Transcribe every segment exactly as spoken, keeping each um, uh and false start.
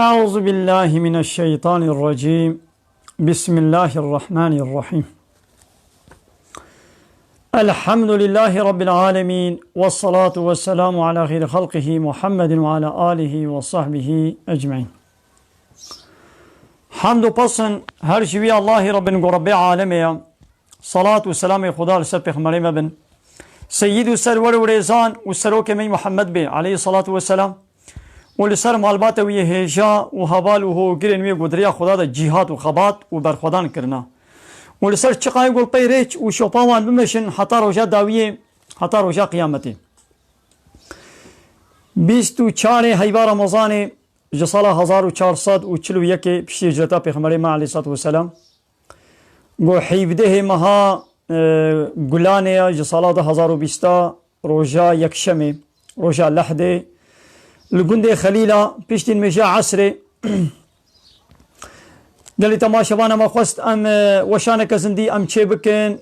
أعوذ بالله من الشيطان الرجيم. بسم الله الرحمن الرحيم. الحمد لله رب العالمين، والصلاة والسلام على خير خلقه محمد وعلى آله وصحبه أجمعين. Hamd û pesn her ji wî Allahî Rabbin ku Rabbê alemê ye. Salat û selamê Xuda li ser pêxemberê me bin. Seyyid û serwer û rêzan û serokê me Muhammed bê, aleyhî salatu ve selam. Û li ser malbata wî yê hêja û heval û hogirên wî ku di riya Xuda de cîhat û xebat û berxwedan kirina. Û li ser çiqayê ku li pey rêç û şopa wan bimeşin heta roja dawiyê, heta roja qiyametê. Bîst û çarê heyva Remezanê ji sala hezar û çar sed û çil û yekê piştî hicreta Pêxemberê me aleyhî salatu ve selam, ku heyvdehê meha, e, Gulanê ya ji sala du hezar û bîsta, roja yekşemê, roja lehdê, li gundê Xelîla, piştî nimêja esrê, gelî temaşevana me xwest em, e, weşaneke zindî em çê bikin.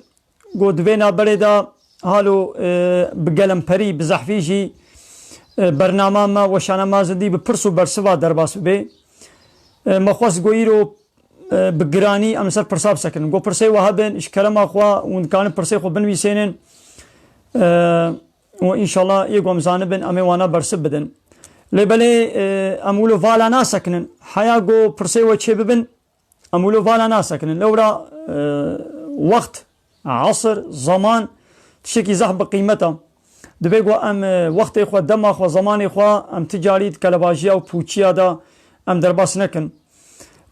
Got, di vê naberê de halo, e, bi gelemperî, bi zehfî jî, e, bernama me, weşana me zindî bi pirs û bersiva derbas bibe. E, me xwest got îro, e, bi giranî em li ser pirsa bisekinin. Got, pirsê we hebin, ji kerema xwe hûn dikarin pirsê xwe binivîsênin. E, û înşallah yê ku em zanibin, em ê wana bersiv bidin. Lê belê, e, em wilo vala nasekinin. Heya ku pirsê we çê bibin, em wilo vala nasekinin. Lewra, e, wext, esr, zaman, tiştekî zehf bi qîmet e. Divê ku em, e, wextê xwe, dema xwe, zemanê xwe, em ti carî di kelebajiya û pûçiya de em derbas nekin.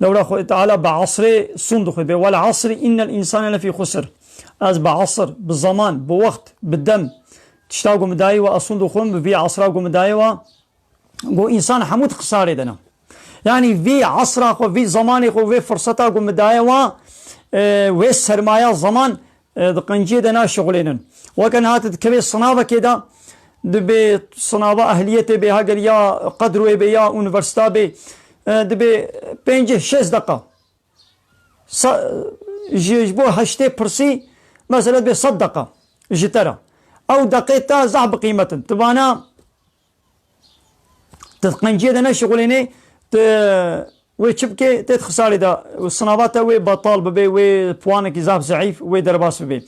Lewra Xwedê Teala bi esrê sûnd dixwe, bê, "Wel esri innel însane lefî xusr." Ez bi esr, bi zeman, bi wext, bi dem, tişta ku min dayê we, ez sûnd dixwim, bi vî esra ku min dayê we, Got, însan hemû di xisarê de ne. Yanî vî esra xwe, vî zemanê xwe, vê firseta ku min daye wa, e, wê sermaya zeman, e, di qenciyê de naşixulênin. Weke niha tu dikevê sinavekê de, dibê sinava ehliyetê bê, heger ya qedroyê bê, ya unîversîta bê, e, dibê pêncî şêst deqa. Sa-, ji, ji bo heştê pirsî, mesela dibê sed deqa ji te re. Ew deqê te zehf bi qîmet in. Tu vana, tu di qenciyê de neşixulênê, tu wê çi bikê, tê di xisarê de, sinava te wê betal bibe, wê puanekî zehf zeîf, wê derbas bibe.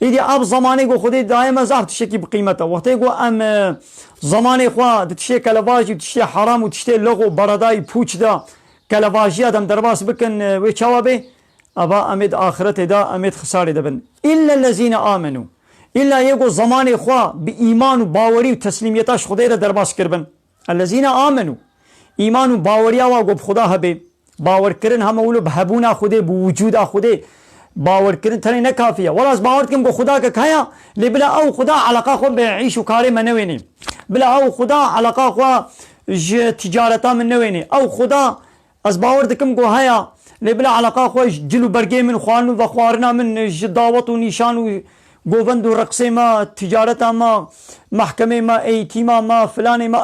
Îdî ev zemanê ku Xwedê daye me zehf tiştekî bi qîmet e. Wextê ku em, e, zemanê xwe di tiştê kelevajî, tiştê heram û tiştê lix û beredayî pûç de, kelevajiya dem derbas bikin, e, wê çawa bê? Eva em ê di axiretê de, em ê di xisarê de bin. Îlla lezîne amenû. Îlla yê ku zemanê xwe bi îman û bawerî û teslîmiyeta ji Xwedê re derbas kiribin. Ellezîne amenû. Îman û baweriya wa ku bi Xuda hebe. Bawerkirin hema wilo bi hebûna Xwedê, bi wicûda Xwedê. Bawerkirin tenê ne kafî ye. Wela ez bawer dikim ku Xwedakek heye, lê bila ew Xuda eleqa xwe bi îş û karê me newênê. Bila ew Xuda eleqa xwe ji ticareta min newênê. Ew Xuda Ez bawer dikim ku heya, lê bila eleqa xwe ji cil û bergê min, xwarin û vexwarina min, ji dawet û nîşan û govend û reqsê me, ticareta me, mehkemê me, eğîtîma me, filanê me,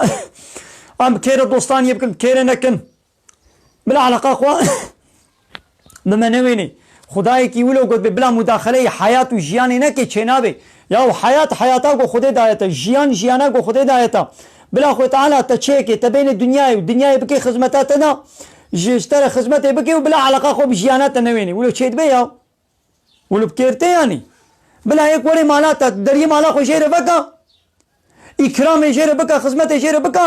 em kêre dostaniyê bikin, kêre nekin. Bila eleqa xwe bi me newênê. Xwedayekî wilo got bê, bila mudaxeleyê heyat û jiyanê neke, çênabê. Yaw heyat, heyata ku Xwedê daye te, jiyan, jiyana ku Xwedê daye te. Bila Xwedê Teala te çêke, te bêne dinyayê û dinyayê bike xizmeta te de, ji, ji te re xizmetê bike û bila eleqa xwe bi jiyana te newênê. Wilo çêdibe ya. Wilo bi kêr tê yanî. Bila yek were mala te, deriyê mala xwe jê re veke. Îkramê jê re bike, xizmetê jê re bike.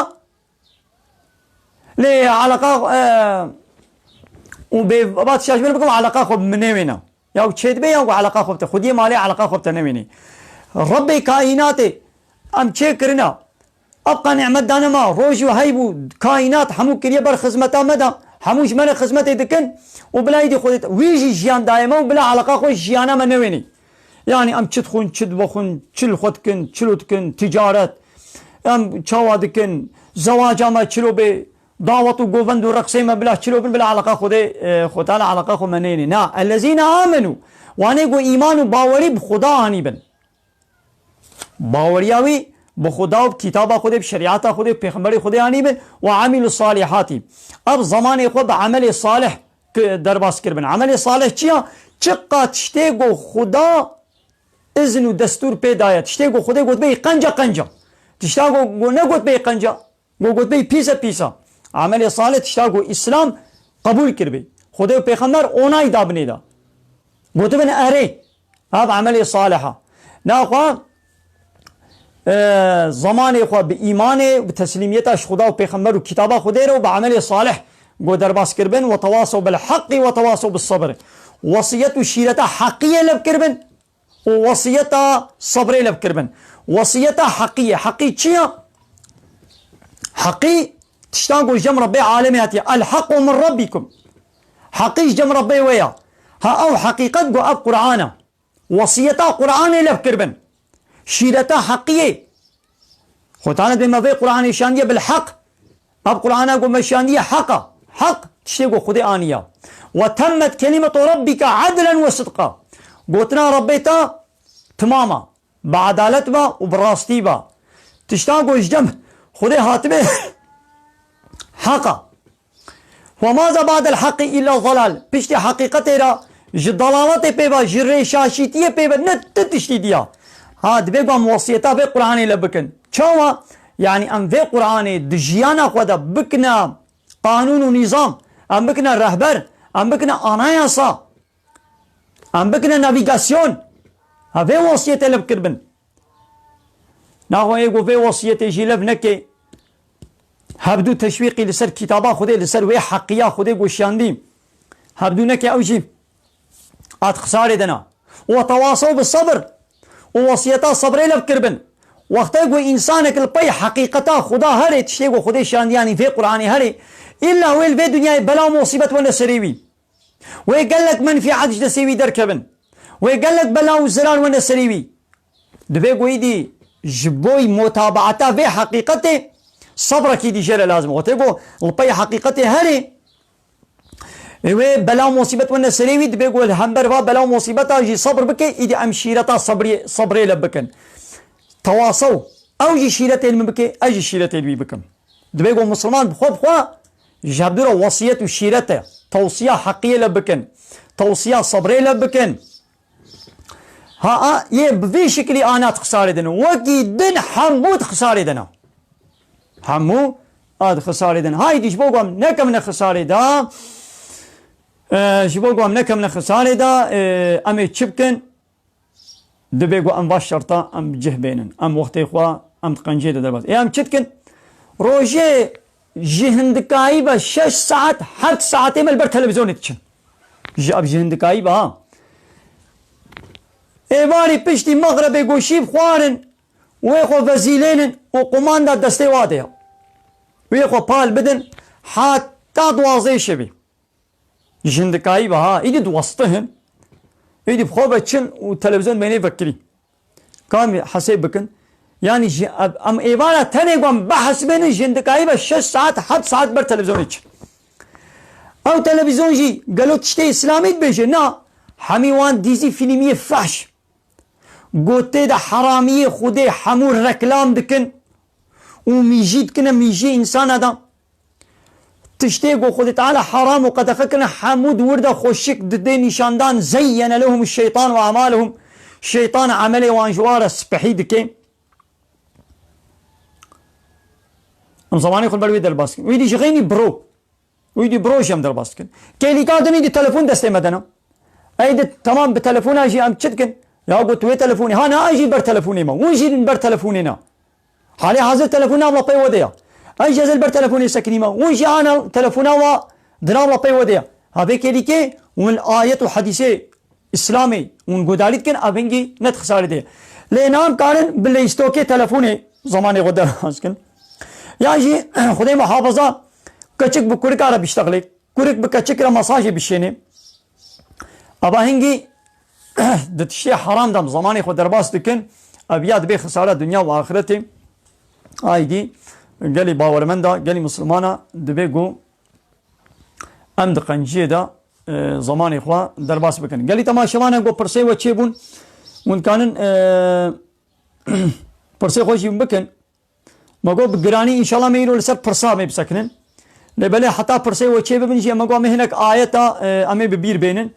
Lê eleqa, e, û bê, ba tişta ji min bikim, eleqa xwe bi min newêne. Ya çêdibe ya ku eleqa xwe bi te, xwediyê malê eleqa xwe bi te newênê. Rebbê kaînatê em çê kirine. Ev qa nîmet dane ma, roj û heyv û kaînat hemû kiriye ber xizmeta me de. Hemû ji me re xizmetê dikin û bila îdî xwedê te. Wî jî jiyan daye me û bila eleqa xwe jiyana me newênê. Yanî em çi dixwin, çi dibixwin, çi li xwe dikin, çilo dikin, ticaret, em çawa dikin, zewaca me çilo bê, dawet û govend û reqsê me bila çilo bin, bila eleqa Xwedê, e, Xwedê Teala eleqa xwe me neyne. Na, ellezîne amenû, wanê ku îman û bawerî bi Xweda anî bin. Baweriya wî bi Xweda û bi kitaba Xwedê, bi şerîeta Xwedê, bi pêxemberê Xwedê anî bin, we amîlu salîhatî. Ev zemanê xwe bi emelê salih ki-, derbas kiribin. Emelê salih çi ya? Çiqa tiştê ku Xuda izin û destûr pê daye. Tiştê ku Xwedê gotibê qenca qenca. Tişta ku, ku negotibê qenca. Ku gotibê pîse pîsa. Emelê salih tişta ku Îslam qebûl kiribê. Xwedê û Pêxember onay dabinê de. Gotibin erê. Ev emelê salih a. Naxwe, e, zemanê xwe bi îmanê, bi teslîmiyeta ji Xuda û Pêxember û kitaba Xwedê re û bi emelê salih got derbas kiribin. Ve tewasew bil heqî ve tewasew bis sebr. Wesiyet û şîreta heqiyê lev kiribin. û wesiyeta sebrê lev kiribin. Wesiyeta heqiyê. Heqî çi ye? Heqî tiştan ku ji cem Rebbê alemê hatiye. El hequ min Rabbikum. Heqî ji cem Rebbê we ye. Ha ew heqîqet ku ev Qur'an e. Wesiyeta Qur'anê lev kiribin. Şîreta heqiyê. Xwetane dê me vê Qur'anê şandiye bil heq. Ev Qur'ana ku me şandiye heq e. Heq, tiştê ku Xwedê aniye. Ve temmet kelimetu rabbike adlen ve sidqa. Gotina Rebbê te timam e. Bi edalet be û bi rastî be. Tişta ku ji cem Xwedê hatibe heq e. Ve ma ze ba'del heqî illa zelal. Piştî heqîqetê re ji dalaletê pê ve, ji rêşaşîtiyê pê ve ne ti tiştî diya. Ha, divê ku em wesiyeta vê Qur'anê le bikin. Çawa? Yanî em vê Qur'anê di jiyana xwe de bikine qanûn û nîzam, em bikine rehber, em bikine anayasa, em bikine navîgasyon. Ha, vê wesiyetê lev kiribin. Naxwe yê ku vê wesiyetê jî lev neke, hevdû teşwîqî li ser kitaba Xwedê, li ser wê heqiya Xwedê goşiyandî. Hevdû neke ew jî at xisarê de ne. Û tewasew bi sebir û wesiyeta sebrê lev kiribin. Wextê ku însanek li pey heqîqeta Xuda herê, tiştê ku Xwedê şandiyanî vê Qur'anê herê, îlla wê li vê dinyayê bela û musîbet wende serê wî. Wê gelek menfîat ji destê wî derkevin. Wê gelek bela û zirar wende serê wî. Divê ku îdî ji bo mutabata vê heqîqetê sebrekî dî jê re lazim. Wextê ku li pey heqîqetê herê, ê wê bela û musîbet wende serê wî, divê ku li hember va bela û musîbeta jî sebr bike, îdî em şîreta sebriyê, sebrê le bikin. Tewasew, ew jî şîretê li min bike, ez jî şîretê li wî bikim. Divê ku misilman bi xwe bi xwe ji hevdû re wesiyet û şîrete, tewsiya heqiyê le bikin, tewsiya sebrê le bikin. Ha, a, yê bi vî şiklî ana di xisarê de ne. Wekî din hemû di xisarê de ne. Hemû a di xisarê de ne. Haydî ji bo ku em nekevine xisarê de, e, ji bo ku em nekevine xisarê de, e, em ê çi bikin? Divê ku em va şerta em bi cih bênin. Em wextê xwe em di qenciyê de derbas. Ê em çi dikin? Rojê ji hindikayî ve şeş saet, heft saetê me li ber televîzyonê diçin. Ji ev ji hindikayî ve ha. Êvarî piştî mexrebê goşî bixwarin, wê xwe vezîlênin û qumanda destê wa de ya. Wê xwe pal bidin heta duwazdehê şevê. Ji hindikayî ve ha, îdî diwestihin. Îdî bi xwe ve çin û televîzyon meynê vekirî. Kamî hesê bikin. Yanî ji, em êvara tenê ku em behs bênin ji hindikayî ve şeş saet, heft saet ber televîzyonê çin. Ew televîzyon jî gelo tiştê îslamî dibêje? Na, hemî wan dîzî fîlmiyê fehş. Ku tê de heramiyê Xwedê hemû reklam dikin û mîjî dikine mîjiyê însana de. Tiştê ku Xwedê Teala heram û qedexe kirine hemû di wir de xweşik didê nîşandan, zeyyene lehum şeytan ve amalehum. Şeytan emelê wan ji wan re spehî dike. Em zemanê xwe li ber wê derbas dikin. Wî dî ji xeynî biro. Wî dî biro jî em derbas dikin. Kêlîka din îdî telefon destê me de ne. Ey di, temam, bi telefona jî em çi dikin? Ya got wê telefonê. Ha, na, ez jî ber telefonê me. Hûn jî ber telefonê ne. Halê hazir telefona ev lapê we de ya. Ez jî ez li ber telefonê sekinî me. Hûn jî ana telefona wa di nav lapê we de ya. Ha vê kêlîkê hûn ayet û hedîsê Îslamê hûn gudarî dikin, ev hingî ne di xisarê de ye. Lê nam karin bi leystokê telefonê zemanê xwe derbas kin. Ya jî Xwedê muhafaza, keçik bi kurika re biştexlê. Kurik bi keçik re masajê bişênê. Ava hingî di tiştê heram de em zemanê xwe derbas dikin, ev ya dibê xisara dinya û axretê. Aydî gelî bawermenda, gelî misilmana dibê ku em di qenciyê de, e, zemanê xwe derbas bikin. Gelî temaşevana ku pirsê we çêbûn, hûn dikanin, e, pirsê xwe jî bikin. Me got bi giranî înşallah me îro li ser pirsa em ê bisekinin. Lê belê heta pirsê we çê bibin jî me got em ê hinek ayeta, e, em ê bi bîr bênin.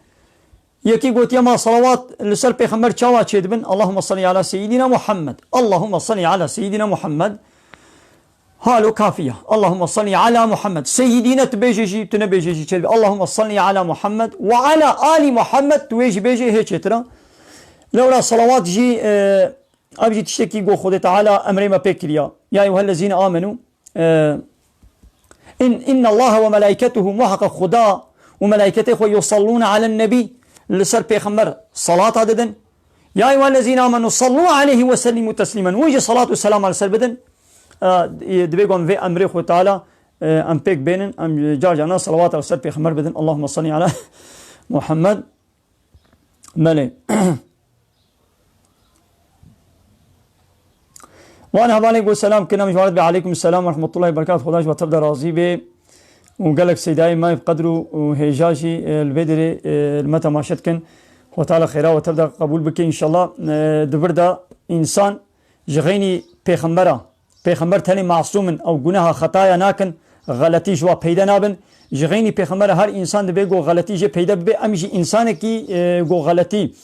Yekî gotiye ma salawat li ser pêxember çawa çê dibin? Allahümme salli ala seyyidina Muhammed. Allahümme salli ala seyyidina Muhammed. Halo kafiya. Allahümme salli ala Muhammed. Seyyidine tu bêjê jî, tu nebêjê jî çêdibe. Allahümme salli ala Muhammed ve ala ali Muhammed, tu wê jî bêjê, hê çêtir e. Lewra salawat jî, e, ev jî tiştekî ku Xwedê Teala emrê me pê kiriya. Ya eyyuhellezîne amenu, e, in, innallaha ve melaîketuhu, muheqeq Xuda û melaîketê xwe yusallûne alen nebî, li ser pêxember salata didin. Ya eyyuhellezîne amenu sallû aleyhi ve sellîmû teslîmen. Wî jî salat û selama li ser bidin. E, dibê ku em vê emrê Xwedê Teala, e, em pêk bênin, em car carna salawata li ser pêxember bidin. Allahümme salli ala Muhammed. Belê. Wan hevalên ku selam kirin, em ji wan re dibê aleykum selam ve rahmetullahi ve berekatuh. Xweda ji we tev de razî bê. Û gelek seydayê me bi qedr û, û hêja jî, e, li vê derê, e, li me temaşe dikin. Xweda Teala xêra we tev de qebûl bike înşallah. E, di vir de însan ji xeynî pêxembera, pêxember tenê masûm in, ew guneha xetaya nakin, xeletî ji wa peyde nabin. Ji xeynî pêxembera her însan dibê ku xeletî jê peyde bibe, em jî însanekî, e, ku xeletî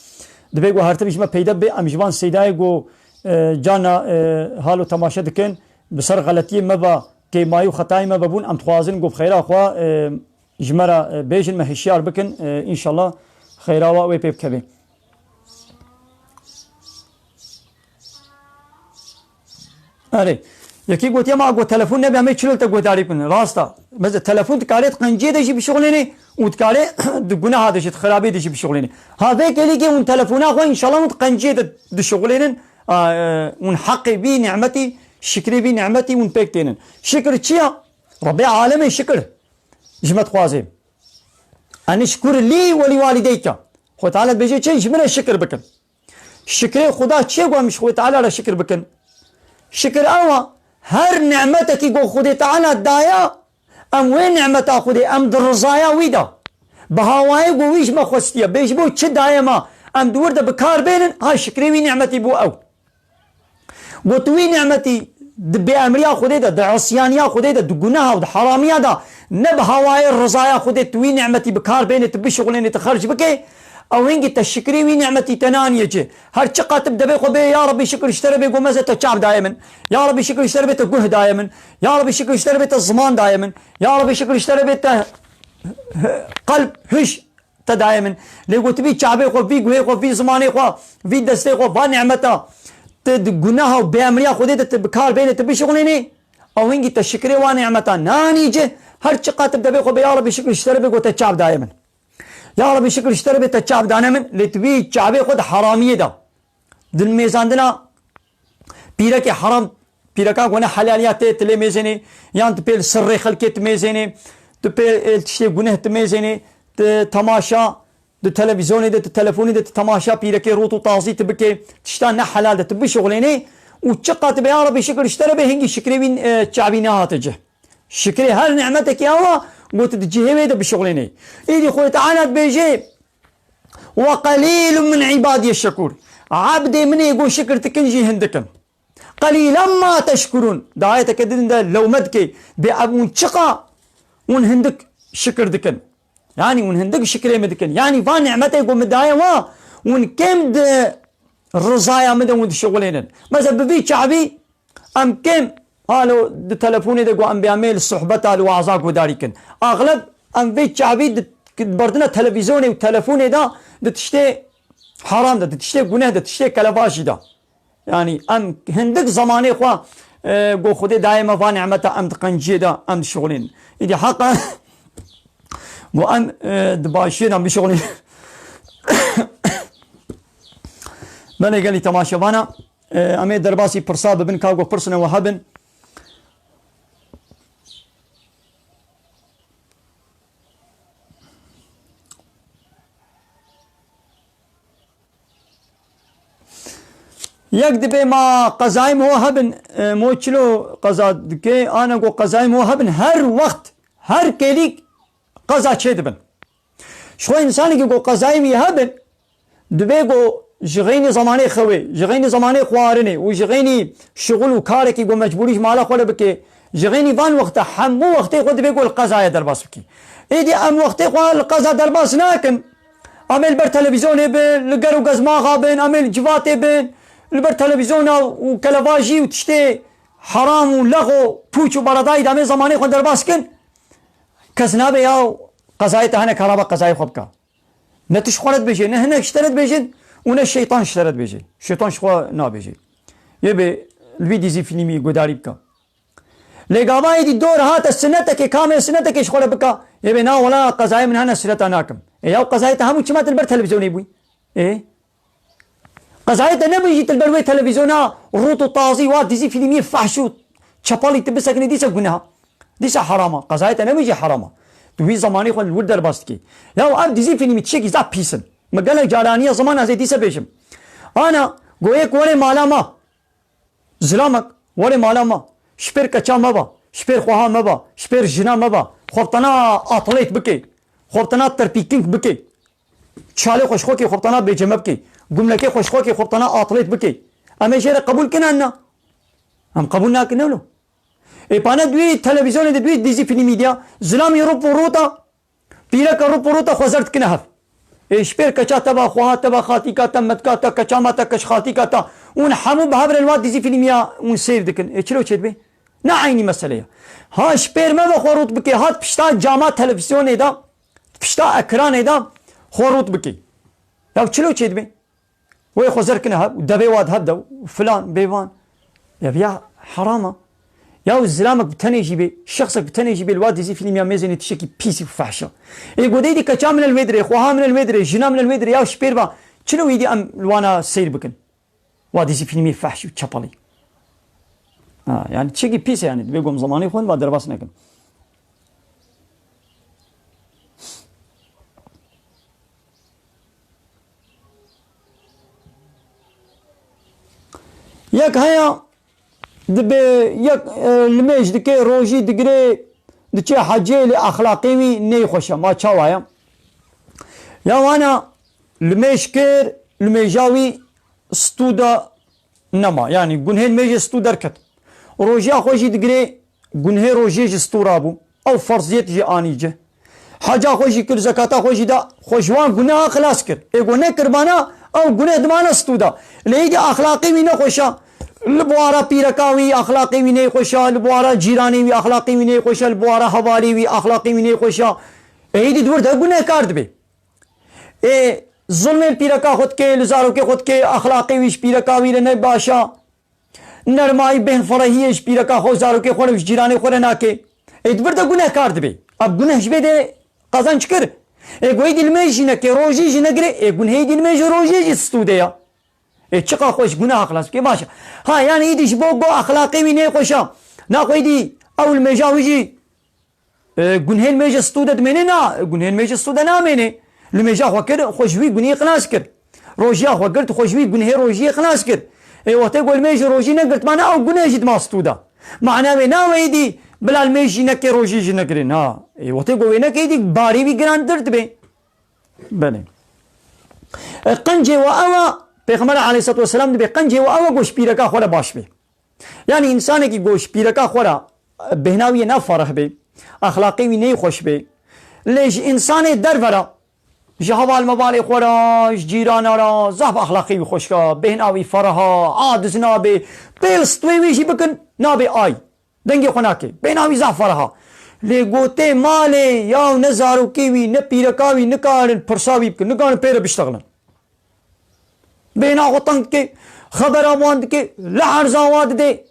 dibê ku her tim ji me peyde bibe, em ji van seydayê ku, e, carna, e, halo temaşe dikin, bi ser xeletiyê me ve kêmayî û xetayê me vebûn, em dixwazin ku bi xeyra xwe, e, ji me re, e, bêjin, me hişyar bikin, e, înşallah xeyra we wê pê bikeve. Erê. Yekî gotiye ma ku telefon nebe em ê çilo te guhdarî bikin. Rast e. Mesela telefon dikare di qenciyê de jî bişuxulênê û dikare di guneha de jî, di xirabê de jî bişuxulênê. Ha vê kelîkê hûn telefona xwe înşallah hûn di qenciyê de dişuxulênin. A, e, hûn heqê vî nimetî, şikrê vî nimetî hûn pêk tênin. Şikir çi ya? Rebê alemê şikir ji me dixwazê. Enişkur lî we lî walîdeyke. Xwe Teala dibêje çi? Ji min re şikir bikin. Şikrê Xuda çi ye ku em ji Xwedê Teala re şikir bikin? Şikir ew e, her nimetekî ku Xwedê Teala daye, em wê nimeta Xwedê, em di rizaya wî de. Bi hawayê ku wî ji me xwestiye, bê ji bo çi daye me, em di wir de bi kar bênin, ha şikrê wî nimetî bû ew. Got, tu wî nimetî di bêemriya Xwedê de, di isyaniya Xwedê de, di guneha û di heramiya de, ne bi hawayê rizaya Xwedê tu wî nimetî bi kar bênê, tu bişuxulênê, tu xerc bikê, ew hingî te şikrê wî nimetî te naniye cih. Her çiqat tu bi devê xwe bê, ya Rebî şikir ji te re bê, gomeze te çav daye min. Ya Rebî şikir ji te re bê, te guh daye min. Ya Rebî şikir ji te re bê, te ziman daye min. Ya Rebî şikir ji te re bê, te qelb, hiş te daye min. Lê gotibî çavê xwe, vî guhê xwe, vî zimanê xwe, vî destê xwe, va nimeta te di guneha û bêemriya Xwedê de te bi kar bênê, te bişuxulênê, ew hingî te şikrê wa nimeta nanî cih, her çiqat bi devê xwe bê, ya Rebî şikir ji te re bê, got te çav daye min. Ya Rebî şikir ji te re bê, te çav dane min, lê tu vî çavê xwe di heramiyê de. Di mêzandina pîrekê heram, pîreka ku ne helal ya tê, tu lê mêzênê, yan tu pê li sirrê xelkê tu mêzênê, tu pê, e, tiştê guneh tu mêzênê, tu temaşa, tu televîzyonê de, tu telefonê de, tu temaşa pîrekê rût û tazî tu bikê, tişta ne helal de tu bişuxulênê û çiqat be ya Rebî şikir ji te re bê, hingî şikrê wî, e, çavî nehate cih. Şikrê her nimetekî ew e, got di cihê wê de bişuxulênê. Îdî Xwedê Teala dibêje, "Ve qelîlun min îbadiye şekûr." Ebdê min ê ku şikir dikin jî hindik in. "Qelîlen ma teşkurûn." Di ayeteke din de lewme dike, bê ev hûn çiqa hûn hindik şikir dikin. Yanî hûn hindik şikrê min dikin. Yanî van nimetê ku min daye wa, hûn kêm di rizaya min de hûn dişuxulênin. Mesela bi vî çavî Em kêm halo di telefonê de ku em bê em ê li sohbeta li waza guhdarî kin. Axleb em vê çavî di, di berdina televîzyonê û telefonê de di tiştê heram de, di tiştê guneh de, tiştê kelevajî de. Yanî em hindik zemanê xwe, e, ku Xwedê daye me va nimeta em di qenciyê de em dişixulînin. Îdî heqa ku em, e, di başiyê de bişixulînin. Belê gelî temaşevana. E, em ê derbasî pirsa bibin, ka ku pirsine we hebin. Yek dibê ma qezayê mo hebin, e, mo çilo qeza dike, ana ku qezayê mo hebin, her wext, her kêlîk qeza çê dibin. Ji xwe însanekî ku qezayê wî hebin, dibê ku ji xeynî zemanê xewê, ji xeynî zemanê xwarinê û ji xeynî şixul û karekî ku mecbûrî ji mala xwe re bike, ji xeynî van wexta hemû wextê xwe dibê ku li qezaya derbas bike. Êdî em wextê xwe li qeza derbas nakin. Em ê li ber televîzyonê bin, li ger û gezmaxa bin, em ê li civatê bin, li ber televîzyona û kelevajî û tiştê heram û lex û pûç û beredayî de em ê zemanê xwe derbas kin, kes nabe ya qezayê te hene karaba qezayê xwe bike. Ne tu ji xwe re dibêjê, ne hinek ji te re dibêjin û ne şeytan ji te re dibêjê. Şeytan ji xwe nabêjê. Yê bê li vî dîzî fîlmî gudarî bike. Lê gava êdî dor hate sinetekê, kamê sinetekê ji xwe re bike. Yê bê na wela qezayê min hene sineta nakim. Ê yaw qezayê te hemû çima tu li ber televîzyonê bûyî? Ê? Qezayê te nebûyî jî tu li ber wê televîzyona rût û tazî wa dîzî fîlmî fehş û çepalî tu bisekinî dîse guneha. Dîse herama. Qezayê te nebûyî jî herama. Tu wî zemanî xwe li wir derbas dikî. Yaw ev dîzî fîlmî tiştekî zaf pîs in. Min gelek cara aniye ziman ez ê dîse bêjim. Ana, goyek were mala ma. Zilamek, were mala me, ji pêr keça me be, ji pêr xweha me be, ji pêr jina me be, xwe bi tena atlêt bike, xwe bi tena terpîking bike, çalê xwe ji xwe kê xwe bi tena bêceme bike, gumlekê xwe ji xwe kê xwe bi tena atlêt bike. Em ê jê re qebûl kin an na? Em qebûl nakin ne wilo. Ê pane di wî televîzyonê de, di wî dîzî fîlmî de ya, zilamî rûp û rûta, pîreka rûp û rûta xwe zer dikine hev. Ê ji pêr keça te ba, xweha te ba, xatîka te, metka te, keça ma te, keç xatîka te. Hûn hemû bi hev re li wa dîzî fîlmiya hûn seyr dikin. Ê çilo çêdibe? Ne eynî mesele ye. Ha ji pêr me ve xwe rût bike, hat pişta cama televîzyonê de, pişta ekranê de xwe rût bike. Ya çilo çêdibe? Wê xwe zer kine hev, devê wa di hev de û filan bêvan. Ya viya herama. Ya zilamek bi tenê jî bê, şexsek bi tenê jî bê, li wa dizî fîlm ya mêzênê tiştekî pîs û fehş e. Ê godeyî dî keça min li wê dirê, xweha min li wê dirê, jina min li wê dirê, ya ji pêr va. Çilo wî dî em li wana seyr bikin? Wa dizî fîlmî fehş û çepalî. Ha, yani tiştekî pîs e yani. Dibê gom zemanî xwe va derbas nekin. Yek heye dibe, yek, e, limêj dike, rojî digire, diçe hecê, lê exlaqê wî neyxweş e. Ma çawa ye? Ya wana limêj kir, limêja wî stû de nema. Yani gunhê limêjê stû derket. Rojiya xwe jî digire, gunhê rojiyê ji stû rabû. Ew ferziyet jî anî cih. Heca xwe jî kir, zekata xwe jî da, xwe ji wan guneha xilas kir. Ê ku nekir bana, ew guneh dimane stû da. Lê îdî axlaqê wî nexweş e. Li buhara pîreka wî axlaqê wî neyxweş e, li buhara cîranê wî axlaqê wî neyxweş e, li buhara hevalê wî axlaqê wî neyxweş e. Ê îdî di wir de gunehkar dibe. Ê zulmên pîreka xwe dike, li zarokê xwe dike, axlaqê wî ji pîreka wî re ne baş e. Nermayî bêhn ferehiyê ji pîreka xwe û zarokê xwe re û ji cîranê xwe re nake. Ê di vir de gunehkar dibe. Ev guneh ji vê de qezenc kir. Ê goyî dî limêj jî neke, rojî jî negire. Ê gunhê dî limêj û rojiyê jî stû de ya. Ê çiqa xwe ji guneha xilas bike, baş e. Ha, yani îdî ji bo go axlaqê wî neyxweş e. Naxwe îdî ew limêja wî jî E, gunhên mêje stû de dimêne? Na, gunhên mêje stû de namêne. Limêja xwe kir, xwe ji wî gunî xilas kir. Rojiya xwe girt, xwe ji wî gunhê rojiyê xilas kir. Ê wextê ku limêj û rojî negirtmane, ew guneh jî dima stû de. Mana wê na wê îdî bila limêj jî neke, rojî jî negirê. Na. Ê wextê ku wê neke, îdî barî wî girantir dibe. Belê. E, qencê we ew e, Pêxember aleyhisselatu vesselam dibe, qencê we ew e ku ji pîreka xwe re baş be. Yani însanekî ku ji pîreka xwe re bêhna wî yê ne fereh be, exlaqê wî neyxweş be, lê ji însanê derve re, ji heval mevalê xwe re, ji cîrana re, zaf exlaqê wî xweşik e, bêhna wî fereh e, adiz nabe, pêl stwê wî jî bikin, nabe ay. Dengê xwe nake. Bêhna wî zaf fereh e. Lê gotê malê, yaw ne zarokê wî, ne pîreka wî nikarin pirsa wî bikin, nikarin pê re biştexilin. Bêhna xwe teng dike, xebera wan dike, li erza wa dide.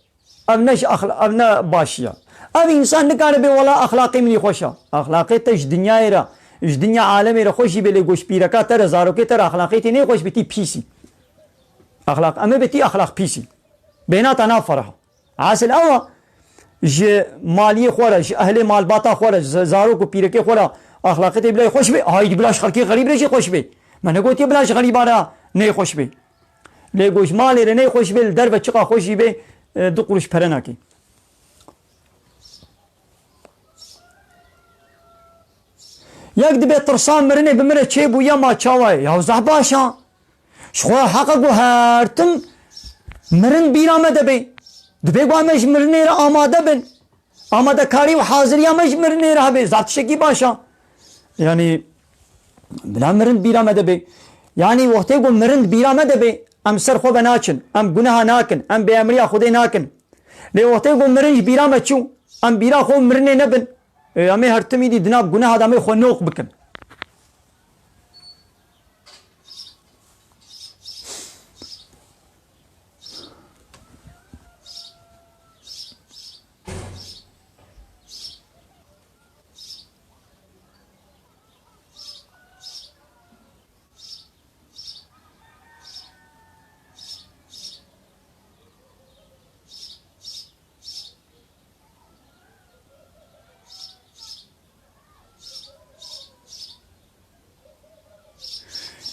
Ev ne ji exla-, ev ne başiya. Ev însan nikare bê wela exlaqê min î xweş e. Exlaqê te ji dinyayê re, ji dinya alemê re xweş jî bê, lê ku ji pîreka te re, zarokê te re exlaqê te neyxweş bê, tî pîsî. Exlaq, em ê bê tî exlaq pîsî. Bêhna te na fereh. Hasil ew e, ji maliyê xwe re, ji ehlê malbata xwe re, ji zarok û pîrekê xwe re exlaqê te bila xweş be, haydi bila ji xelkê xerîb re jî xweş be. Me negotiye bila ji xerîba re neyxweş be. Lê ku ji malê re neyxweş be, li derve çiqa xweş jî be, e, du quruş pere nake. Yek dibe tirsa mirinê bi min re çêbûye, ma çawa ye? Ya zaf baş e. Ji xwe heqe ku her tim mirin bîra me de be. Dibe ku em ji mirinê re amade bin. Amadekarî û haziriya me ji mirinê re hebe. Zaf tiştekî baş e. Yanî bila mirin bîra me de be. Yanî wextê ku mirin bîra me de be, em ser xwe ve naçin. Em guneha nakin. Em bêemriya Xwedê nakin. Lê wextê ku mirin ji bîra me çû, em bîra xwe û mirinê nebin, ê, em ê her timî dî di nav guneha de em ê xwe noq bikin.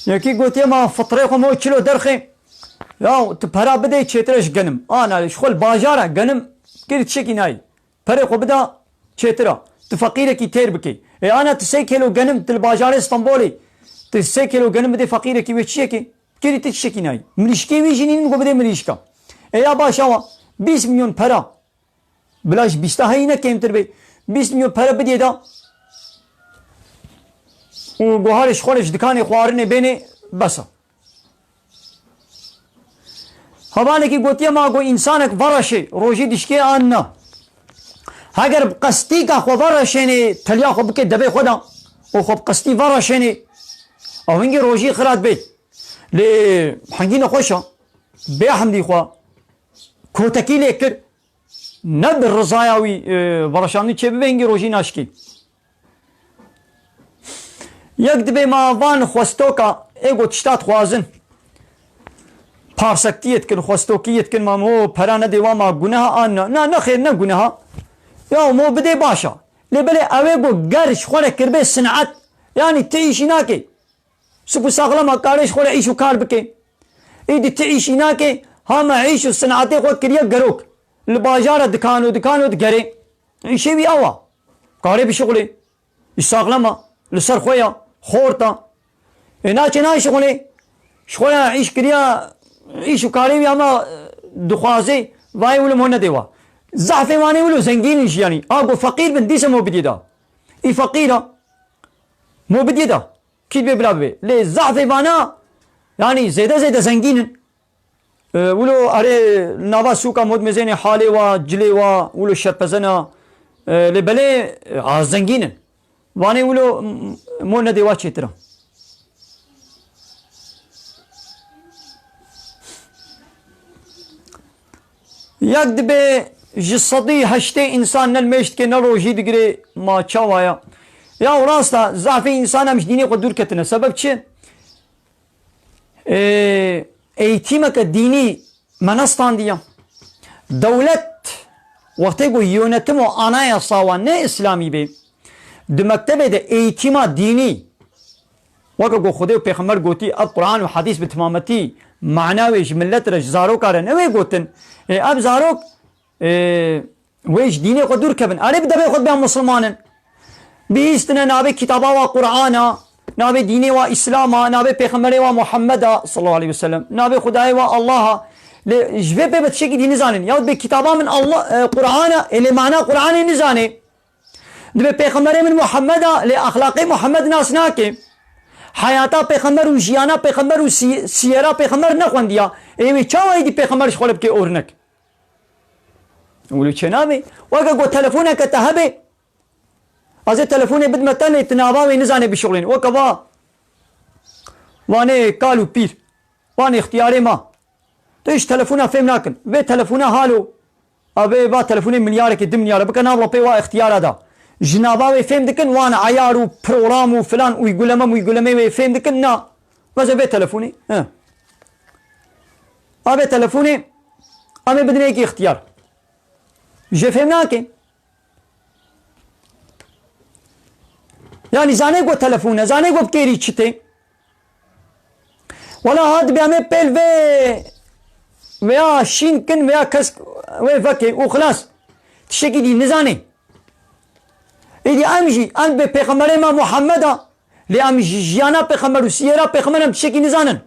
Yekî gotiye, ma fitrê xwe mo kilo derxê. Ya tu pera bidê çêtir e ji genim. Ana ji xwe li bajara genim kir tişekî nayî. Perê xwe bida çêtir e. Tu feqîrekî têr bikê. Ê ana tu sê kilo genim tu li bajarê Stenbolê. Tu sê kilo genim bidê feqîrekî wê çiyekê. Kir tu tişekî nayî. Mirîşkê wî jî nînin ku bidê mirîşka. Ê ya baş awa bîst milyon pera. Bila ji bîsta heyî ne kêmtir bê. Bîst milyon pere bidiyê da. Û guharê ji xwe re ji dikanê xwarinê bênê bes e. Hevalekî gotiye ma ku însanek vereşê rojî dişkê an na. Heger bi qestîka xwe vereşênê teliya xwe bike devê xwe de û xwe bi qestî vereşênê ew hingî rojî xirat bê. Lê hingî nexweş e. Bê hemdî xwe kotekî lê kir. Ne bi rizaya wî, e, vereşandin çêbibe hingî rojî naşkî. Yek dibê ma van xwestoka ê ku tişta dixwazin. Parsektiyê dikin, xwestokiyê dikin, ma mo pera nedê wa ma guneha an na. Na, nexêr ne guneha. Ya mo bidê baş a. Lê belê ew ê ku ger ji xwe re kiribê sinet, yanî ti îşî nakê. Sip û saxlama karê ji xwe re îş û kar bike. Êdî ti îşî nake, hama îş û sinetê xwe kiriye gerok. Li bajara dikan û dikan û digerê. Îşê wî ew a. Karê bişixulê. Îş saxlama. Li ser xwe ya. Xort a. Ê naçe nayşixulê. Ji xwe ya îş kiriya, îş û karê wî ama, e, dixwazê. Vayê wilo mo nedê wa. Zehfê wanê wilo zengîn in jî yanî. A ku feqîr bin dîse mo bidî da. Î feqîr a. Mo bidî da. Kî dibê bila bibê. Lê zehfê vana, yanî zêde zêde zengîn in. E, wilo erê nava sûka mod mezênê halê wa, cilê wa, wilo şerpezena, e, lê belê, e, a zengîn in. Vanê wilo m-, mo nedê wa çêtir a. Yek dibê ji sedî heştê însan ne li mêj dike, ne rojî digire, ma çawa ya? Ya rast e, zafê însan em ji dînê xwe dûr ketine. Sebeb çi? Ê, eğitimeke dînî me nestandiye. Dewlet wextê ku yönetim û anayasa wan ne îslamî bê, di mektebê de eğitima dînî, weke ku Xwedê û Pêxember gotî, ev Quran û hedîs bi timametî mana wê ji millet re, ji zaroka re newê gotin. Ê, ev zarok, ê, wê ji dînê xwe dûr kevin. Erê bi devê xwe biyan misilman in. Bihîstine navê kitaba wa Qur'ana, navê dînê wa Îslama, navê Pêxemberê wa Muhammeda sallallahu aleyhi ve sellem, navê Xwedayê wa Allaha. Lê ji vê pê be tiştekî dî nizanin. Yahut bê kitaba min Allah, e, Qur'ana, ê lê mana Qur'anê nizanê. Dibê Pêxemberê min Muhammed a, lê exlaqê Muhammed nas nake. Heyata Pêxember û jiyana Pêxember û si-, siyera Pêxember nexwendiya. Ê wê çawa êdî Pêxember ji xwe re bike ornek? Wilo çênabê. Weke ku telefoneke te hebe, ez ê telefonê bidime te, lê tu nava wê nizanê bişuxulînî. Weke va, vanê kal û pîr. Wan îxtiyarê ma. Tu ji telefona fêm nakin. Vê telefona halo. Avê va telefonê milyarekê, du milyar e, bike nav pê wa îxtiyara da. Ji nava wê fêm dikin, wan eyar û program û filan, uyguleme muygulemê wê fêm dikin, na. Veze vê telefonê. He. Avê telefonê, em ê bidin yekî îxtiyar. Jê fêm nake. Yanî zanê ku telefon e, zanê ku bi kêrî çi tê. Wela ha dibê em ê pêl vê veya şîn kin veya kesk wê veke û xilas. Tiştekî dî nizanê. Êdî em jî, em bi Pêxemberê me Muhammed a, lê em ji jiyana Pêxember û siyera Pêxember em tiştekî nizanin.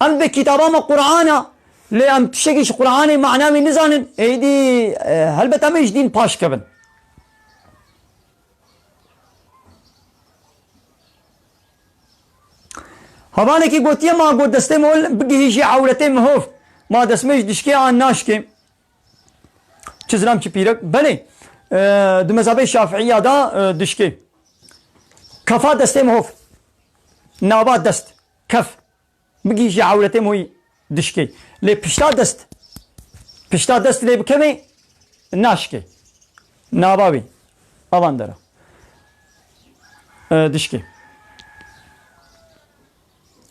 Em bi kitaba me Qur'an a, lê em tiştekî ji Qur'anê mana wî nizanin. Êdî, e, helbet em ê ji dîn paş kevin. Hevalekî gotiye, ma got destê mol bigihîjî ewretê mihov. Ma destmêj dişkê an naşkê. Çi zilam çi pîrek. Belê, e, di mezhebê Şafiiya da, e, dişkê. Kefa destê mihof. Nava dest. Kef. Bigihîje ewretê mihoyî dişkê. Lê pişta dest. Pişta dest lê bikevê naşkê. Nava wî. Avan dera. E, dişkê.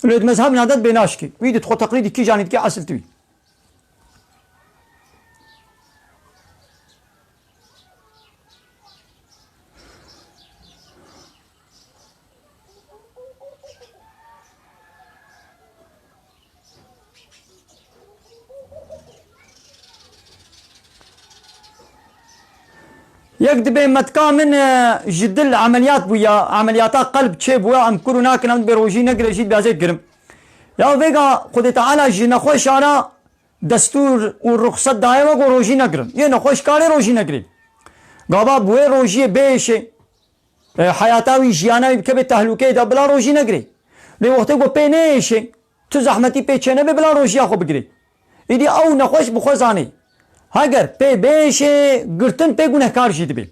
Lê di mezhebê nadet bê naşkê. Wî di xwe teqlîdî kîjanî dike esil tu wî. Yek dibê metka min, e, ji dil emeliyat bû ya, emeliyata qelb çê bû ya, em kur û nakin, em dibê rojî negire jî dibê ez ê girim. Ya vêga Xwedê Teala ji nexweşa re destûr û ruxset daye we ku rojî negirin. Yê nexweş karê rojî negirê. Gava bi wê rojiyê bêşê, e, heyata wî, jiyana wî bikeve tehlûkeyê de bila rojî negirê. Lê wextê ku pê nêêşê, tu zehmetî pê çênebe bila rojiya xwe bigirê. Îdî ew nexweş bi xwe zanê. Heger pê bêşê, girtin pê gunehkar jî dibê.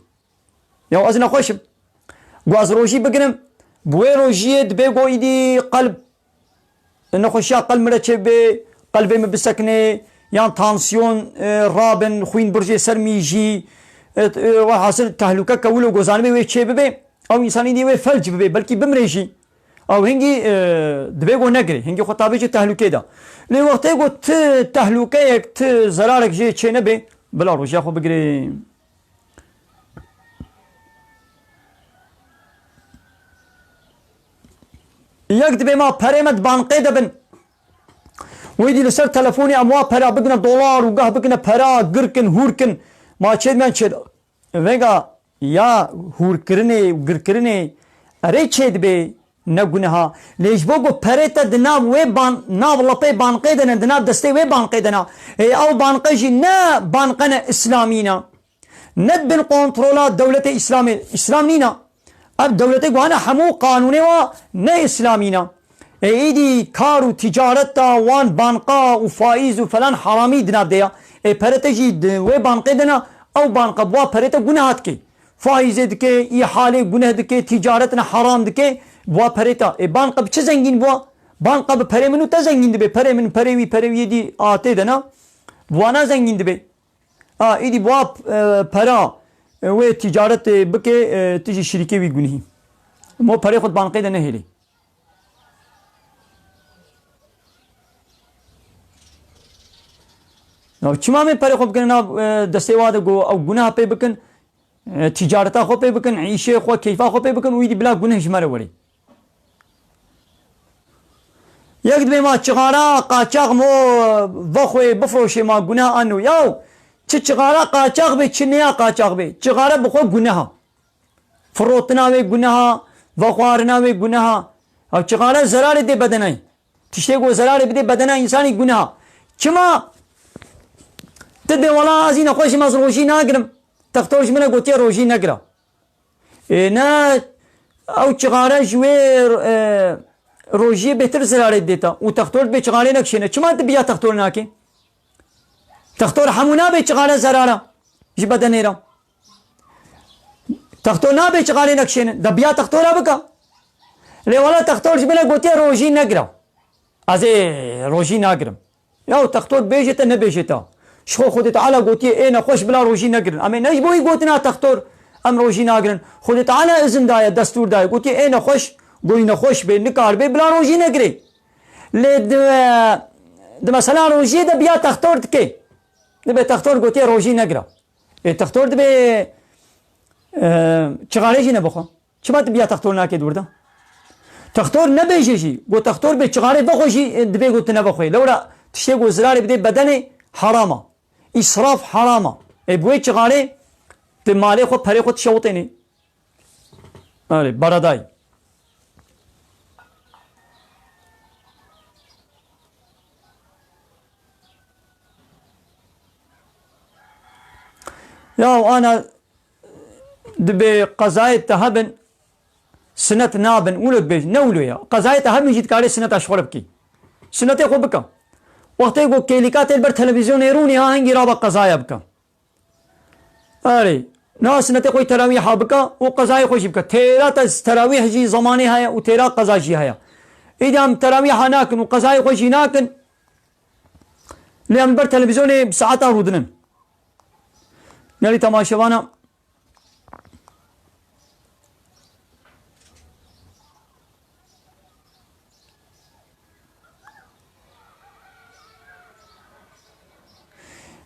Ya ez nexweş im. Ku ez rojî bigirim, bi wê rojiyê dibê ku îdî qelb, nexweşiya qelb min re çêbibe, qelbê min bisekine, yan tansiyon, e, rabin, xwîn birjê ser min jî, e, e, welhasil tehlûke ke wilo ku zanibê wê çêbibe, ew însan îdî wê felc bibe, belkî bimrê jî. Ew hingî, e, dibê ku negirê, hingî xwe tavêje tehlûkê de. Lê wextê ku ti tehlûkeyek, ti zerarek jê çênebe, bila rojiya xwe bigirê. Yek dibê ma perê me di banqê de bin. Wê dî li ser telefonê em wa pera bigine dolar û gah bigine pera, girkin, hûrkin. Ma çêdmen çêd. Vêga ya hûrkirinê û girkirinê erê çêdibê ne guneha. Lê ji bo ku perê te di nav wê ban-, nav lepê banqê de ne, di nav destê wê banqê de ne. Ê ew banqe jî ne banqe ne îslamî ne. Ne di bin kontrola dewletê Îslamê, Îslam nîna. Ev dewletê guhane hemû qanûnê wa ne Îslamî na. Ê îdî kar û ticareta wan banqa û faîz û felan haramî di nav de ya. Ê pere te jî di wê banqê de na, ew banqa bi wa perê te guneha dike. Faîzê dike, îhalê guneh dike, ticaretine haram dike, bi wa perê te. Ê banqa bi çi zengîn bûa? Banqa bi perê min û te zengîn dibe. Perê min, perê wî, perê wî yê dî a tê de na. Bi wana zengîn dibe. A, îdî bi wa, e, pera, e, wê ticaretê bike, e, tu jî şirîkê wî gunihî. Mo perê xwe di banqê de nehêlê. Ya çima em ê perê xwe bikine nav, e, destê wa de ku ew guneha pê bikin, e, ticareta xwe pê bikin, îşê xwe, keyfa xwe pê bikin û îdî bila guneh ji me re werê. Yek dibê ma çixara qaçax mo vexwê bifroşê ma guneh anû. Yaw, çi çixara qaçax bê, çi nêya qaçax bê. Çixara bi xwe guneha. Firotina wê guneha, vexwarina wê guneha. Ew çixara zerarê dê bedenayê. Tiştê ku zerarê bidê bedena însanî guneha. Çima? Ti dê wela ez î nexweş im, ez rojî nagirim. Textor ji min re gotiye rojî negira. Ê, ne, ew çixare ji wê, e, rojiyê bêtir zirarê didê te û textor dibê çixarê nekişêne. Çima tu biya textor nakê? Textor hemû nabê çixare zerara ji bedenê re. Textor nabê çixarê nekişêne. De biya textora bika. Lê wela textor ji min re gotiye rojî negira. Ez ê rojî nagirim. Ya textor bêje te nebêje te. Ji xwe Xwedê Teala gotiye, ê nexweş bila rojî negirin. Em ê ne ji bo wî gotina textor em rojî nagirin. Xwedê Teala izin daye, destûr daye. Gotiye, ê nexweş, goyî nexweş bê, nikar bê, bila rojî negirê. Lê di, di mesela rojiyê de biya textor dike. Dibe textor gotiye rojî negira. Ê textor dibe, e, çixarê jî nebixwe. Çima tu biya textor nakê di wir de? Textor nebêje jî. Got textor bê çixarê vexwe jî, e, dibê got tu nevexwê. Lewra tiştê ku zirarê bidê bedenê herama. Îsraf herama. Ê bi wê çixarê tu malê xwe, perê xwe tu şewitênê. Erê, beredayî. Ya ana dibê qezayê te hebin, sinet nabin, wilo dibêj, ne wilo ya. Qezayê te hebin jî dikarê sineta ji xwe re bikî. Sinetê xwe bike. Wextê ku kêlîka tê li ber televîzyonê rûnî ha hingî raba qezaya bike. Erê, niha sinetê xwe yî terawîha bike û qezayê xwe jî bike. Têra te terawîh jî zemanê heye û têra qeza jî heye. Îdî em terawîha nakin û qezayê xwe jî nakin, lê em li ber televîzyonê bi saetan rûdinin. Gelî temaşevana.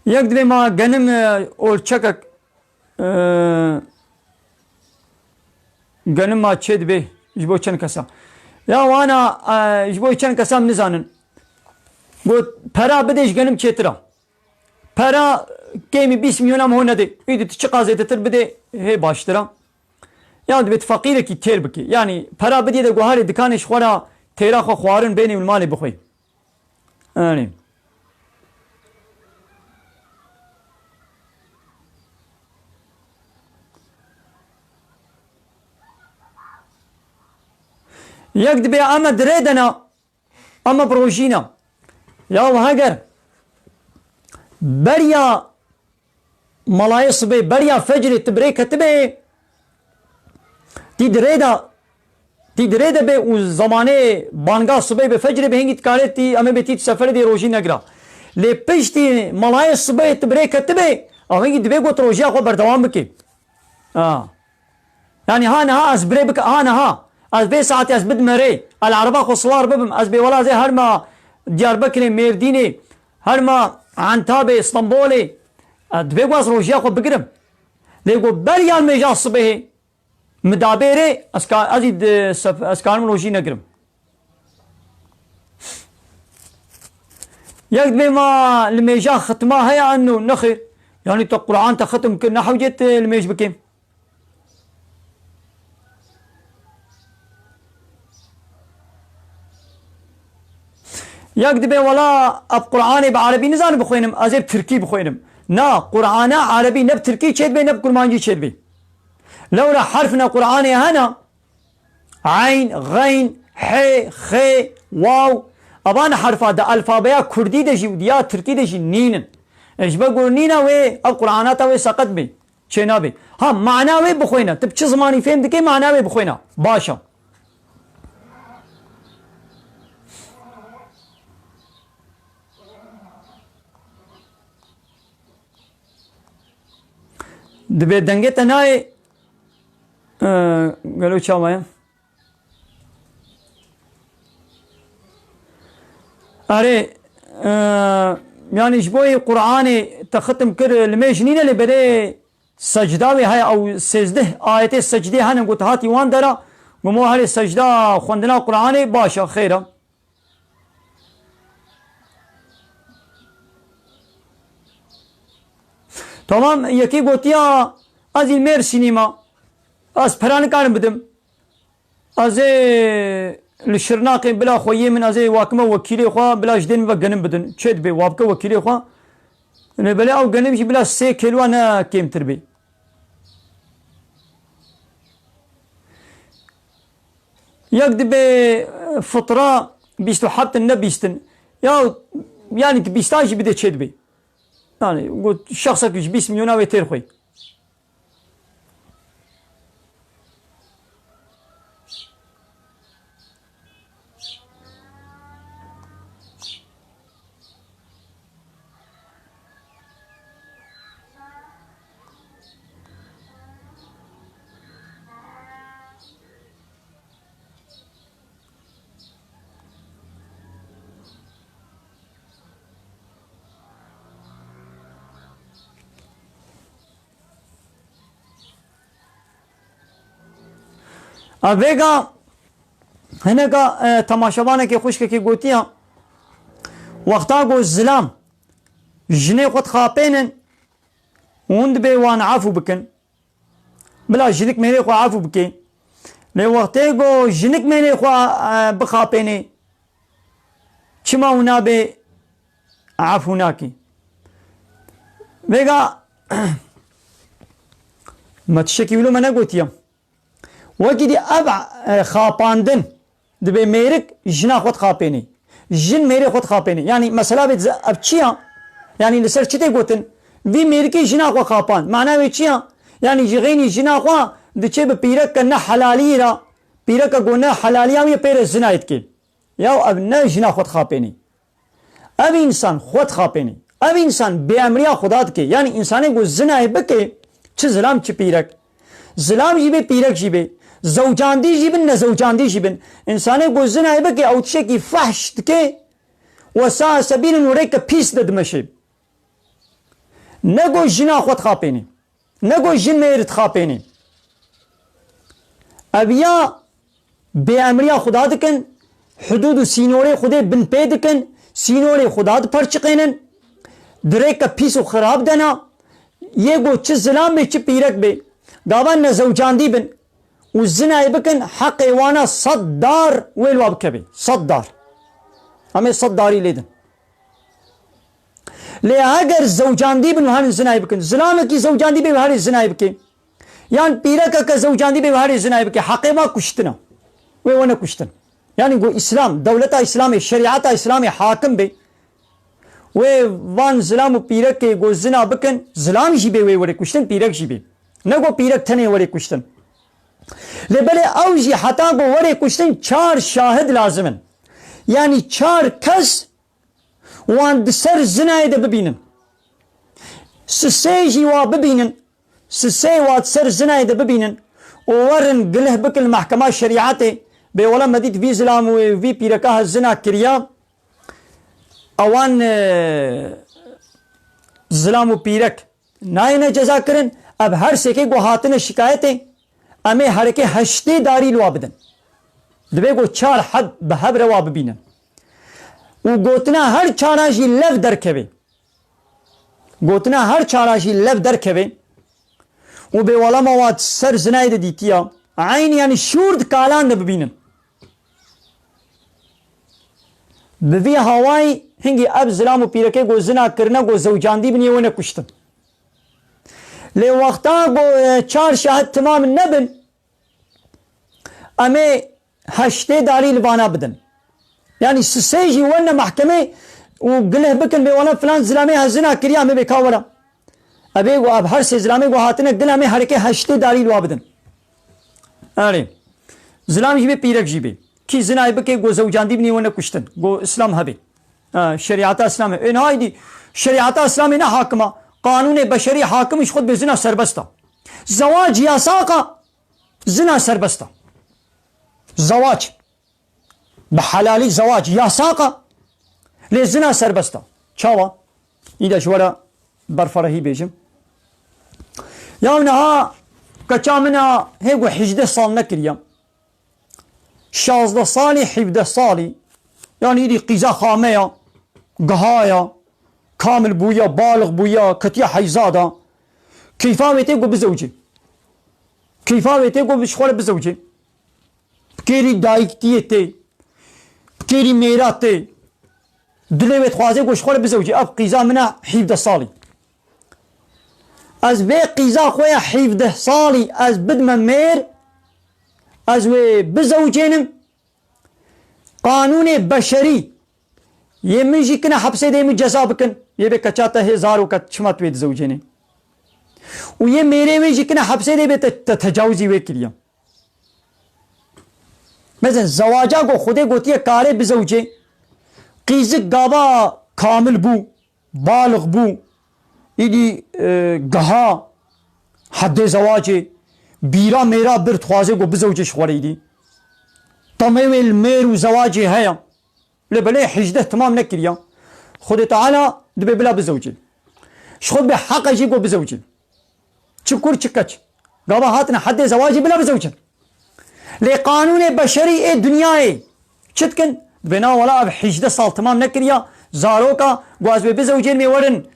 Yek divê ma genim, e, olçekek, e, genim ma çê dibê ji bo çend kesa. Ya wana, e, ji bo çend kesa em nizanin. Got, pera bidê ji genim çêtir a. Pera kêmî bîst milyon em ho nedê. Îdî tu çiqa zêdetir bidê, hê baştir a. Ya divê tu feqîrekî têr bikî. Yanî pera bidî de guharê dikanê ji xwe re têra xwe xwarin bênî û li malê bixwî. Yanî. Yek dibê em e dirê de ne. Ama bi rojî ne. Ya heger beriya malayê sibê, beriya fecrê tu birê ketibê, tî dirê de, tî dirê de bê û zemanê banga sibê bi fecrê bi hingî dikarê tî, em ê bê tî tu seferê dê rojî negira. Lê piştî malayê sibê tu birê ketibê, ew hingî divê got rojiya xwe berdewam bike. Ha. Yanî ha niha ez birê bike, ha niha. Ez vê saetê ez bidim erê. El ereba xwe siwar bibim. Ez bê wela zê herma Diyarbekirê, Mêrdînê, herma Entabê, Stenbolê. E, divê ku ez rojiya xwe bigirim. Lê ku beriya mêja sibehê mi dabêrê, ez ka, ez, di, sef, ez karim rojî negirim. Yek dibê ma li mêja xitma heye enno nexêr. Yanî te Quran te xitim kir, ne hewcet li mêj bikêm. Yek dibê wela ev Quranê bi erebî nizanim bixwînim, ez ê bi tirkî bixwînim. Na, Qurana erebî ne bi tirkî çêdibê ne bi kurmancî çêdibê. Lewra herfine Quranê hene, eyn, xeyn, hê, xê, waw. Evan herfa di alfabeya kurdî de jî û di ya tirkî de jî nînin. E, ji ber ku nîne wê ev Qurana te wê seqet bê. Çênabê. Ha, mana wê bixwêne. Tu bi çi zimanî fêm dikê, mana wê bixwêne. Baş e. Dibê dengê te nayê, e, gelo çawa ye? Erê, e, yanî ji bo yê Qur'anê te xitim kir, li mêj nîne lê berê secda wê heye, ew sêzdeh ayetê secdê hene, got hatî wan dera, gomo herê secda xwendina Qur'anê baş e, xêr e. Tamam, yekî gotiya, ez ê Mêrsînî me. Ez pera nikarim bidim. Ez ê li Şirnaqê bila xweyê min, ez ê wakime wekîlê xwe, bila ji dên min ve genim bidin. Çê dibê, wa bike wekîlê xwe. Lê belê ew genim jî bila sê kêlwa ne kêmtir bê. Yek dibê, e, fitra bîst û heft in, ne bîst in. Ya, yanî tu bîstan jî bidê çê dibê. Yanî, got, şexsek ji bîst milyona wê têr xwê. A vêga hineka, e, temaşevanekê xwişkekê gotiya, wexta ku zilam jinê xwe dixapênin, hûn dibê wan efû bikin. Bila jinik mêrê xwe efû bike. Lê wextê ku jinik mêrê xwe, e, bixapênê, çima hûn nabê efû nakî? Vêga me tiştekî wilo me negotiye. Wekî dî ev, e, xapandin dibe mêrik jina xwe dixapênê. Jin mêrê xwe dixapênê. Yanî mesela bê dize-, ev çi ya? Yanî li ser çi tê gotin? Vî mêrikê jina xwe xapan. Mana wê çi ya? Yanî ji xeynî jina xwe diçe bi pîreke ne helalî re, pîreke ku ne helaliya wî pê re zinayê dike. Ya ev ne jina xwe dixapênî. Ev însan xwe dixapênî. Ev însan bêemriya Xuda dike. Yanî însanê ku zinayê bike, çi zilam çi pîrek. Zilam jî bê, pîrek jî bê. Zewcandî jî bin, nezewcandî jî bin. Însanê ku zinayê bike, ew tiştekî fehş dike, we sa'a sebîlin û rêke pîs de dimeşe. Ne ku jina xwe dixapênî. Ne ku jin mêr dixapênî. Ev ya bêemriya Xuda dikin, hudûd û sînorê Xwedê binpê dikin, sînorê Xuda diperçiqênin, di rêke pîs û xirab de ne, yê ku çi zilam bê, çi pîrek bê, gava nezewcandî bin û zinayê bikin, heqê wana sed dar wê li wa bikevê. Sed dar. Em ê sed darî lê din. Lê heger zewcandî bin û herin zinayê bikin, zilamekî zewcandî bê û herê zinayê bike, yan pîrekeke zewcandî bê û herê zinayê bike, heqê va kuştin e. Wê wene kuştin. Yanî ku Îslam, dewleta Îslamê, şerîeta Îslamê hakim bê, wê van zilam û pîrekê ku zina bikin, zilam jî bê wê were kuştin, pîrek jî bê. Ne ku pîrek tenê were kuştin. Lê belê ew jî heta ku were kuştin çar şahid lazim in. Yanî çar kes wan di ser zinayê de bibînin. Sisê jî wa bibînin. Sisê wa di ser zinayê de bibînin û werin gilih bikin li mehkema şerîetê. Bê wela me dît vî zilam û vî pîreka he zina kiriya. Ewan, e, zilam û pîrek nayêne ceza kirin. Ev her sêkê ku hatine şikayetê, em ê herekê heştê darî li wa bidin. Divê ku çar heb bi hev re wa bibînin. Û gotina her çaran jî lev derkeve. Gotina her çaran jî lev derkeve. Û bê wela me wa ser zinayê de dîtiya. Eynî yanî şûr di kalan de bibînin. Bi vî hawayî hingî ev zilam û pîrekê ku zina kirine, ku zewcandî bin, yê wene kuştin. Lê wexta ku, e, çar şahid timam nebin, em ê heştê darî li vana bidin. Yanî sisê jî werne mehkemê û gilih bikin, bê wela filan zilamê he zina kiriya, em ê bê ka were. Ev ê ku ev her sê zilamê ku hatine gilih, em ê herekê heştê darî li wa bidin. Erê. Zilam jî bê, pîrek jî bê. Kî zinayê bike, go zewcandî binî, wene kuştin. Go Îslam hebê. Ha, şerîeta Îslamê. Ên haydî, şerîeta Îslamê ne hakim a. Qanûnê beşerî hakim, ji xwe bê zina serbest a. Zewac yasak a, zina serbest a. Zewac. Bi helalî zewac yasak a. Lê zina serbest a. Çawa? Îde ji we re berferehî bêjim. Ya niha keça min a hê ku hejdeh sal nekiriye. Şazdeh salî, hevdeh salî, yanî îdî qîza xame ya, giha ya, kamil bûya, balix bûya, ketiya heyza da. Keyfa wê tê ku bizewcê. Keyfa wê tê ku bi ji xwe re bizewcê. Bi kêrî dayikiyê tê. Bi kêrî mêra tê. Dilê wê dixwaze ku ji xwe re bizewcê. Ev qîza min a hevdeh salî. Ez vê qîza xwe ya hevdeh salî ez bidime mêr, ez wê bizewcênim. Qanûnê beşerî yê min jî kine hepsê de, yê min ceza bikin. Yê bê keça te hê zaroka, çima tu wê dizewcênê? Û yê mêrê wê jî kine hepsê de, bê te, te tecawizî wê kiriye. Mezin zewaca ku Xwedê gotiye karê bizewcê, qîzik gava kamil bû, balix bû, îdî, e, giha heddê zewacê, bîra mêra bir, dixwaze ku bizewce ji xwe re îdî. Temê wê li mêr û zewacê heye. Lê belê hejdeh timam nekiriya. Xwedê Teala dibê bila bizewcê. Ji xwe bê heqe jî ku bizewcê. Çi kur çi keç. Gava hatine heddê zewacê bila bizewcin. Lê qanûnê beşerî ê dinyayê çi dikin? Dibê na wela ev hejdeh sal timam nekiriya. Zaroka ku ez wê bizewcên wê werin.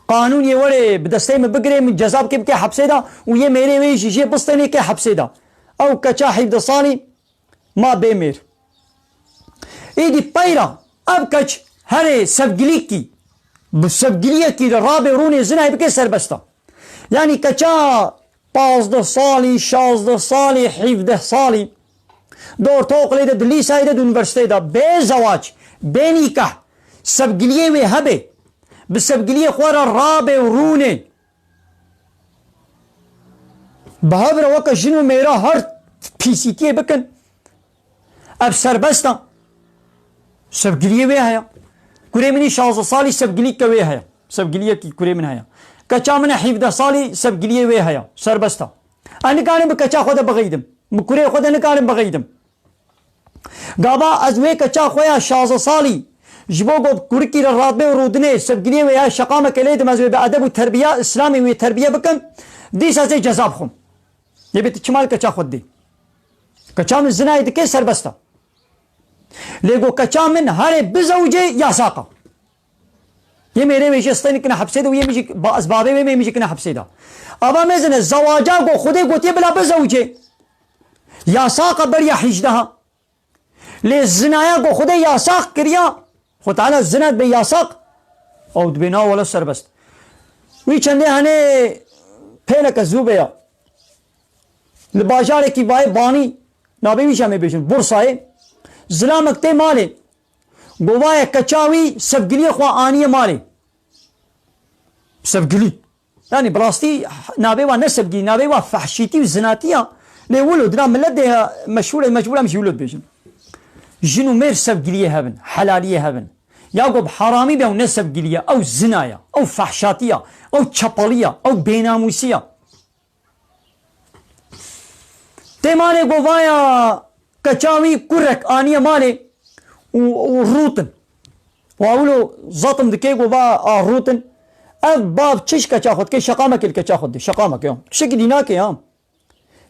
Qanûnê were bi destê min bigirê, min ceza bike, bike hepsê de û yê mêrê wê jî jê bistênê ke hepsê de. Ew keça hevdeh salî ma bê mêr. Êdî peyra ev keç herê sevgilîkî, bi sevgiliyekî li rabê rûnê zinayê bike serbest e. Yanî keça pazdeh salî, şazdeh salî, hevdeh salî, di ortaokulê de, di lîsayê de, di unîversîteyê de, bê zewac, bê nîkah, sevgiliyê wê hebe, Bi sevgiliyê xwe re rabe û rûnê. Bi hev re weke jin û mêra her pîsîtiyê bikin. Ev serbest e. Sevgiliyê wê heye. Kurê min î şazdeh salî sevgilîke wê heye. Sevgiliyekî kurê min heye. Keça min e hevdeh salî sevgiliyê wê heye. Serbest e. Ez nikarim bi keça xwe de bixeydim. Bi kurê xwe de nikarim bixeydim. Gava ez wê keça xwe ya şazdeh salî ji bo ku kurikî re radbê û rûdinê sevgiliyê wê ya şeqameke lê dim, ez wê bi edeb û terbiya Îslamê wê terbiye bikim, dîsa ez ê ceza bixwim. Yê bê tu çima li keça xwe didê? Keça min zinayê dike serbest e. Lê ku keça min herê bizewicê yasaqa. Yê mêrê wê jî stê nikine hepsê de û yê min jî ba-, ez bavê wê me yê min jî kine hepsê de. Ava mezin e, zewaca ku Xwedê gotiye bila bizewicê. Yasaqa beriya hejdeha. Lê zinaya ku Xwedê yasaq kiriya, Xwe Teala zina dibe yasaq, ew dibe na wele serbest. Wî çendê henê pêleke zû be ya. Li bajarekî vayê banî, navê wî jî em ê bêjin, Bursayê, zilamek tê malê. Govaya keça wî sevgiliyê xwe aniye malê. Sevgilî. Yanî bi rastî navê wa ne sevgî, navê wa fehşîtî û zinatî ya. Lê wilo dina millet de meşhûr e, mecbûr em jî wilo dibêjin. Jin û mêr sevgiliyê hev in, helaliyê hev in. Ya ku bi heramî be ew ne sevgilî ye, ew zina ye, ew fehşatî ye, ew çepelî ye, ew bênamûsî ye. Tê malê govaya keça wî kurek aniye malê û, û rûtin. Wa wilo zatim dike gova a rûtin. Ev bav çi ji keça xwe dike? Şeqamekê li keça xwe dide. Şeqamek ya. Tiştekî dî nake ya.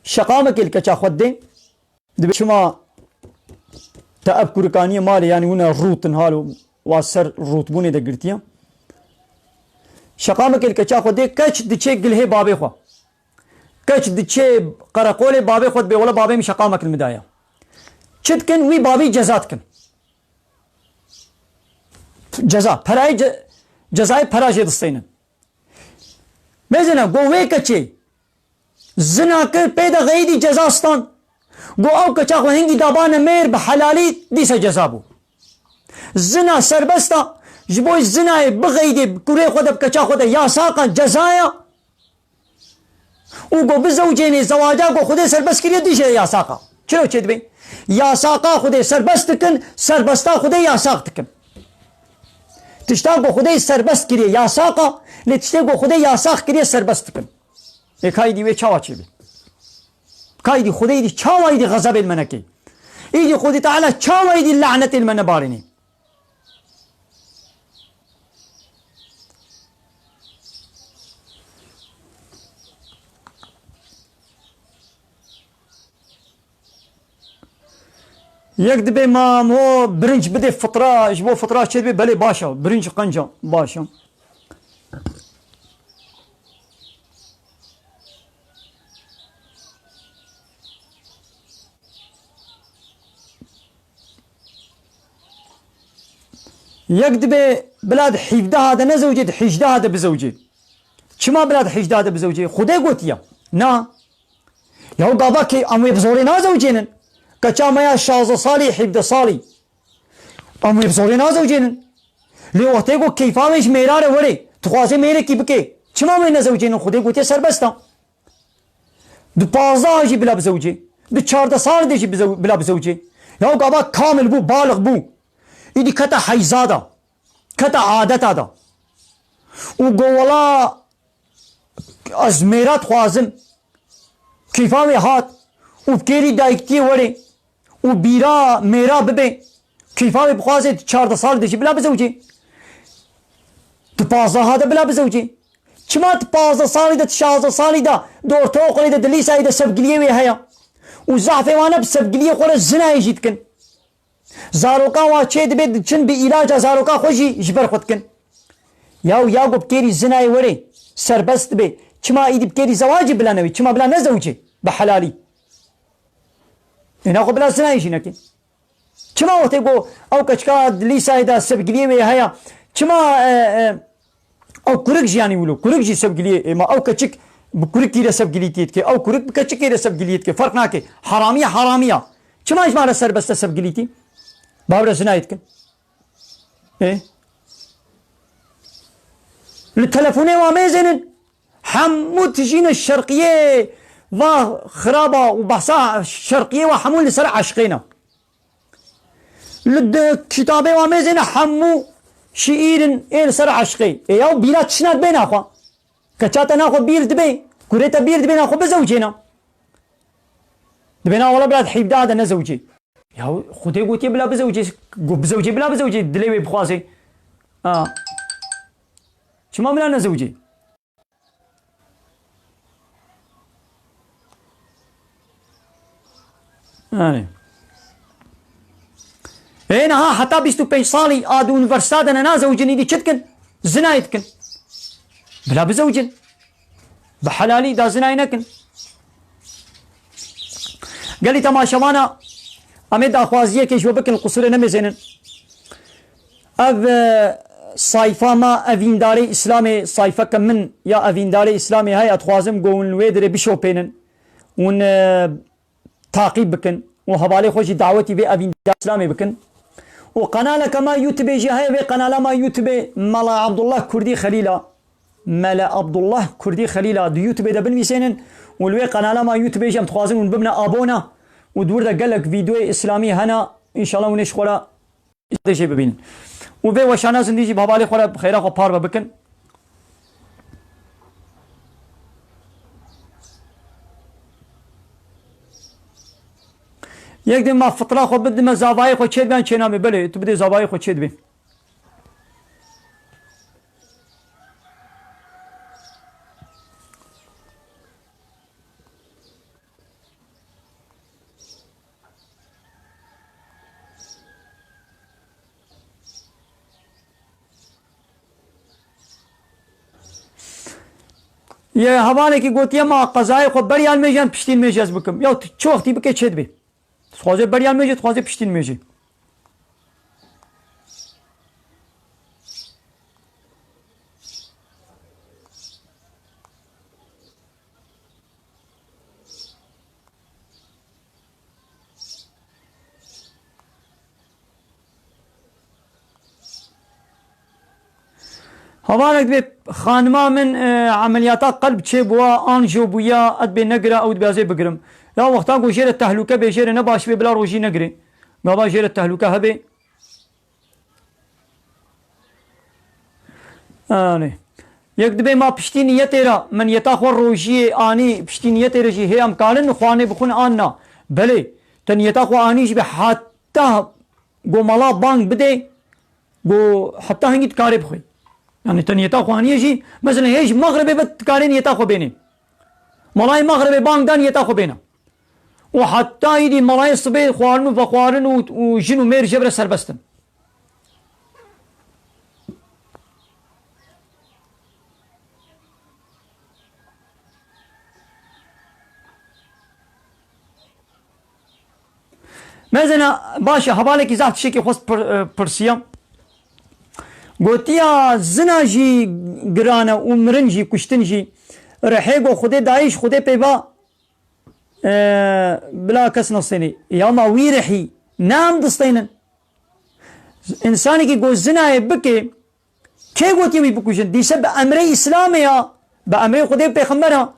Şeqamekê li keça xwe dide. Dibe çima te ev kurik aniye malê, yanî wina rûtin halo wa ser rûtbûnê de girtiye. Şeqamekê li keça xwe dê, keç diçê gilhê babê xwe. Keç diçê qereqolê babê xwe dibê, wele babê min şeqamek li min daye. Çi dikin? Wî babî ceza dikin. Ceza. Perayê ce-, cezayê pera jê distênin. Mezina, go wê keçê zina kir, pê de xeyidî ceza stan. Go ew keça xwe hingî dabane mêr bi helalî, dîsa ceza bû. Zina serbest e, ji bo zinayê bixeyidê, bi kurê xwe de, bi keça xwe de yasaqa, cezaya. Û go bizewcênê, zewaca go Xwedê serbest kiriye, dî jê yasaqa. Çilo çêdibe? Yasaqa Xwedê serbest dikin, serbesta Xwedê yasaq dikin. Tişta go Xwedê serbest kiriye yasaqa, lê tiştê go Xwedê yasaq kiriye serbest dikin. Ê kaydî wê çawa çêbe? Kaydî Xwedê îdî çawa îdî xezebê li me neke? Îdî Xwedê Teala çawa îdî lanetê li me nebarînê? Yek dibê ma mo birinc bidê fitra, ji bo fitra çêdibe, belê baş e, birinc qenc e, baş e. Yek dibê bila di hevdeha de nezewicê, di hejdeha de bizewicê. Çima bila di hejdeha de bizewicê? Xwedê gotiye. Na. Yaw gava kê em wê bi zorê nazewicênin. Keça me ya şazdeh salî, hevdeh salî. Em wê bi zorê nazewicênin. Lê wextê ku keyfa wê ji mêra re were, dixwaze mêrekî bike. Çima wê nezewicênin? Xwedê gotiye serbest e. Di pazdeh jî bila bizewicê. Di çardeh sal de jî bizew-, bila bizewicê. Yaw gava kamil bû, balix bû. Îdî kete heyza de. Kete adeta de. Û go wela ez mêra dixwazim. Keyfa wê hat û bi kêrî dayiktiye were û bîra mêra bibe. Keyfa wê bixwaze di çardeh sal de jî bila bizewicê. Di pazdeh de bila bizewicê. Çima di pazdeh salî de, di şazdeh salî de, di ortaokulê de, di lîsayê de sevgiliyê wê heye? Û zehfê wan e bi sevgiliyê xwe re zinayê jî dikin. Zaroka wa çê dibe diçin bi îlaca zaroka xwe jî ji ber xwe dikin. Yaw ya ku bi kêrî zinayê were serbest dibe, çima îdî bi kêrî zewacî bila newî? Çima bila nezewicê bi helalî? Êna xwe bila zinayê jî neke. Çima wextê ku ew keçika di lîsayê de sevgiliyê wê heye, çima, e, e, ew kurik jî yanî wilo, kurik jî sevgiliyê, e, ma ew keçik bi kurikî re sevgilîtiyê dike, ew kurik bi keçikê re sevgiliyê dike, ferq nake. Haramiye, haramiya. Çima ji me re serbest e sevgilîtî? Bi hev re zinayê dikin. Ê? Li telefonê wa mêzênin hemû tijîne şerqiyê va xiraba û behsa şerqiyê wa hemû li ser eşqê ne. Li di kitabê wa mêzêne hemû şiîrin ê li ser eşqê. Ê yaw bîra tişna dibê naxwe. Keça te naxwe bîr dibê, kurê te bîr dibê naxwe bizewcêne. Dibê na wala bila di hîvdeha de nezewcê. Ya Xwedê gotiye bila bizewcê, go bizewcê bila bizewcê dilê wê bixwazê. Ha. Çima bila nezewcê? Yani. Ê niha heta bîst û pênc salî a di unîversîta de ne nazewicin, îdî çi dikin? Zinayê dikin. Bila bizewicin. Bi helalî da zinayê nekin. Gelî temaşevana, em ê daxwaziyekê ji we bikin, qusûrê nemêzênin. Ev, e, sayfa ma evîndarê Îslamê, sayfeke min ya evîndarê Îslamê heye, dixwazim ku hûn li wê dirê bişopênin. Hûn, e, taqîb bikin û hevalê xwe jî dawetî vê evîndarê Îslamê bikin. Û qenaleke ma YouTubeê jî heye, vê qenala ma YouTubeê Mela Abdullah Kurdî Xelîla. Mele Abdullah Kurdî Xelîla di YouTubeê de binivîsênin û li wê qenala ma YouTubeê jî em dixwazin hûn bibine abona û di wir de gelek vîdeoyê îslamî hene. Înşallah hûn ê ji xwe re îstîfade jê bibînin. Û vê weşana zindî jî bi hevalê xwe re bi xêra xwe parve bikin. Yek dê ma fitra xwe bidime zavayê xwe çêdibe yan çêname? Belê, tu bidê zavayê xwe çêdibê. Yê hevalekî gotiye ma qezayê xwe beriya limêje yan piştî limêje ez bikim. Ya tu çi wextî bike çêdibê. Dixwaze beriya limêje, dixwaze piştî limêje. Hevalek dibê xanima min, e, emeliyata qelb çêbûya, anjiyo bûya, ez dibê negira, ew dibê ez ê bigirim. Ya wexta ku jê re tehlûke bê, jê re ne baş bê, bila rojî negirê. Gava jê re tehlûke hebe. Anê. Yek dibê ma piştî niyetê re, min niyeta xwe rojiyê anî, piştî niyetê re jî hê em karin xwanê bixwin an na. Belê, te niyeta xwe anî jî be heta ku mala bang bide, ku heta hingî dikarê bixwî. Yani te niyeta xwe anî jî, mesela hê ji mexribê be dikarê niyeta xwe bênê. Malayê mexribê bang da niyeta xwe bêne. Û heta îdî malayê sibê xwarin û vexwarin û, û jin û mêr jevre serbest in. Mezena, baş e, hevalekî zaf tiştekî xwest pir-, e, pirsiya. Gotiya zina jî giran e û mirin jî, kuştin jî. Rihê ku Xwedê dayî ji Xwedê pê ba, e, bila kes nestênê. Ya ma wî rihî ne em distênin. Însanekî ku zinayê bike, kê gotiye wî bikujin? Dîse bi emrê Îslamê ya, bi emrê Xwedê û Pêxember a.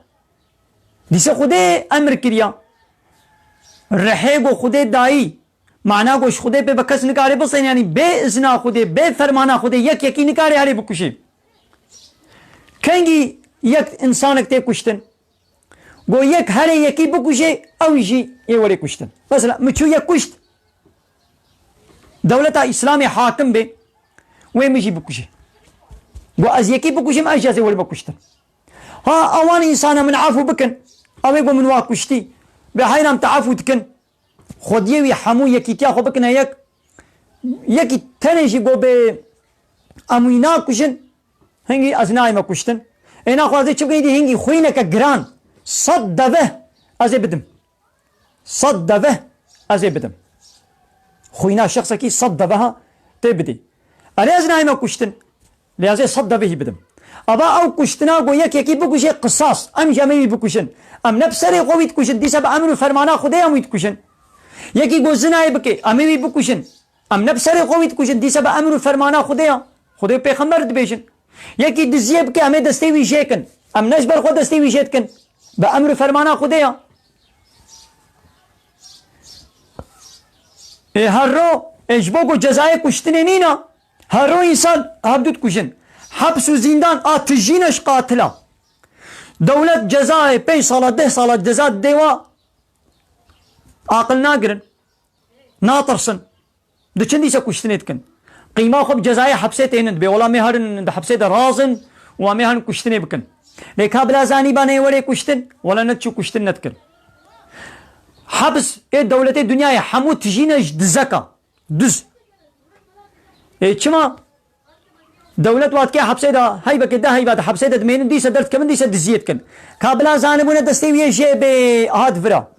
Dîse Xwedê emr kiriya. Rihê ku Xwedê dayî, mana ku ji Xwedê pê be kes nikare bisên, yanî bê izna Xwedê, bê fermana Xwedê yek yekî nikare herê bikuje. Kengî yek însanek tê kuştin? Go yek herê yekî bikuje, ew jî ê werê kuştin. Mesela, min çû yek kuşt, dewleta Îslamê hakim bê, wê min jî bikuje. Go ez yekî bikujim, ez jî ez ê werî bikuştin. Ha, ewan însana min efû bikin, ew ê go min wa kuştî, bê heyran te efû dikin. Xwediyê wî hemû yekîtiya xwe bikine yek. Yekî tenê jî go bê em wî nakujin, hingî ez nayême kuştin. Ê naxwe ez ê çi bikim, îdî hingî xwîneke giran, sed deveh ez ê bidim. Sed deveh ez ê bidim. Xwîna şexsekî sed deveha tê bidî. Erê ez nayême kuştin. Lê ez ê sed devehî bidim. Ava ew kuştina ku yek yekî bikuje qisas, em jî em ê wî bikujin. Em ne bi serê xwe wî dikujin, dîsa bi emir û fermana Xwedê em wî dikujin. Yekî ku zinayê bike, em ê wî bikujin. Em ne bi serê xwe wî dikujin, dîsa bi emir û fermana Xwedê ya. Xwedê û pêxember dibêjin. Yekî diziyê bike, em ê destê wî jê kin. Em ne ji ber xwe destê wî jê dikin. Bi emr û fermana Xwedê ya. Ê her ro, ê ji bo ku cezayê kuştinê nîna, her ro însan hevdû dikujin. Heps û zîndan a tijî ne ji qatila. Dewlet cezayê pênc sala, deh sala ceza didê wa aqil nagirin. Natirsin. Diçin dîse kuştinê dikin. Qîma xwe bi cezayê hepsê tênin dibê. Wela em ê herin di hepsê de razin û em ê herin kuştinê bikin. Lê ka bila zanîba neyê werê kuştin, wela nediçû kuştin nedikir. Heps ê dewletê dinyayê hemû tijîne ji dizeka. Diz. Ê çima? Dewlet wa dike hepsê de, heyveke de heyva de hepsê de dimênin, dîse derdikevin, dîse diziyê dikin. Ka bila zanibûne destê wî yê jê bê, hat vira.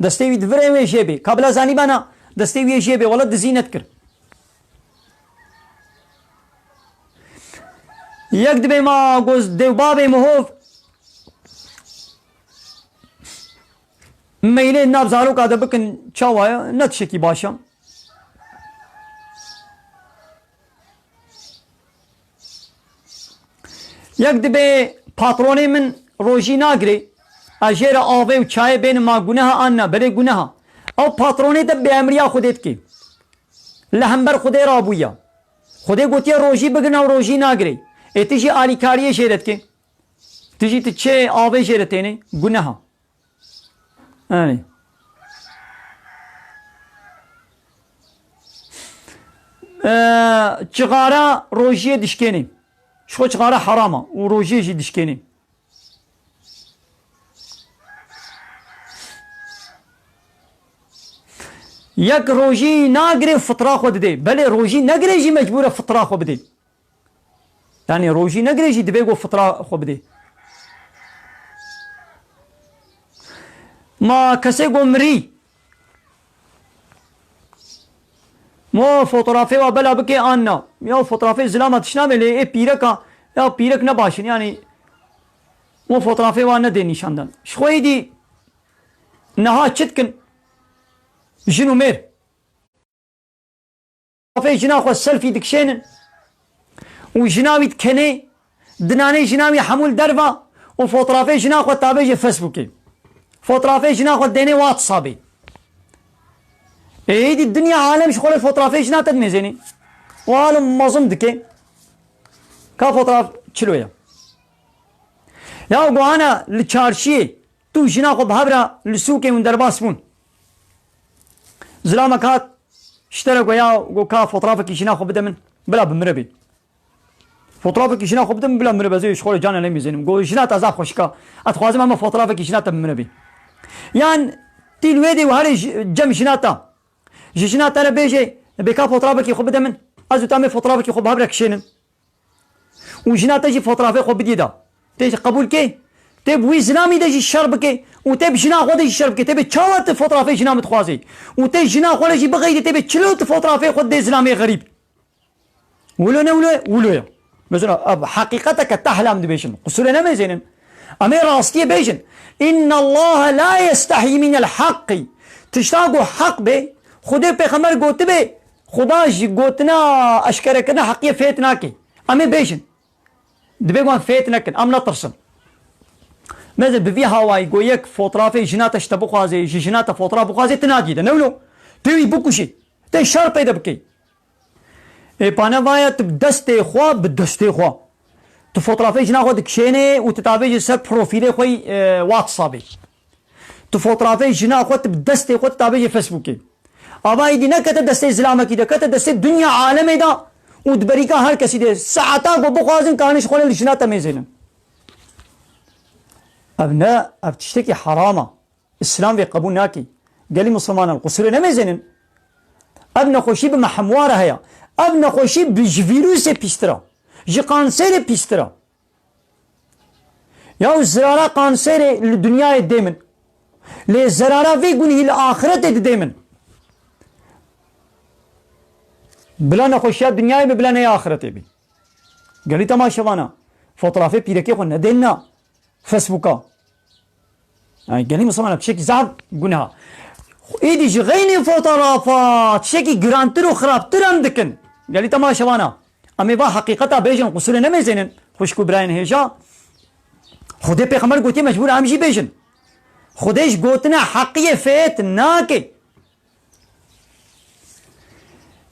Destê wî di virê wê jê bê. Ka bila zanîbana destê wî yê jê bê. Wela dizî nedikir. Yek dibê ma goz dê û bavê mihov meylê nav zaroka de bikin çawa ye? Ne tiştekî baş e. Yek dibê patronê min rojî nagirê, ez jê re avê û çayê bênim, ma guneha an na? Belê guneha. Ew patronê te bêemriya Xwedê dikê. Li hember Xwedê rabûye. Xwedê gotiye rojî bigirne û rojî nagirê. Ê tu jî alîkariyê jê re dikê. Tu jî tu çê avê jê re tênê. Guneha. Erê. Ee, çixara rojiyê dişkênê. Ji xwe çixara herama û rojiyê jî dişkênê. Yek rojî nagirê fitra xwe didê. Belê rojî negirê jî mecbûr e fitra xwe bidê. Yanî rojî negirê jî divê ku fitra xwe bidê. Ma kesê ku mirî, mo fotografê wa bela bikê an na? Ya fotografê zilama tişt nabe lê ê pîreka, ya pîrek ne baş in, yanî mo fotografê wa nedê nîşandan. Ji xwe êdî niha çi dikin? Jin û mêr. Fotografê jina xwe selfî dikişênin û jina wî dikenê, dinanê jina wî hemû li derva û fotografê jina xwe tabê ji Facebookê. Fotografê jina xwe dênê WhatsAppê. Ê, êdî dinya alem ji xwe re fotografê jina te dimêzênê. Û alem mezin dike. Ka fotograf çilo ye. Ya guhana li çarşiyê tu jina xwe bi hev re li sûkê hûn derbas bûn. Zilamek hat, ji te re got, ya, got, ka fotoğrafekî jina xwe bide min, bila bi min re bê. Fotoğrafekî jina xwe bide min, bila min re be, ez ê ji xwe re cana nemîzênim. Got, jina te zaf xweşik e. Ez dixwazim hema fotoğrafekî jina te bi min re bê. Yan tî li wê dê û herê ji, cem jina te. Ji jina te re bêje, bê ka fotoğrafekî xwe bide min. Ez û te em ê fotoğrafekî xwe bi hev re kişênin. Û jina te jî fotoğrafê xwe bidî da. Tê jî qebûl kê? Tê bi wî zilamî de jî şer bikê û tê bi jina xwe de jî şer bikê. Tê bê çawa tu fotoğrafê jina min dixwazê? Û tê jina xwe re jî bixeydê, tê bê çilo tu fotoğrafê xwe dê zilamê xerîb? Wilo ne wilo ye? Wilo ye. Mesela, ev heqîqeteke tehla em dibêjin. Qusûrê nemêzênin. Em ê rastiyê bêjin. Inna Allaha la yestehî minel haqqî. Tişta ku heq bê, Xwedê pêxember gotibe, Xuda ji gotina eşkerekirina heqiyê fêt nake. Em ê bêjin. Divê wan fêt nekin, em netirsin. Meze bi vî hawayî go yek fotoğrafê jina te ji te bixwazê, ji jina te fotoğraf bixwazê, tu nadî de, ne wilo? Tu wî bikuşî. Tê şer peyde bikey. Ê pane vaya tu bi destê xwe, bi destê xwe. Tu fotoğrafê jina xwe dikişênê û tu tavê ji ser profîlê xwe, e, WhatsAppê. Tu fotoğrafê jina xwe tu bi destê xwe tu tavê ji Facebookê. Ava êdî nekete destê zilamekî de, kete destê dinya alemê de û di berîka her kesî de. Saeta ku bixwazin kanin ji xwe li jina te mêzênin. Ev ne, ev tiştekî heram e. Îslam vê qebûl nake. Gelî misilmanan qusûrê nemêzênin. Ev nexweşî bi me hemû re heye. Ev nexweşî bi, ji vîrusê pîstir e. Ji kanserê pîstir e. Ya zirara kanserê li dinyayê didê min. Lê zerara vê gunhî li axiretê didê min. Bila nexweşiya dinyayê bi, bila neyê axiretê bî. Gelî temaşevana, fotoğrafê pîrekê xwe nedênna Facebooka. Yani gelî misilmana tiştekî zaf guneha. Êdî ji xeynê fotoğrafa tiştekî girantir û xirabtir em dikin. Gelî temaşevana, Em ê va heqîqeta bêjin, qusûrê nemêzênin, xwişk û birayên hêja. Xwedê pêxember gotiye mecbûr em jî bêjin. Xwedê ji gotina heqiyê fêt nake.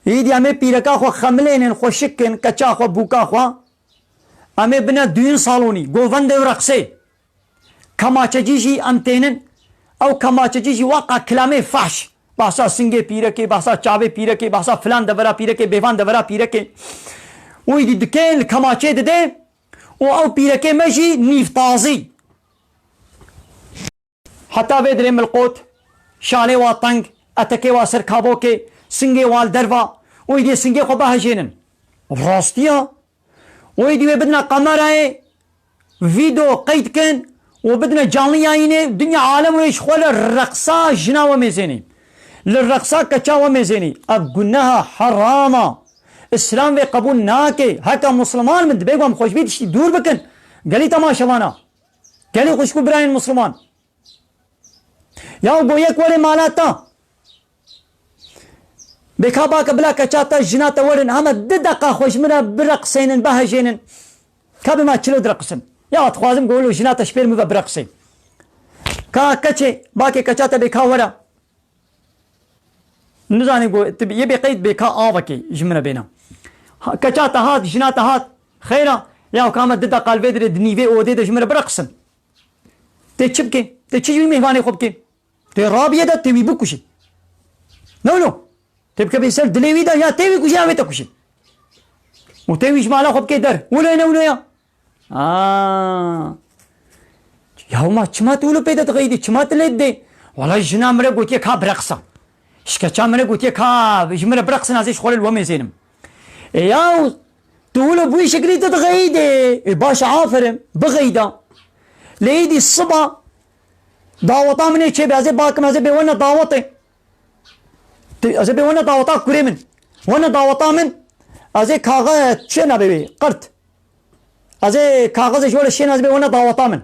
Îdî em ê pîreka xwe xemilênin, xweşik kin, keça xwe, bûka xwe. Em ê bine düğün salonî, govendê û reqsê. Kemaçecî jî em tênin. Ew kemaçecî jî waqa kilamê fahş. Behsa singê pîrekê, behsa çavê pîrekê, behsa filan devera pîrekê, bêvan devera pîrekê. Û îdî dikên li kemaçê dide û ew pîrekê me jî nîv tazî. Heta vê dirê milqot, şalê wa teng, etekê wa ser kabokê, singê wa li derva, û îdî singê xwe bihejênin. Rastiya. Û êdî wê bidine kamerayê, vîdeo qeyd kin û bidine canlı yayînê, dinya alem wê ji xwe li reqsa jina we mêzênî. Li reqsa keça we mêzênî. Ev guneha herama. Îslam vê qebûl nake. Heke Musliman min dibê ku em xweşbî tiştî dûr bikin. Gelî temaşevana. Gelî xwişk û birayên Musliman. Ya go yek were mala ta. Bêka bake bila keça te jina te werin, hema di deqa xwe ji min re bireqsênin, bihejênin. Ka bê ma çilo direqisin. Ya dixwazim go wilo jina te ji pêr min ve bireqsê. Ka keçê, bakê keça te bêka were. Nizanî go, tu yê bê qeyd bêka avekê ji min re bêna. Ha, keça te hat, jina te hat. Xeyra, ya ka me di deqa li vê dirê di nîvê odê de ji min re bireqisin. Tê çi bike? Tê çi ji wî mêvanê xwe bike? Tê rabiye de tê wî bikuşî. Ne wilo? Tê bikevê ser dilê wî de ya tê wî kuşî ya wê te kuşî. Û tê wî ji mala xwe bike der. Wilo ye ne wilo ya? Aa. Ya ma çima tu wilo pê de dixeyidî? Çima tu lê didê? Wala jina min re gotiye ka bireqisa. Şikeça min re gotiye ka ji min re bireqsin, ez ê ji xwe re li we mêzênim. E ya, tu wilo bi wî şeklî tu dixeyîdê. E, baş e, aferin, bixeyda. Lê êdî siba daweta min ê çêbe, ez ê bakim, ez ê bê wene dawetê. Tu, ez ê bê wene daweta kurê min. Wene daweta min, ez ê kaxe çi nabê wê, qirt. Ez ê kaxizê ji we re şên, ez ê bê wene daweta min.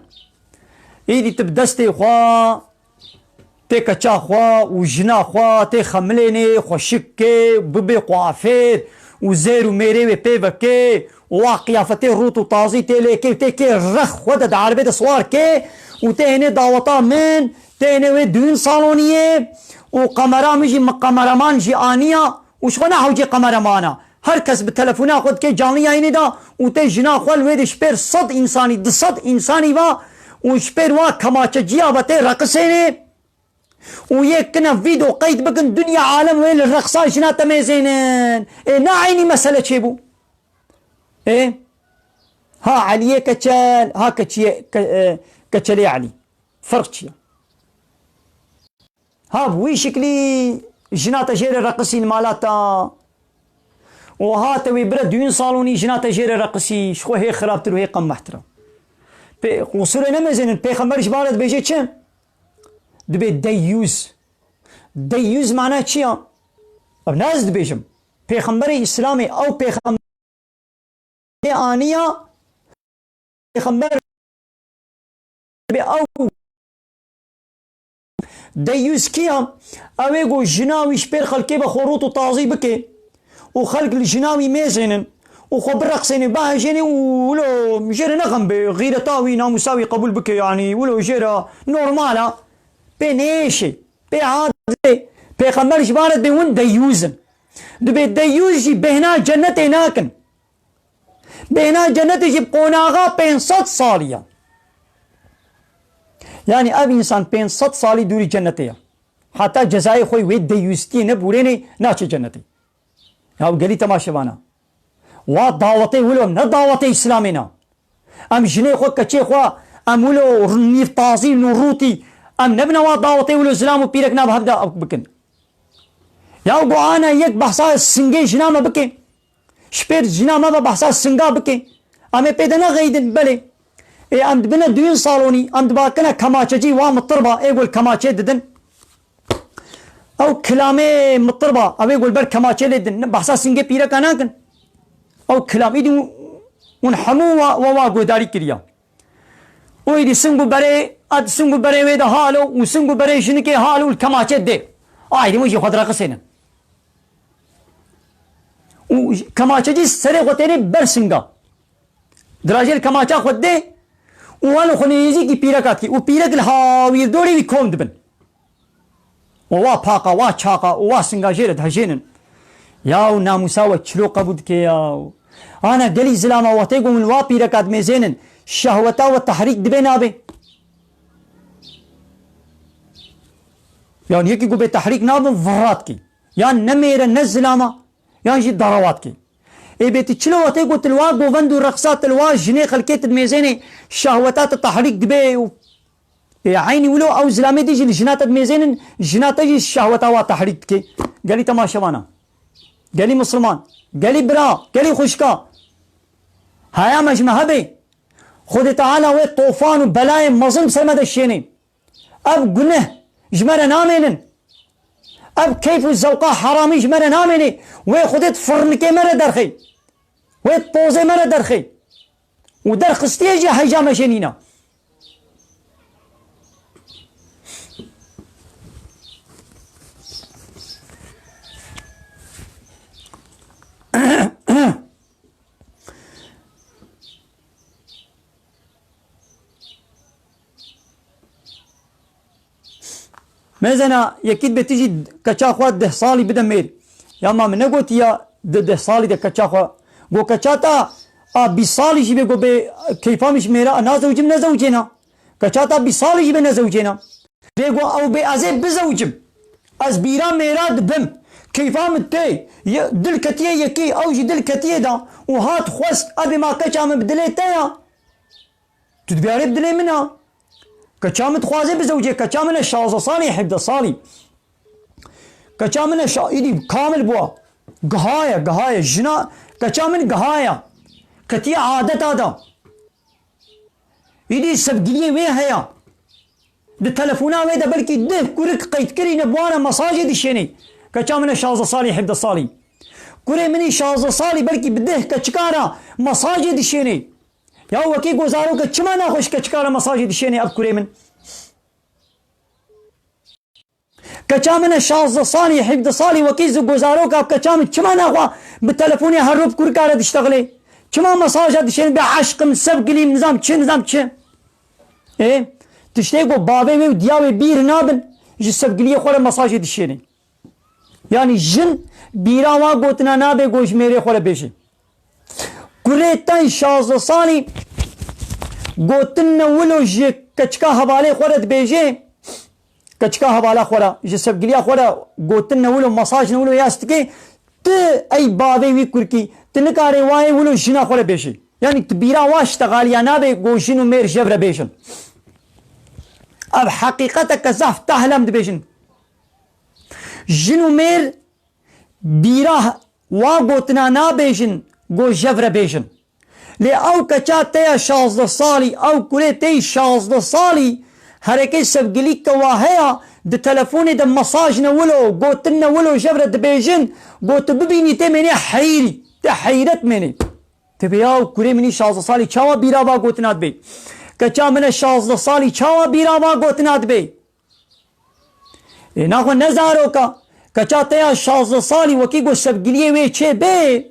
Êdî tu bi destê xwe, tê keça xwe û jina xwe, tê xemilênê, xweşik kê, bibê kuafêr û zêr û mêrê wê pê vekê û wa qiyafetê rût û tazî tê lê kê û tê kê rex xwe de di erebê de siwar kê û tê hênê daweta min, tê hênê wê düğün saloniyê û kamera min jî, min kameraman jî aniya û ji xwe ne hewcê kameramana. Her kes bi telefona xwe dike canlı yayînê de û tê jina xwe li wê de ji pêr sed însanî, du sed însanî va û ji pêr wa kemaçeciya ve tê reqisênê û yê kine vîdeo qeyd bikin, dinya alem wê li reqsa jina te mêzênin. Ê ne eynî mesele çêbû? Ê ha Eliyê Keçel, ha keçiyê, ke-, e, Keçelê Elî. Ferq çi ye? Ha bi wî şiklî jina te jê re reqisî li mala te. Û ha te wê bire düğün salonî, jina te jê re reqisî, ji xwe hê xirabtir û hê qemehtir e. Pê qusûrê nemêzênin, pêxember ji bar re dibêje çi? Dibê deyyûz. Deyyûz mana çi ya? Ev ne ez dibêjim. Pêxemberê Îslamê, ew pêxember Lê aniya pêxember bê ew deyyûz kî ya? Ew ê ku jina wî ji pêr xelkê ve xwe rût û tazî bike û xelk li jina wî mêzênin û xwe bireqsênê, bahejênê û wilo jê re ne xem bê, xîreta wî, namûsa wî qebûl bike, yanî wilo jê re normal a. Pê nêşê, pê adê, pêxember ji van re dibê hûn deyyûz in. Dibê deyyûz jî bêhna cennetê nakin. Bêhna cennetê jî bi qonaxa pênc sed salî ye. Yanî ev însan pênc sed salî dûrî cennetê ye. Heta cezayê xwe wê deyyûztiyê nebûrênê naçe cennetê. Ya gelî temaşevana. Wa dawetê wilo ne dawetê Îslamê ne. Em jinê xwe, keçê xwe, em wilo nîv tazî, nûrûtî, em nebine wa dawetê wilo zilam û pîrek nav hevde bikin. Ya go ana yek behsa singê jina me bike. Ji pêr jina me ve behsa singa bike. Em ê pê de nexeyidin, belê. Ê em dibine düğün salonî, em dibakine kemaçecî, wa mitir ba, ê gol kemaçê didin. Ew kilamê mitir ba, ew ê gol ber kemaçê lê din, behsa singê pîreka nakin. Ew kilam, îdî hûn hemû wa, wa, wa guhdarî kiriya. Û êdî sing û berê, ed sing û berê wê de halo û sing û berê jinikê halo û li kemaçê dê. Aydî min jî xwe direqisênin. Û kemaçe jî serê xwe tênê ber singa. Dirajê li kemaça xwe dê û wan xwe nêzîkî pîreka dikî û pîrek li hawîrdorê wî kom dibin. Û wa paqa, wa çaqa û wa singa jê re dihejênin. Yaw namûsa we çilo qebû dike yaw. Ana gelî zilama wextê ku min wa pîreka dimêzênin, şehweta we tehrîk dibe nabe? Yan yekî ku bê tehrîk nabin, virra dikî. Yan ne mêr e, ne zilama, yan jî darawa dikî. Ê bê tu çilo wextê ku tu li wa govend û reqsa, tu li wa jinê xelkê tu dimêzênê, şehweta tu tehrîk dibe û ê eynî wilo ew zilamê dî jî li jina te dimêzênin, jina te jî şehweta wa tehrîk dike. Gelî temaşevana, gelî misilman, gelî bira, gelî xwişka. Haya me ji me hebe. Xwedê Teala wê tofan û belayên mezin bi ser me de şênê. Ev guneh ji me re namênin. Ev keyf û zewqa heramî ji me re namênê. Wê Xwedê di firnikê me re derxê. Wê di pozê me re derxê. Û derxistiye jî heyja me jê nîna. Mêzena yekî dibe tu jî keça xwe deh salî bide mêr. Ya ma min negotiya di deh salî de keça xwe. Go keça ta a bîst salî jî bê go bê keyfa min ji mêra a nazewicim nezewicêna. Keça ta bîst salî jî bê nezewicêna. Bê go ew bê ez ê bizewicim. Ez bîra mêra dibim. Keyfa min tê. Ye-, dil ketiye yekî, ew jî dil ketiye da. Û hat xwest, ebê ma keça min bi dilê te ya. Tu dibiyarê bi dilê min a. Keça min dixwaze bizewicê, keça min e şazdeh salî, hevdeh salî. Keça min e şa-, îdî kamil bûa. Gihaye, gihaye. Jina, keça min gihaye. Ketiye adeta da. Îdî sevgiliyê wê heye. Di telefona wê de belkî deh kurik qeyd kirîne, bi wan re mesajê dişênê. Keça min e şazdeh salî, hevdeh salî. Kurê min î şazdeh salî belkî bi deh keçika re mesajê dişênê. Ya wekî go zaroke çima naxwe ji keçika re mesajê dişênê ev kurê min? Keça min e şazdeh salî, hevdeh salî, wekî zi-, go zaroka ev keça min çima naxwe bi telefonê her roj kurika re diştexilê? Çima mesaja dişênê bê eşqim, sevgilîm, nizam çi, nizam çi? Ê, tiştê go bavê wê û diya wê bîr nabin, ji sevgiliyê xwe re mesajê dişênê. Yanî jin bîra wa gotina nabe go ji mêrê xwe re bêje. Kurê te şazdeh salî gotin ne wilo ji keçika hevalê xwe re dibêje, keçika hevala xwe re, ji sevgiliya xwe re gotin ne wilo, mesaj ne wilo ya stikê, tu ey bavê wî kurkî, tu nikarê wayê wilo jina xwe re bêjî. Yanî tu bîra wa ştexaliya nabe go jin û mêr jev re bêjin. Ev heqîqeteke zehf tehlem dibêjin. Jin û mêr bîra wa gotina nabêjin, go jev re bêjin. Lê ew keça te ya şazdeh salî, ew kurê te yî şazdeh salî, hereke sevgilîk ke wa heya, di telefonê de mesaj ne wilo, gotin ne wilo jev re dibêjin, go tu bibînî tê mênê heyrî, te heyret mênê. Tê bê ya kurê min î şazdeh salî çawa bîra va gotina dibê? Keça min e şazdeh salî çawa bîra va gotina dibê? Ê, naxwe ne zaroka. Keça te ya şazdeh salî wekî go sevgiliyê wê çê bê,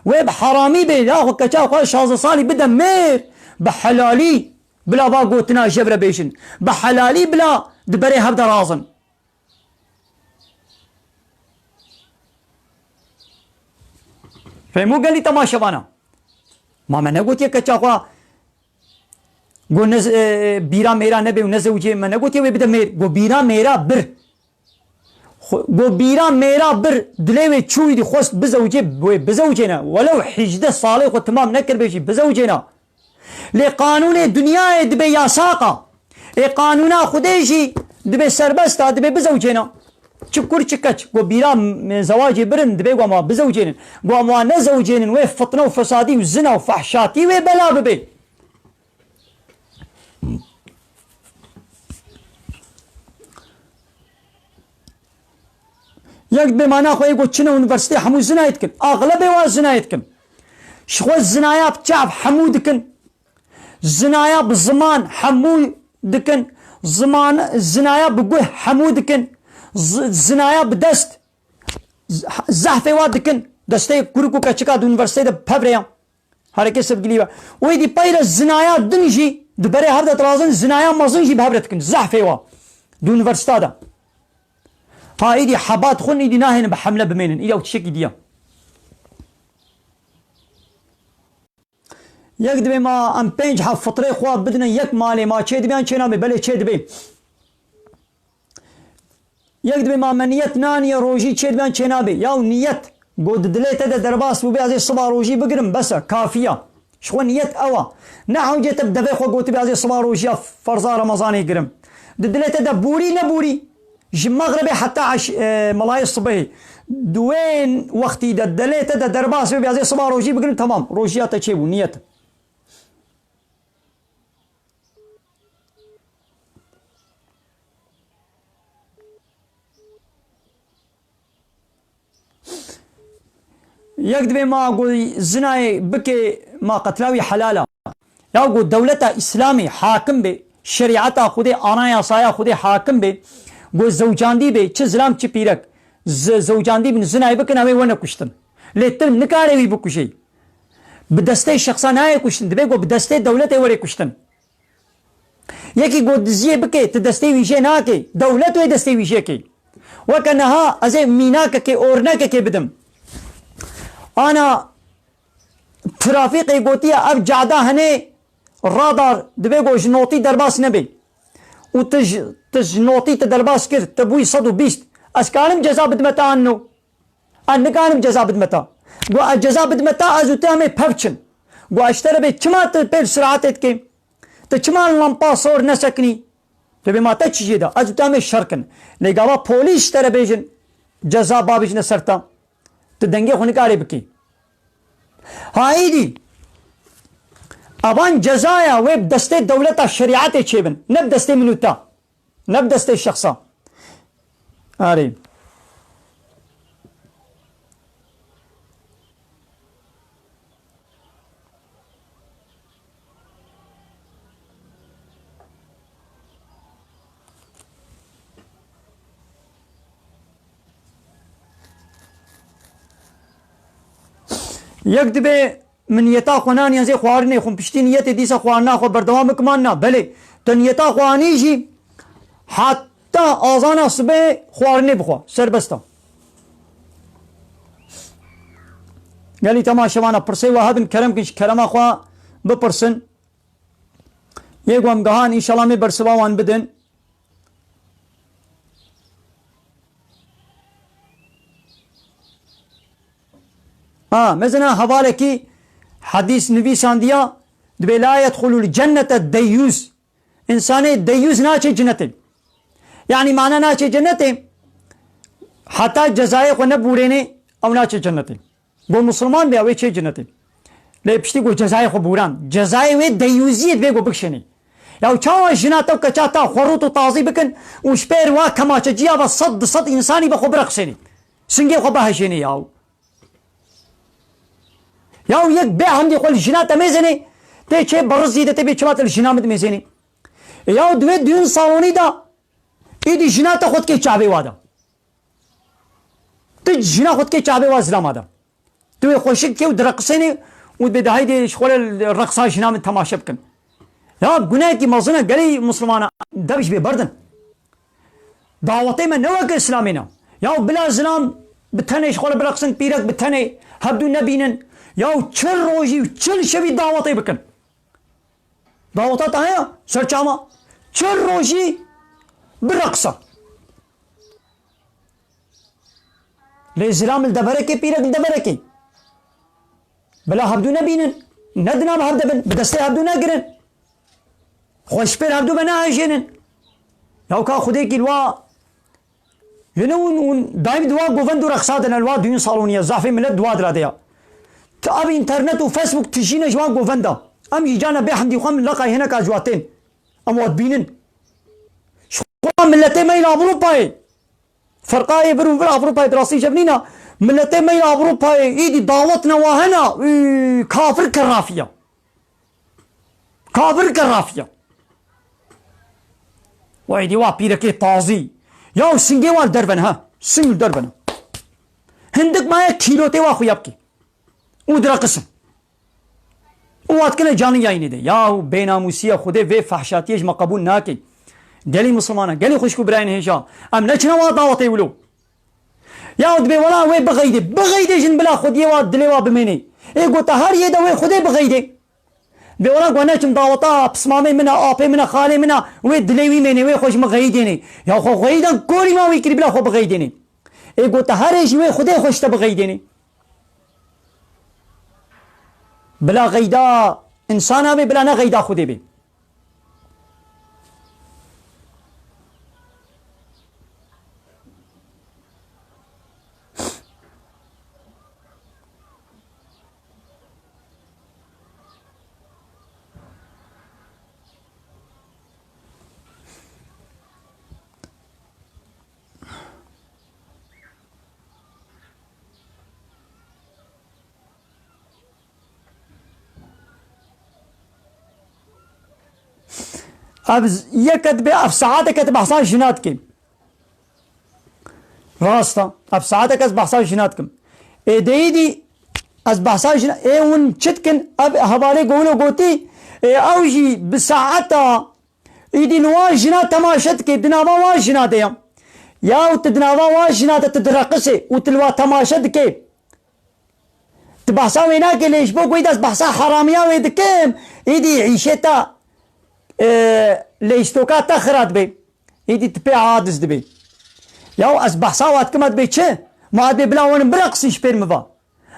wê bi heramî bê. Naxwe keça xwe şazdeh salî bide mêr, bi helalî bila va gotina jev re bêjin. Bi helalî bila di berê hev de razin. Fehmû gelî temaşevana. Ma me negotiye keça xwe go ne, e, bîra mêra nebe û nezewicê, me negotiye wê bide mêr. Go bîra mêra bir. Xwe-, go bîra mêra bir, dilê wê çûyî dî xwest bizewicê, wê bizewicêne. Welew hejdeh salê xwe timam nekiribê jî bizewicêne. Lê qanûnê dinyayê dibe yasaqa. Ê qanûna Xwedê jî dibe serbesta, dibe bizewicêne. Çi kur çi keç. Go bîra, m-, zewacê birin, dibe go ma bizewicênin. Go ma nezewicênin, wê fitne û fesadî û zina û fehşatî wê bela bibe. Yek bêmana xwe yê ku çine unîversîtê hemû zinayê dikin. Axlebê wa zinayê dikin. Ji xwe zinaya bi çav hemû dikin. Zinaya bi ziman hemû dikin. Ziman, zinaya bi guh hemû dikin. Z-, zinaya bi dest. Z-, zehfê wa dikin. Destê kurik û keçika di unîversîteyê de bi hev re ya. Herkes sevgilî be. Wê dî peyre zinaya din jî di berê hev de dirazin, zinaya mezin jî bi hev re dikin. Zehfê wa. Di unîversîta de. Ha, îdî hebat xwin, îdî nahênin bi hemle bimênin. Îdî ew tiştekî diya. Yek dibê ma em pênc heb fitrê xwe bidine yek malê, ma çê dibe yan çê nabe? Belê çê dibe. Yek dibê ma me niyet naniye rojî çê dibe yan çê nabe? Yaw niyet, go di dilê te de derbas bûbe ez ê siba rojî bigirim, bes e, kafî ya. Ji xwe niyet ew a. Ne hewce te bi devê xwe gotibe ez ê siba rojiya ferza Remezanê girim. Di dilê te de bûrî nebûrî. Ji mexribê heta eş-, e, melayê sibehê. Di wê wextî de dilê te de derbas bibe ez ê siba rojî bigirim, temam. Rojiya te çêbû, niyet. Yek dibê ma ku zinayê bike ma qetla wî helal a. Ya ku dewleta Îslamê hakim be, şerîeta Xwedê, anayasaya Xwedê hakim be, ku zewcandî be, çi zilam çi pîrek, z-, zewcandî bin zinayê bikin, em ê wene kuştin. Lê tu nikare wî bikujê. Bi destê şexsa nayê kuştin, dibê ku bi destê dewletê were kuştin. Yekî got diziyê bike, tu destê wî jê nakê. Dewlet wê destê wî jê kê. Weke niha ez ê mînakekê, ornekekê bidim. Ana trafîqê gotiye ev cada hene radar dibe ku ji notî derbas nebe. Û tu ji, tu ji notî tu derbas kir, tu bûyî sed û bîst. Ez karim ceza bidime te an no? Ez nikarim ceza bidime te. Got ez ceza bidime te, ez û tu em ê pev çin. Got ez ji te re bê çima tu pêl siratê dikê? Tu çima lampa sor nesekinî? Tu bê ma te çi jê de? Ez û tu em ê şer kin. Lê gava polîs ji te re bêjin, ceza babijine ser te. Tu dengê xwe nikarê bikî. Ha êdî, evan cezaya wê bi destê dewleta şerîetê çêbin, ne bi destê min û te. Ne bi destê şexsa. Arê. Yek dibê Min niyeta xwe naniye zê xwarinê xwe, piştî niyetê dîsa xwarina xwe berdewam bikim an na? Belê, tu niyeta xwe anî jî heta azana sibê xwarinê bixwe. Serbest e. Gelî temaşevana pirsê we hebin, kerem kin ji kerema xwe bipirsin. Yê ku em gihan, înşallah mê bersiva wan bidin. Ha, mesela hevalekî hedîs nivîsandiya, dibê la yedxulul cennete deyyûs. Însanê deyyûs naçe cinetê. Yanî mana naçe cinetê, heta cezayê xwe nebûrênê, ew naçe cinetê. Got misilman be, ew ê çê cinetê. Lê piştî got cezayê xwe bûran. Cezayê wê deyyûziyê divê got bikişênê. Ya çawa jina te û keça te xwe rût û tazî bikin û ji pêr wa kemaçeciya ve sed, du sed însanî be xwe bireqisênê. Singê xwe bihejênê ya. Ya yek bê hemdî xwe li jina te mêzênê, tê çê berizî de tê bê çima te li jina min dimêzênê. Ya di wê düğün salonî de êdî jina te xwe dikê çavê wa de. Tu jina xwe dikê çavê wa zilama de. Tu wê xweşik kê û direqisênê û dibê de haydê ji xwe re reqsa jina min temaşe bikin. Ya gunehekî mezin e, gelî Mislimana dev ji bê berdin. Dawetê me ne weke Îslamê ne. Ya bila zilam bi tenê ji xwe re bireqsin, pîrek bi tenê, hevdû nebînin. Ya çil rojî û çil şevî dawetê bikin. Daweta te heye? Ser çawa? Çil rojî bireqsa. Lê zilam li deverekê, pîrek li deverekê. Bila hevdû nebînin. Ne di nav hev de bin. Bi destê hevdû negirin. Xwe ji pêr hevdû ve nehejênin. Ya ka xwedêkî li wa Yine hûn, hûn daîm di wa govend û reqsa de ne, li wa düğün salonî ye, zafê millet di wa dira de ya. Ti ev înternet û Facebook tijîne ji wan govenda. Em jî carna bê hemdî xwe min leqay hineka ji wa tên. Em wa dibînin. Ji xwe miletê me yên Ewropayê. Ferqayê vir û vir Ewropayê bi rastî ji hev nîna. Miletê me yên Ewropayê îdî dawetna wa hena, û kafir kerrafiya. Kafir kerrafiya. Wey dî wa pîrekê tazî. Ya singê wan dervene ha. Sing dervene. Hindik maye kîlotê wa xuya bikî. Û direqisin. Û wa dikine canî yayînê de. Yahu bênamûsiya Xwedê vê fehşatiyê ji me qebûl nake. Gelî Misilmana, gelî xwişk û birayên hêja. Em neçine wa dawetê wilo. Yahu dibê wela wê bixeydê. Bixeydê jin bila xwediyê wa dilê wa bimênê. Ê gota her yê de wê Xwedê bixeydê. Bê wela ku neçim daweta pismamê min e, apê min e, xalê min e, wê dilê wî mênê, wê xwe ji min xeyîdênê. Ya xwe xeyîdan korî ma wî kirî bila xwe bixeyidênê. Ê gota herê jî wê Xwedê xwe ji te bixeyidênê. Bila xeyda însana bê, bila ne xeyda Xwedê bê. Ev z-, yeke dibe, ev saeteke tu behsa jina dikî. Rast e. Ev saeteke ez behsa jina dikim. Ê deyî dî ez behsa jina, ê hûn çi dikin? Ev hevalê Gowlo gotî, ê ew jî bi saeta îdî li wan jina temaşe dike, di nava wan jina de ya. Yaw tu di nava wan jina de tu direqisê û tu li wan temaşe dike. Tu behsa wê nake lê ji bo ku êdî ez behsa heramiya wê dikim, êdî îşê te, e, leystoka te xira dibe. Êdî tu pê aciz dibê. Yaw ez behsa wa dikim, ez dibê çi? Ma ez dibê bila wan bireqisî ji pêr min va.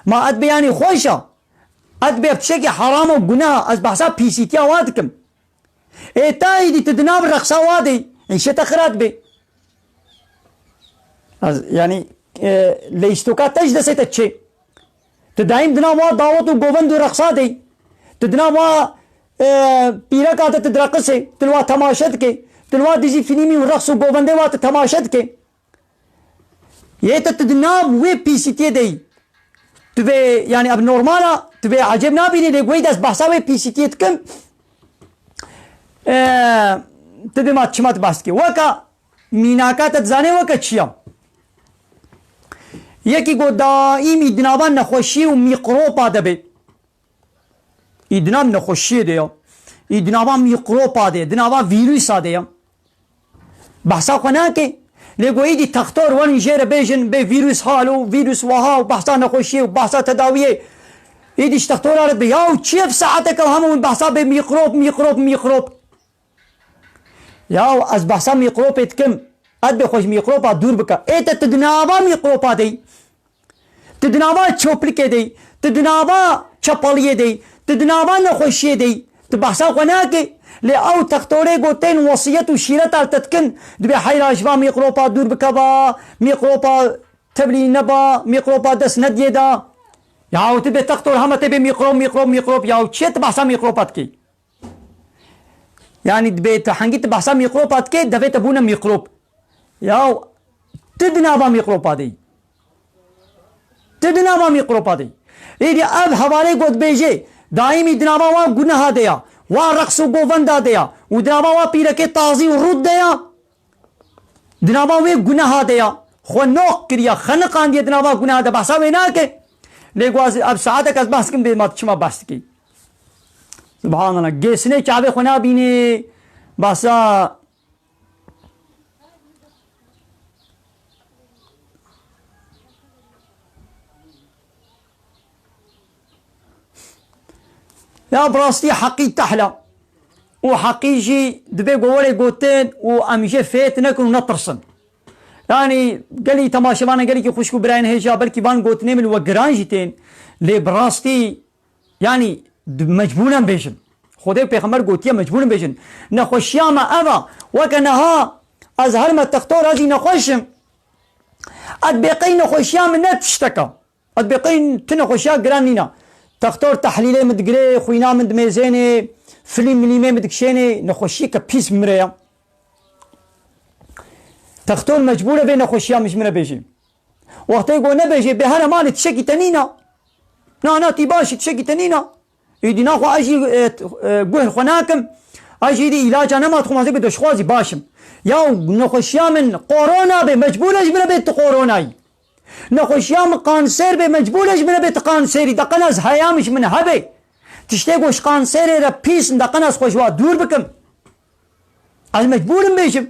Ma ez dibê yanî xweş e. Ez dibê ev tiştekî heram û gunah, ez behsa pîsîtiya wa dikim. Ê ta êdî tu di nav reqsa wa de, îşê te xira dibe. Ez, yanî, e, leystoka te ji destê te çê. Tu daîm di nav wa dawet û govend û reqsa de. Tu di nav wa, e, pîreka te tu direqisê, tu li wa temaşe dikê. Tu li wa dijî fîlmî û reqs û govendê wa tu temaşe dikê. Yê te tu di nav wê pîsîtiyê de yî. Tu vê, yanî ev normal e, tu vê ecêb nabînî, lê guhê de ez behsa wê pîsîtiyê dikim. E, tu dê ma çima tu behs dikî. Weka mînaka te dizanê weke çi ya? Yekî got daîm î di nava nexweşî û mîkropa de be. Î di nav nexweşiyê de ya. Î di nava mîkropa de, di nava vîrusa de ya. Behsa xwe nake. Lê got êdî textor werin jê re bêjin bê vîrus hal û vîrus weha û behsa nexweşiyê û behsa tedawiyê. Êdî ji textora re dibe, yaw çi ye saeteke hemû hûn behsa bê mîkrop, mîkrop, mîkrop. Yaw ez behsa mîkropê dikim. Ez dibê xwe ji mîkropa dûr bike. Ê te tu di nava mîkropa de yî. Tu di nava çoplikê de yî. Tu di nava çepeliyê de yî. Tu di nava nexweşiyê de yî. Tu behsa xwe nake. Lê ew textorê ku tên wesiyet û şîreta li te dikin, dibê heyra ji va mîkropa dûr bike va, mîkropa tevlî neba, mîkropa dest nediyê da. Yaw tu bê textor heme tê bê mîkrop, mîkrop, mîkrop. Yaw çi ye tu behsa mîkropa dikî? Yanî dibê tu hengî tu behsa mîkropa dikê, devê te bûne mîkrop. Yaw, tu di nava mîkropa de yî. Tu di nava mîkropa de yî. Êdî ev hevalê ku dibêje, daîmî di nava wa guneha de ya, wa reqs û govenda de ya, û di nava wa pîrekê tazî û rût de ya, di nava wê guneha de ya, xwe noq kiriye, xeniqandiye di nava guneha de, behsa wê nake. Lê ku ez, ev saetek ez behs kim bê ma tu çima behs dikî? Subhanallah. Gêsinê çavê xwe nabînî. Behsa Ya bi rastî heqî tehla. Û heqî jî dibê ku were gotin û em jê fêt nekin û netirsin. Yanî gelî temaşevanan gelekî xwişk û birayên hêja belkî van gotinê min we giran jî tên. Lê bi rastî Yanî, d-, mecbûr em bêjin. Xwedê û Pêxember gotiye mecbûr em bêjin. Nexweşiya me ev e. Weke niha ez herime textor ez jî nexweş im. Ez dibê qey nexweşiya min ne tiştek e. Ez dibê qey tu nexweşiya giran nîne. Textor tehlîlê min digirê, xwîna min dimêzênê, filîm milîmê min dikişênê, nexweşiyeke pîs min re ye. Textor mecbûr e vê nexweşiya min ji min re bêjê. Wextê ku nebêjê bê here malê tişekî te nîna. Na, na, tî baş î, tişekî te nîna. Êdî naxwe ez jî, e, t-, e, guhên xwe nakim. Ez jî êdî îlaca nema dixwim, ez ê bi dişxwazî baş im. Ya nexweşiya min korona bê, mecbûr e ji min re bê tu koronayî. Nexweşiya min kanser bê, mecbûr e ji min re bê tu kanserî, deqena ez heyam ji min hebe. Tiştê ku ji kanserê re pîs in, deqena ez xwe ji wa dûr bikim. Ez mecbûr im bêjim.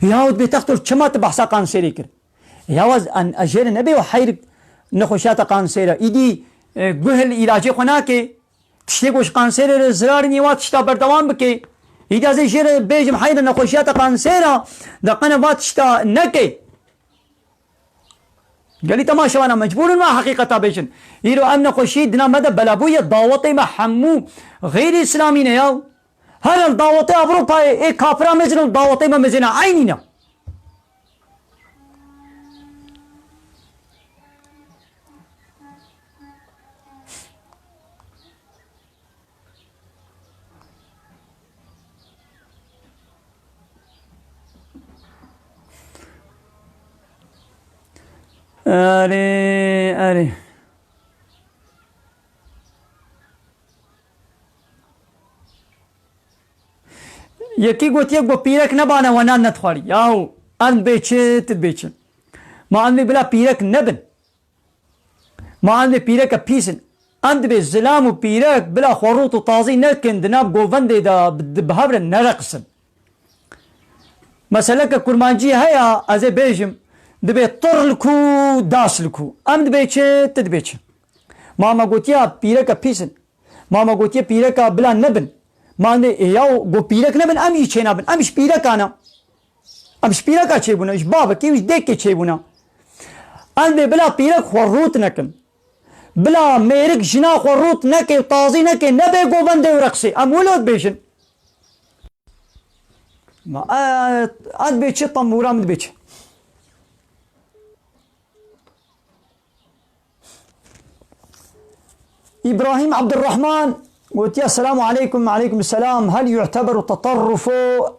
Yahut bê textor çima tu behsa kanserê kir? Ya ez, ez jê re nebê û heyr nexweşiya te kansêr e. Îdî, e, guh li îlacê xwe nake. Tiştê ku ji kanserê re zirar nî wa tişta berdewam bike. Îdî ez ê jê re bêjim heyr nexweşiya te kansêr e. Deqene va tişta neke. Gelî temaşevana mecbûr in me heqîqeta bêjin. Îro em nexweşî dina me de belabûye, dawetê me hemû xeyrî îslamî ne ya. Her el dawetê Ewropayê ê kafira mezin û dawetê me mezin e, eynî ne. Erê, erê. Yekî gotiye ku pîrek nebane we nan nedixwarî. Yahu, em dibê çi, tu dibê çi? Ma em dê bila pîrek nebin. Ma em dê pîreke pîs in. Em dibê zilam û pîrek bila xwe rût û tazî nekin, di nav govendê de bi, di, bi hev re nereqisin. Meseleke kurmancî heye, ez ê bêjim, dibê tir li ku, das li ku. Em dibê çi, tu dibê çi? Ma me gotiya pîreke pîs in. Ma me gotiye pîreka bila nebin. Ma em dê, ê, yaw, got pîrek nebin, em jî çênabin. Em ji pîrekan e. Em ji pîreka çêbûne, ji babekê û ji dêkê çêbûne. Em dê bila pîrek xwe rût nekin. Bila mêrik jina xwe rût neke û tazî neke, nebe govendê û reqsê. Em wilo dibêjin. Ma, e, ez dibê çi, tembûra min dibê çi? İbrahim Abdurrahman gotiye, "Selamu aleykum." "Aleykum selam. Hel yu'teberu tatarrufu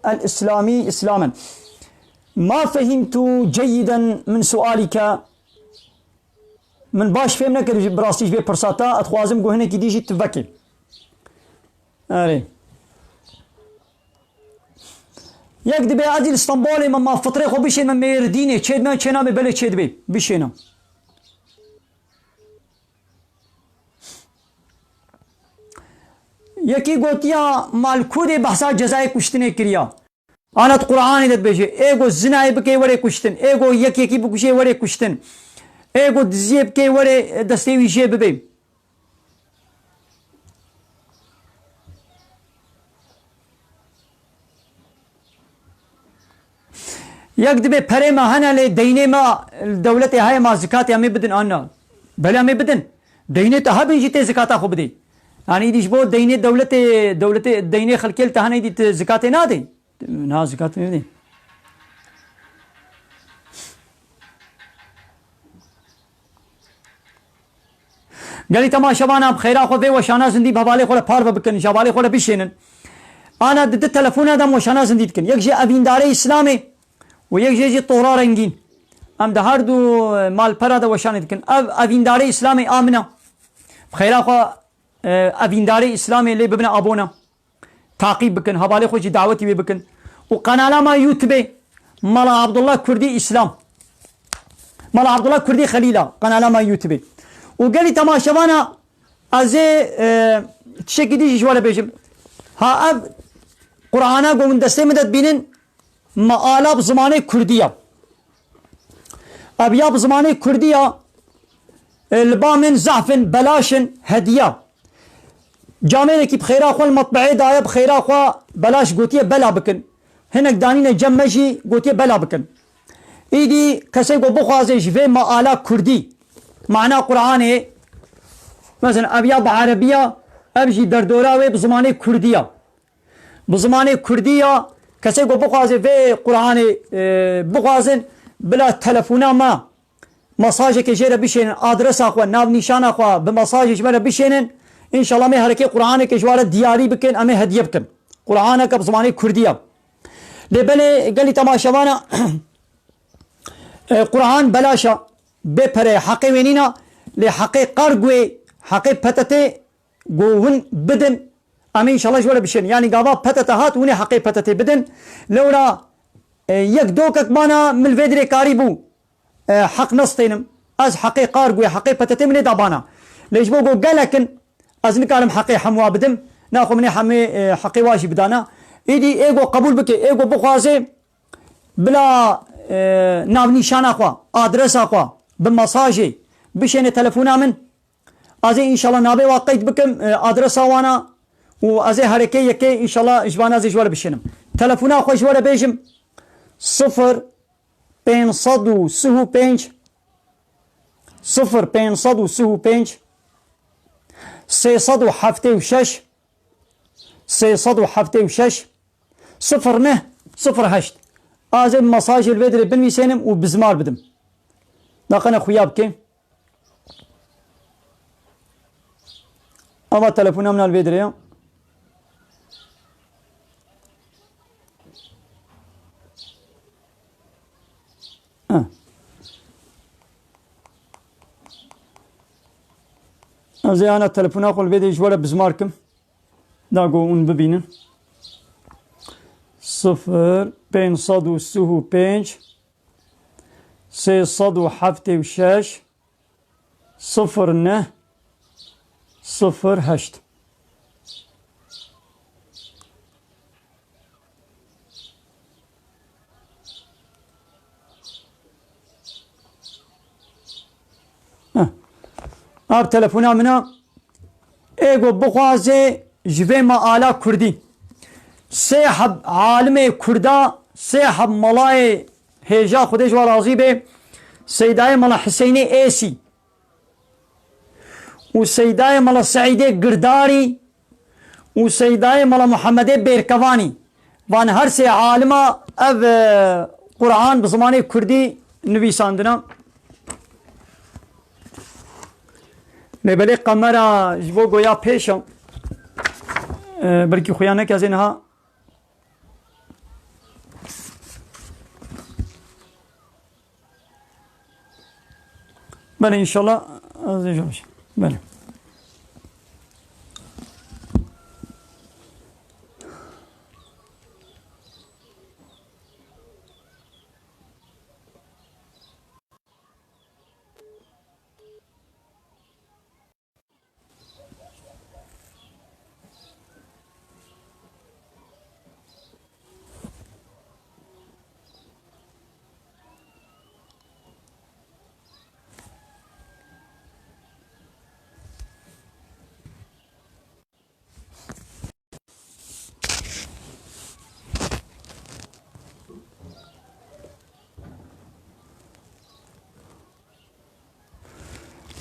el-islami islamen?" Ma fehimtu ceyyiden min sualike. Min baş fêm nekir, bi rastî ji vê pirsa te, ez dixwazim ku hinekî dî jî tu vekî. Erê. Yek dibê ez ê li Stenbolê me, ma fitrê xwe bişên me Mêrdînê, çê dibê, çê nabe, belê çê dibê. Bişêne. Yekî gotiya, ma li ku dê behsa cezayê kuştinê kiriya? Ana di Qur'anê de dibêje, ê go zinayê bikê werê kuştin, ê go yek yekî bikuşê werê kuştin, ê go diziyê bikê werê destê wî jê bibê. Yek dibê perê me hene lê deynê me li dewletê heye, ma zikatê em ê bidin an na? Belê em ê bidin. Deynê te hebin jî tê zikata xwe bidê. Yanî îdî ji bo deynê dewletê, dewletê, deynê xelkê li te hene îdî tu zikatê nadê. Na zikat bidê. Gelî temaşevana bi xeyra xwe vê weşana zindî bi hevalê xwe re parve bikin, ji hevalê xwe re bişênin. Ana di du telefona de em weşana zindî dikin. Yek jê Evîndarê Îslamê û yek jê jî Tora Rengîn. Em di her du malpera de weşanê dikin. Ev Evîndarê Îslamê a min e. Bi xeyra xwe, e, Evîndarê Îslamê lê bibine abone. Taqîb bikin, hevalê xwe jî dawetî wê bikin. Û qenala me YouTubeê, Mala Abdullah Kurdî Îslam. Mala Abdullah Kurdî Xelîla, qenala me YouTubeê. Û gelî temaşevana ez ê, e, tiştekî dî jî ji we re bêjim. Ha ev Qur'ana ku hûn destê min de dibînin, meala bi zimanê Kurdî ya. Ev ya bi zimanê Kurdî ya, e, li ba min zehf in, belaş in, hediya. Camêrekî bi xêra xwe li metbeê daye, bi xêra xwe belaş gotiye bela bikin. Hinek danîne cem me jî gotiye bela bikin. Îdî kesê ku bixwaze ji vê meala Kurdî, mana Qur'anê, mesela ev ya bi Erebiya, ev jî derdora wê bi zimanê Kurdî ya. Bi zimanê Kurdî ya, kesê ku bixwaze vê Qur'anê, e, bixwazin, bila telefona me mesajekê jê re bişênin, adresa xwe, navnîşana xwe bi mesajê ji me re bişênin. Înşallah em ê herekê Qur'aneke ji wan re diyarî bikin, em ê hediye bikin. Qur'aneke bi zimanê Kurdî ya. Lê belê gelî temaşevana, e, Qur'an belaş e, bê pere ye, heqê wê nîne, lê heqê qerg wê, heqê P T T ku hûn bidin, em ê înşallah ji we re bişêrin. Yanî gava P T T hat, hûn ê heqê P T T bidin. Lewra, e, yek dokek mana min li vê dirê karî bû. e, heq nestênim. Ez heqê Kargoyê, heqê P T T min ê da bana. Lê ji bo ku gelek in, ez nikarim heqê hemûa bidim. Naxwe min ê hemê, e, heqê wa jî bidana. Êdî ê ku qebûl bike, ê ku bixwaze, bila, e, navnîşana xwe, adresa xwe, bi mesajê bişêne telefona min. Ez ê înşallah navê wa qeyd bikim, e, adresa wana û ez ê herêkê yekê înşallah ji vana ez ê ji we re bişênim. Telefona xwe ji we re bêjim: sifir pênc sed û sih û pênc, sifir pênc sed û sih û pênc, sê sed û heftê û şeş, sê sed û heftê û şeş, sifir neh, sifir heşt. Ez ê mesajê li vê dirê binivîsênim û bizmar bidim. Daqene xuya bike. Ava telefona min a li vê dirê ya. Heh. Ez ê ana telefona xwe li vê dirê ji we re bizmar kim. Da ku hûn bibînin. Sifir pênc sed û sih û pênc, sê sed û heftê û şeş, sifir neh, sifir heşt. Heh. Ev telefona min a. Ê ku bixwaze ji vê meala kurdî. Sê heb alimê kurda, sê heb melayê hêja, Xwedê ji wan razî be, Seydayê Mela Hiseynê Êsî û Seydayê Mela Seîdê Girdarî û Seydayê Mela Muhemmedê Bêrkevanî. Van her sê alima ev, e, Quran bi zimanê kurdî nivîsandina. Lê belê kamera ji bo goya pêş e. E, belkî xuya neke ez ê niha. Belê, înşallah ez ê jî. Belê.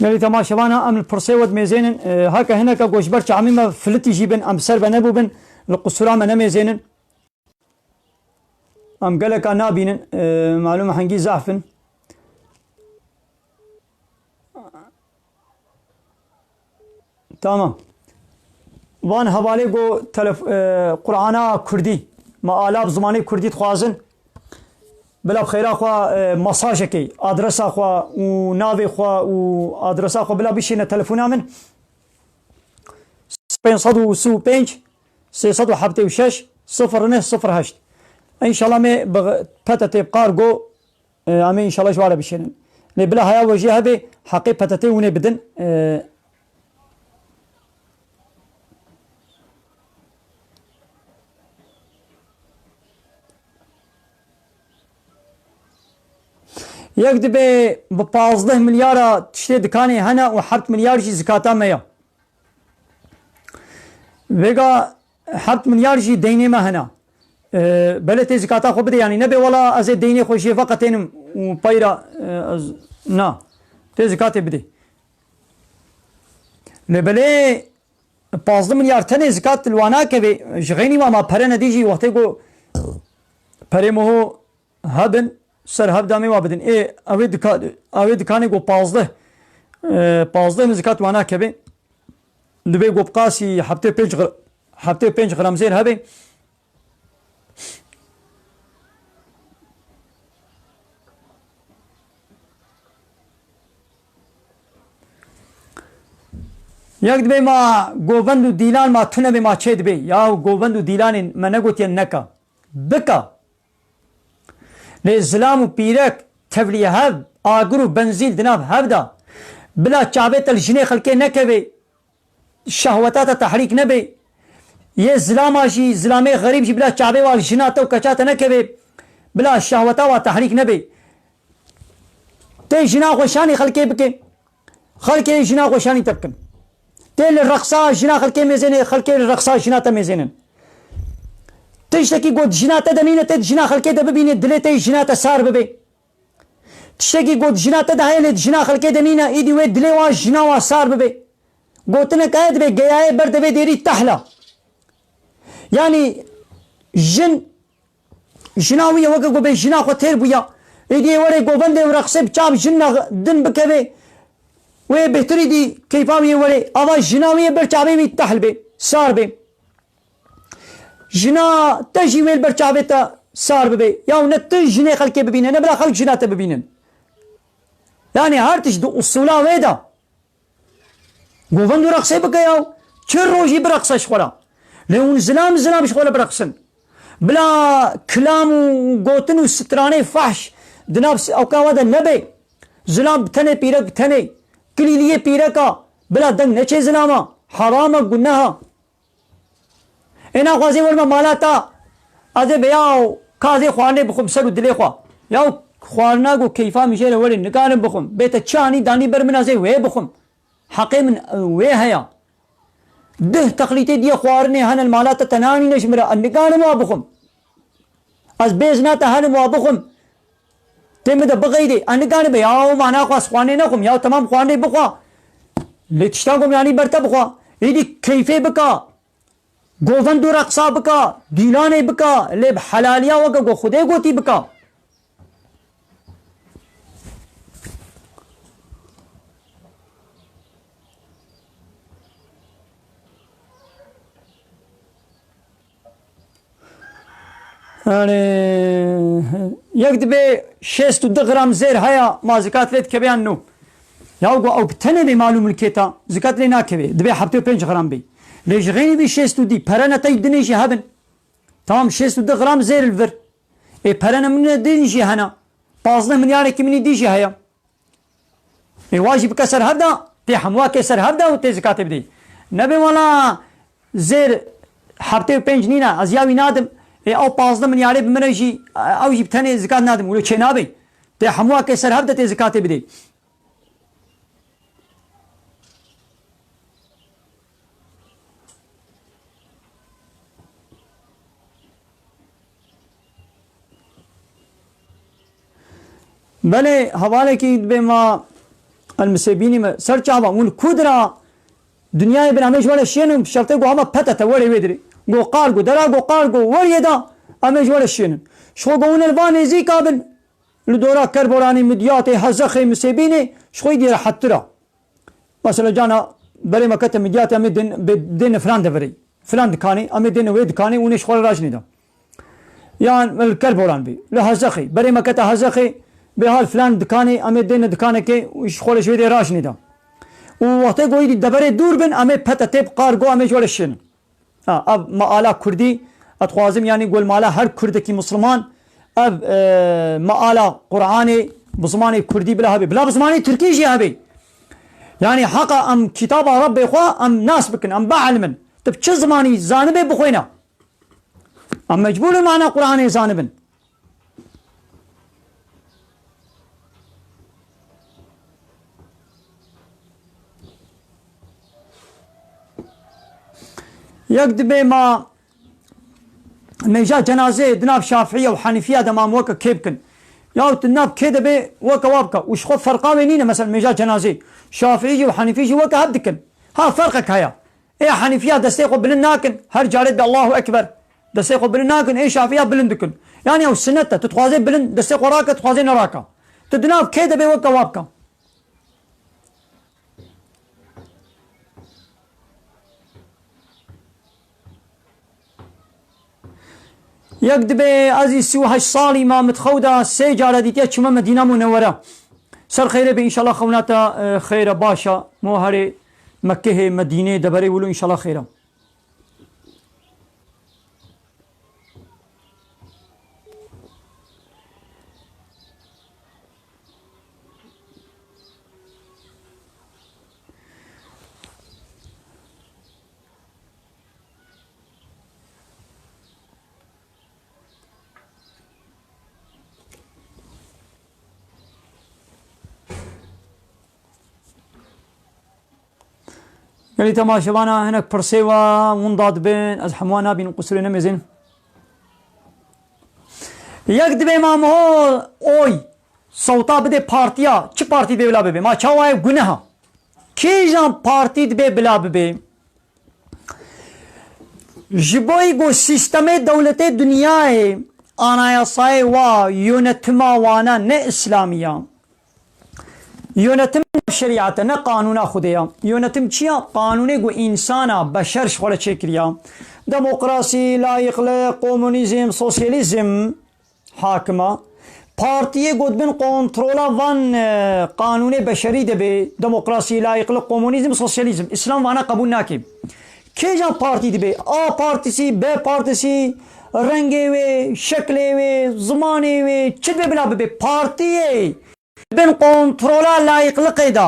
Gelî temaşevana, em li pirsê we dimêzênin. E, heke hineke ku ji ber çamî me filitî jî bin, em ser ve nebûbin, li qusura me nemêzênin. Em geleka nabînin, e, malûm hengî zehf in. Tamam. Van hevalê ku telef-, e, Qur'ana Kurdî, meala bi zimanê Kurdî dixwazin, bila bi xêra xwe, e, mesajekê, adresa xwe û navê xwe û adresa xwe bila bişîne telefona min. Pênc sed û sî û pênc, sê sed û heftê û şeş, sifir neh, sifir heşt. Înşallah me bi P T T bi Kargo, e, em ê înşallah ji we re bişênin. Lê bila haya we jî hebe, heqê P T T hûn ê bidin. E, yek dibe bi pazdeh milyara tiştê dikanê hene û heft milyar jî zikata me ya. Vêga heft milyar jî deynê me hene. E, belê tê zikata xwe bidê, yanî nebe wela ez ê deynê xwe jê veqetênim û peyra, e, ez, na. Tê zikatê bidê. Lê belê pazdeh milyar tenê zikat li wana keve, ji xeynî wa ma pere nedî jî wextê ku perê miho hebin, ser hev damê wa bidin. Ê, ew ê dika-, ew ê dikanê ku pazdeh, e, pazdeh min zikat wana keve, divê ku bi qasî heftê pênc gra-, heftê pênc gram zêr hebe. Yek dibê ma govend û dîlan ma tune bê ma çê dibê. Ya govend û dîlanên me negotiye neka. Bika. Lê zilam û pîrek tevlî hev agir û benzîl di nav hev de, bila çavê te li jinê xelkê nekeve, şehweta te tehrîk nebe. Yê zilama jî, zilamê xerîb jî bila çavê wa li jina te û keça te nekeve, bila şehweta wa tehrîk nebe. Tê jina xwe şanî xelkê bike, xelkê jina xwe şanî te bikin. Tê li reqsa jina xelkê mêzênê, xelkê li reqsa jina te mêzênin. Tiştekî ku di jina te de nîne, tê di jina xelkê de bibînî, dilê te jina te sar bibe. Tiştekî ku di jina te de heye lê di jina xelkê de nîne, îdî wê dilê wan jina wan sar bibe. Gotinek heye, dibê geyayê ber devê dêrî tehla. Yanî jin, jina wî ye, weke ku bê jina xwe têr bûya. Êdî ê were govendê û reqsê bi çav jin din bikeve. Wê bêhtirî dî keyfa wî yê were. Ava jina wî yê ber çavê wî tehl bê, sar bê. Jina te jî wê li ber çavê te sar bibe. Yaw ne tu jinê xelkê bibîne, ne bila xelk jina te bibînin. Yanî her tişt di usûla wê de. Govend û reqsê bike yaw. Çi rojî bireqse ji xwe re. Lê hûn zilam zilam ji xwe re bireqsin. Bila kilam û gotin û stranê fahş di nav s-, ewka we de nebe. Zilam bi tenê, pîrek bi tenê. Kilîliyê pîreka. Bila deng neçê zilama. Heram e, guneha. Ê naxwazê werme mala ta. Ez ê be yaw, ka ez ê xwarinê bixwim ser û dilê xwe. Yaw xwarina ku keyfa min jê re werê nikarim bixwim. Bê te çi anî danî ber min, ez ê wê bixwim. Heqê min, e, wê heye. Dih teqlîtê diye xwarinê hene li mala te, te nanîne ji min re, ez nikarim wa bixwim. Ez bêzna te helim wa bixwim. Tê min de bixeydê. Ez nikarim be, yaw ma naxwaz xwarinê nexwim. Yaw temam xwarinê bixwe. Lê tişta ku min anî ber te bixwe. Êdî keyfê bika. Govend û reqsa bika. Dîlanê bika. Lê bi helaliya weke ku Xwedê gotî bika. Yani, yek dibe şêst û du gram zêr haya, ma zikat lê dikeve yan no? Ya go ew bi tenê bê mal û milkê ta, zikat lê nakeve. Dibe heftê û pênc gram bê. Lê ji xeynî bî şêst û dî, perene tey dinê jî hebin. Tamam, şêst û du gram zêr li vir. Ê perene min din jî hena. Pazdeh milyarekî min dî jî heye. Ê wa jî bike ser hev de, tê hemûa kê ser hev de û tê zikatê bidê. Nebe wala zêr heftê û pênc nîne, ez ya wî nadim. Ê ew pazdeh milyarê bi min re jî, ew jî bi tenê zikat nadim. Wilo çê nabe. Tê hemûa kê ser hev de tê zikatê bidê. Belê, hevalekî dibê ma el misêbînî me ser çava hûn ku dira dinyayê bin, em ê ji we re şiyênin, şertê ku hema pete te werê wê dirê. Go qar go dera, go qar go weriyê da, em ê ji we re şiyênin. Ji xwe go hûn li van nêzîka bin, li dora Kerboranê, Midyatê, Hezexê, Misêbînê, ji xwe îdî rehettir a. Mesela cana berê me kete Midyatê, em ê dên, bê, dêne filan deverê, filan dikanê, em ê dêne wê dikanê, hûn ê ji xwe re rajinê de. Yan li Kerboran bê, li Hezexê, berê me kete Hezexê, bê hal filan dikanê, em ê dêne dikanekê û ji xwe re ji wê dê rajinê de. Û wextê goyî dî deverê dûr bin, em ê pete tê bi qar go, em ê ji we re şênin. Ha, ev meala kurdî, ez dixwazim, yanî gol mala her kurdekî misliman, ev, e, meala Qur'anê bi zimanê kurdî bila hebe. Bila bi zimanê tirkî jî hebe. Yanî heqa em kitaba Rebbê xwe em nas bikin, em bielimin. Tu bi çi zimanî zanibê bixwêne. Em mecbûr in mana Qur'anê zanibin. Yek dibê ma mêja cenazê di nav Şafiiya û Hanifiya de ma em weke kê bikin. Yahut di nav kê de bê weke wa bike. Û ji xwe ferqa wê nîne, mesela mêja cenazê Şafii jî û Hanîfî jî weke hev dikin. Ha, ferqek heye. Ê Hanîfiya destê xwe bilind nakin, her carê de Allahu Ekber. Destê xwe bilind nakin, ê Şafiya bilind dikin. Yanî ew sinet e, tu dixwazê bilind destê xwe rake, tu dixwazê nerake. Tu di nav kê de bê weke wa bike. Yek dibê ez î sî û heşt salî me, min di xew de sê cara dîtiye çime Medîna Munewwere. Ser xeyrê be înşallah, xewna te, e, xeyr e, baş e. Mo herê Mekkehê, Medînê, deverê wilo înşallah xeyr e. Gelî temaşevana hinek pirsê wa winda dibin, ez hemû wan nabînim, qusûrê nemêzin. Yek dibê Mamoho oy, sewta bidê partiya, çi partî dibê bila bibe? Ma çawa ye guneha? Kîjan partî dibê bila bibe? Ji bo ku sîstemê dewletê dinyayê, anayasayê wa, yönetima wana ne îslamî ya. Yönetim ne şerîet e, ne qanûna Xwedê ya. Yönetim çi ya? Qanûnê ku însana, beşer ji xwe re çêkiriya. Demokrasî, layîqlik, komunîzm, sosyalîzm hakim a. Partiyê ku dibin kontrola van, e, qanûnê beşerî de be, demokrasî, layîqlik, komunîzm, sosyalîzm. Îslam vana qebûl nake. Kêjan partî dibe? A partisi, B partisi, rengê wê, şeklê wê, zimanê wê, çi dibe bila bibe? Partiyê bin kontrola layîqliqê de,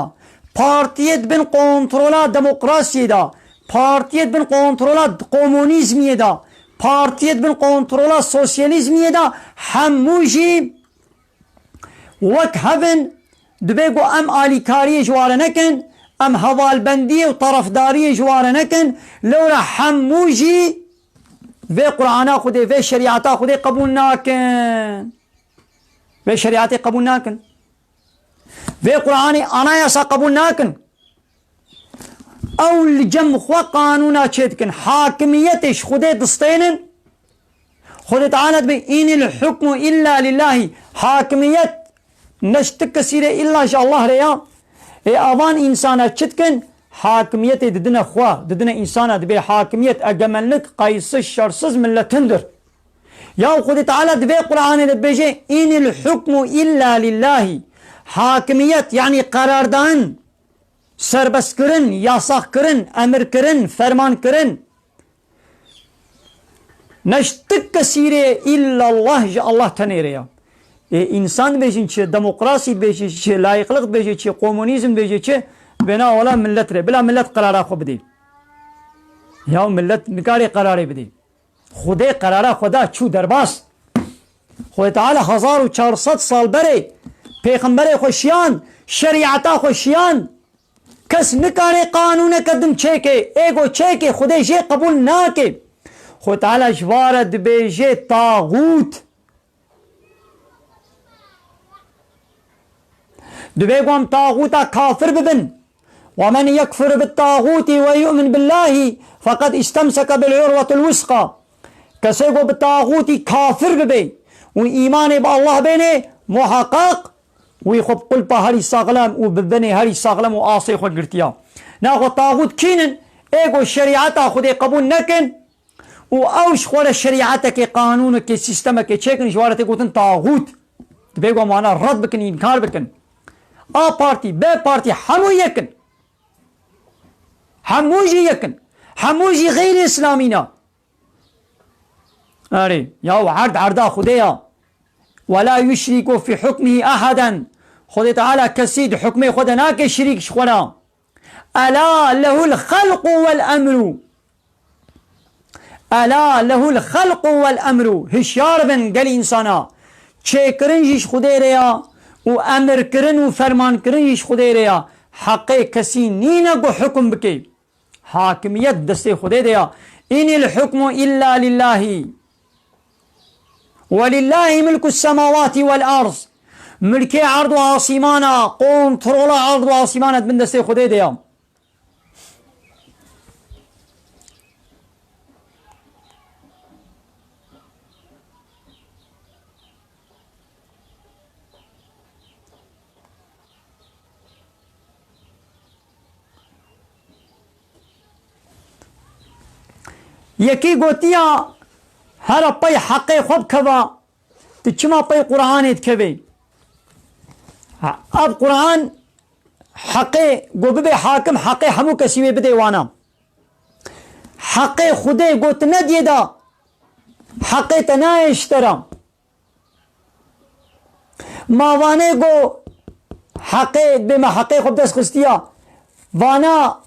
partiyê di bin kontrola demokrasiyê de, partiyê di bin kontrola komunîzmiyê de, partiyê di bin kontrola sosyalîzmiyê de, hemû jî wek hev in, dibe ku em alîkariyê ji ware nekin, em hevalbendiyê û terefdariyê ji ware nekin, lewra hemû jî vê Qur'ana Xwedê, vê şerîeta Xwedê qebûl nakin. Vê şerîetê qebûl nakin. Vê Qur'anê anayasa qebûl nakin. Ew li cem xwe qanûna çêdikin. Hakimiyetê ji Xwedê distênin. Xwedê Teala dibê, "Înil hukmu illa lillahî." Hakimiyet ne ji ti kesî re, illa ji Allah re ya. Ê avan însana çi dikin? Hakimiyetê didine xwe, didine însana, dibê hakimiyet egemenlik qaysiz şersiz milletindir. Ya Xwedê Teala di vê Qur'anê de dibêje, "Înil hukmu illa lillahî." Hakimiyet, yanî qerardan, serbestkirin, yasakkirin, emirkirin, fermankirin, ne ji ti kesî rê, illallah, ji Allah tenê rê ya. Ê, însan dibêjin çi, demokrasî dibêjin çi, layîqlik dibêjin çi, komunîzm dibêjin çi, bêna wela millet rê. Bila millet qerara xwe bidê. Ya millet nikarê qerarê bidê. Xwedê qerara xwe da, çû derbas. Xwedê Teala hezar û çar sed sal berê pêxemberê xwe şiyan, şerîeta xwe şiyan. Kes nikare qanûneke din çêke, ê go çêke, Xwedê jê qebûl nake. Xwedê Teala ji va re dibêje taxût. Dibê ku em taxûta kafir bibin. "Ve men yekfur bit taxûtî ve yu'min billahî feqed istemseke bil urwetil wusqa." Kesê ku bi taxûtî kafir bibe û îmanê bi Allah bêne, muheqeq wî xwe bi qulpa herî saxlem û bi binê herî saxlem û asê xwe girtiya. Naxwe taxût kînin? Ê ku şerîeta Xwedê qebûl nekin, û ew ji xwe re şerîetekê, qanûnekê, sîstemekê çêkin, ji wa re tê gotin taxût. Dibê ku em wana red bikin, înkar bikin. A partî, B partî, hemû yek in. Hemû jî yek in. Hemû jî xeyrî îslamî ne. Erê, ya erd erda Xwedê ya. "Ve la yuşrîku fî hukmihî eheden." Xwedê Teala kesî di hukmê xwe de nake şirîk ji xwe re. "Ela lehul xelqu vel emru." "Ela lehul xelqu vel emru." Hişyar bin gel însana. Çêkirin jî ji Xwedê re ya û emirkirin û fermankirin jî ji Xwedê re ya. Heqê kesî nîne ku hukum bike. Hakimiyet destê Xwedê de ya. "Inil hukmu illa lillahî." "Welillahî milkus semawatî vel arz." Milkê erd û asîmana, kontrola erd û asîmana di bin destê Xwedê de ya. Yekî gotiya, "Here pey heqê xwe bikeva, tu çima pey Qur'anê dikevê?" Ha, ev Qur'an heqê, go bibe hakim, heqê hemû kesî wê bidê wana. Heqê Xwedê go tu nediyê da, heqê te nayê ji te re. Ma vanê go heqê, dibê me heqê xwe bi dest xistiya. Vana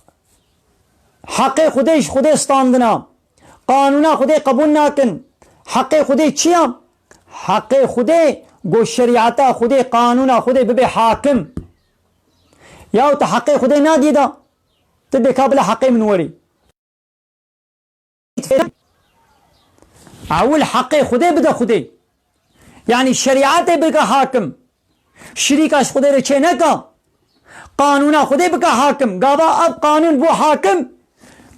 heqê Xwedê ji Xwedê standina. Qanûna Xwedê qebûl nakin. Heqê Xwedê çi ya? Heqê Xwedê go şerîeta Xwedê, qanûna Xwedê bibe hakim. Yaw tu heqê Xwedê nadî da. Tu dê ka bila heqê min werî. Ewil heqê Xwedê bide Xwedê. Yanî şerîetê bike hakim. Şirîka ji Xwedê re çê neka. Qanûna Xwedê bike hakim. Gava ev qanûn bû hakim,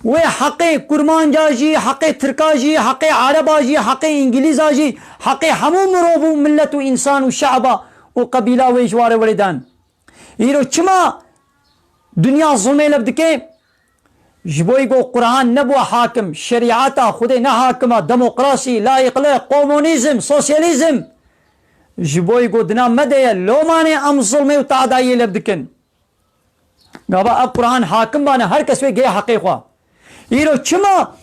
wê heqê Kurmanca jî, heqê Tirka jî, heqê Ereba jî, heqê Îngilîza jî, heqê hemû mirov û millet û însan û şe'ba û qebîla wê ji ware werê dan. Îro çima dinya zulmê lev dike? Ji bo ku Quran nebû hakim, şerîeta Xwedê ne hakim e, demokrasî, layîqlik, komunîzm, sosyalîzm. Ji bo ku dina me de ye, lomanê em zulmê û tadayiyê lev dikin. Gava ev Quran hakim bane, her kes wê gê heqê xwe. Îro çima,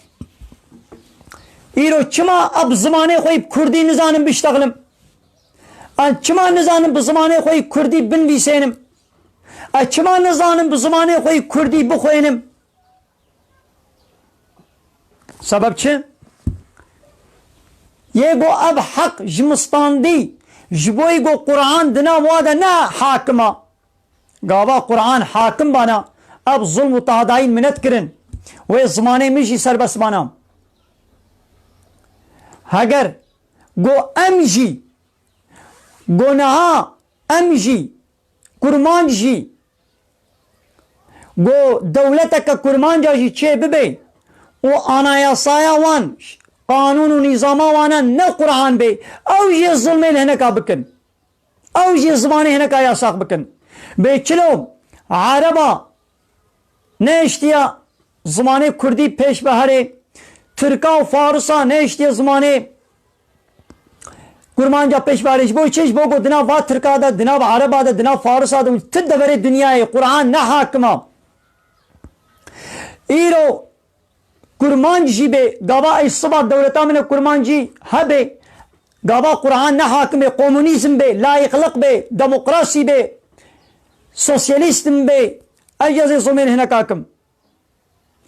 îro çima ev zimanê xwe yî bi kurdî nizanim biştexlim? An çima nizanim bi zimanê xwe yî kurdî binvîsênim? Ez çima nizanim bi zimanê xwe yî kurdî bixwênim? Sebeb çi? Yê go ev heq ji min standî, ji bo yî go Quran dina wa de ne hakim a. Gava Quran hakim bana, ev zulm û tahadayîn min nedikirin. Wê zimanê min jî serbest bana. Heger go em jî, go niha em jî, Kurmanc jî, go dewleteke Kurmanca jî çê bibe û anayasaya wan, qanûn û nîzama wana ne Quran be, ew jê zulmê li hineka bikin. Ew jê zimanê hineka yasax bikin. Bê çilo Ereba nehiştiya zimanê kurdî pêş ve herê, Tirka û Farisa nehiştiye zimanê Kurmanca pêş ve herê. Ji bo çi? Ji bo ku dina va Tirka de, dina va Ereba de, dina Farisa de û ti deverê dinyayê Quran ne hakim a. Îro Kurmanc jî bê, gava ey siba dewleta min e Kurmancî hebe, gava Quran ne hakim bê, komunîzm bê, layîqlik bê, demokrasî bê, sosyalîzm bê, ez jê zilmê li hinek hakim.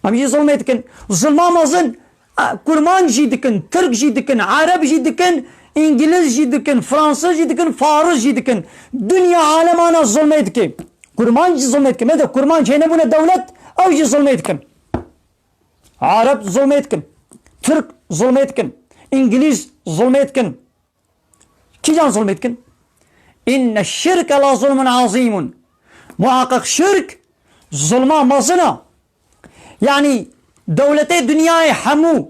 Em jî zilmê dikin. Zilma mezin, e, Kurmanc jî dikin, Tirk jî dikin, Ereb jî dikin, Îngiliz jî dikin, Fransiz jî dikin, Faris jî dikin. Dinya alem ana zilmê dike. Kurmanc jî zilmê dike. Me de Kurmanc hê nebûne dewlet, ew jî zilmê dikin. Arab zulmê dikin. Tirk zulmê dikin. Îngilîz zulmê dikin. Kîjan zulmê dikin? Înne şirke la zulmun azîmun. Muhaqqeq şirk zulma mezin a. Yanî dewletê dinyayê hemû,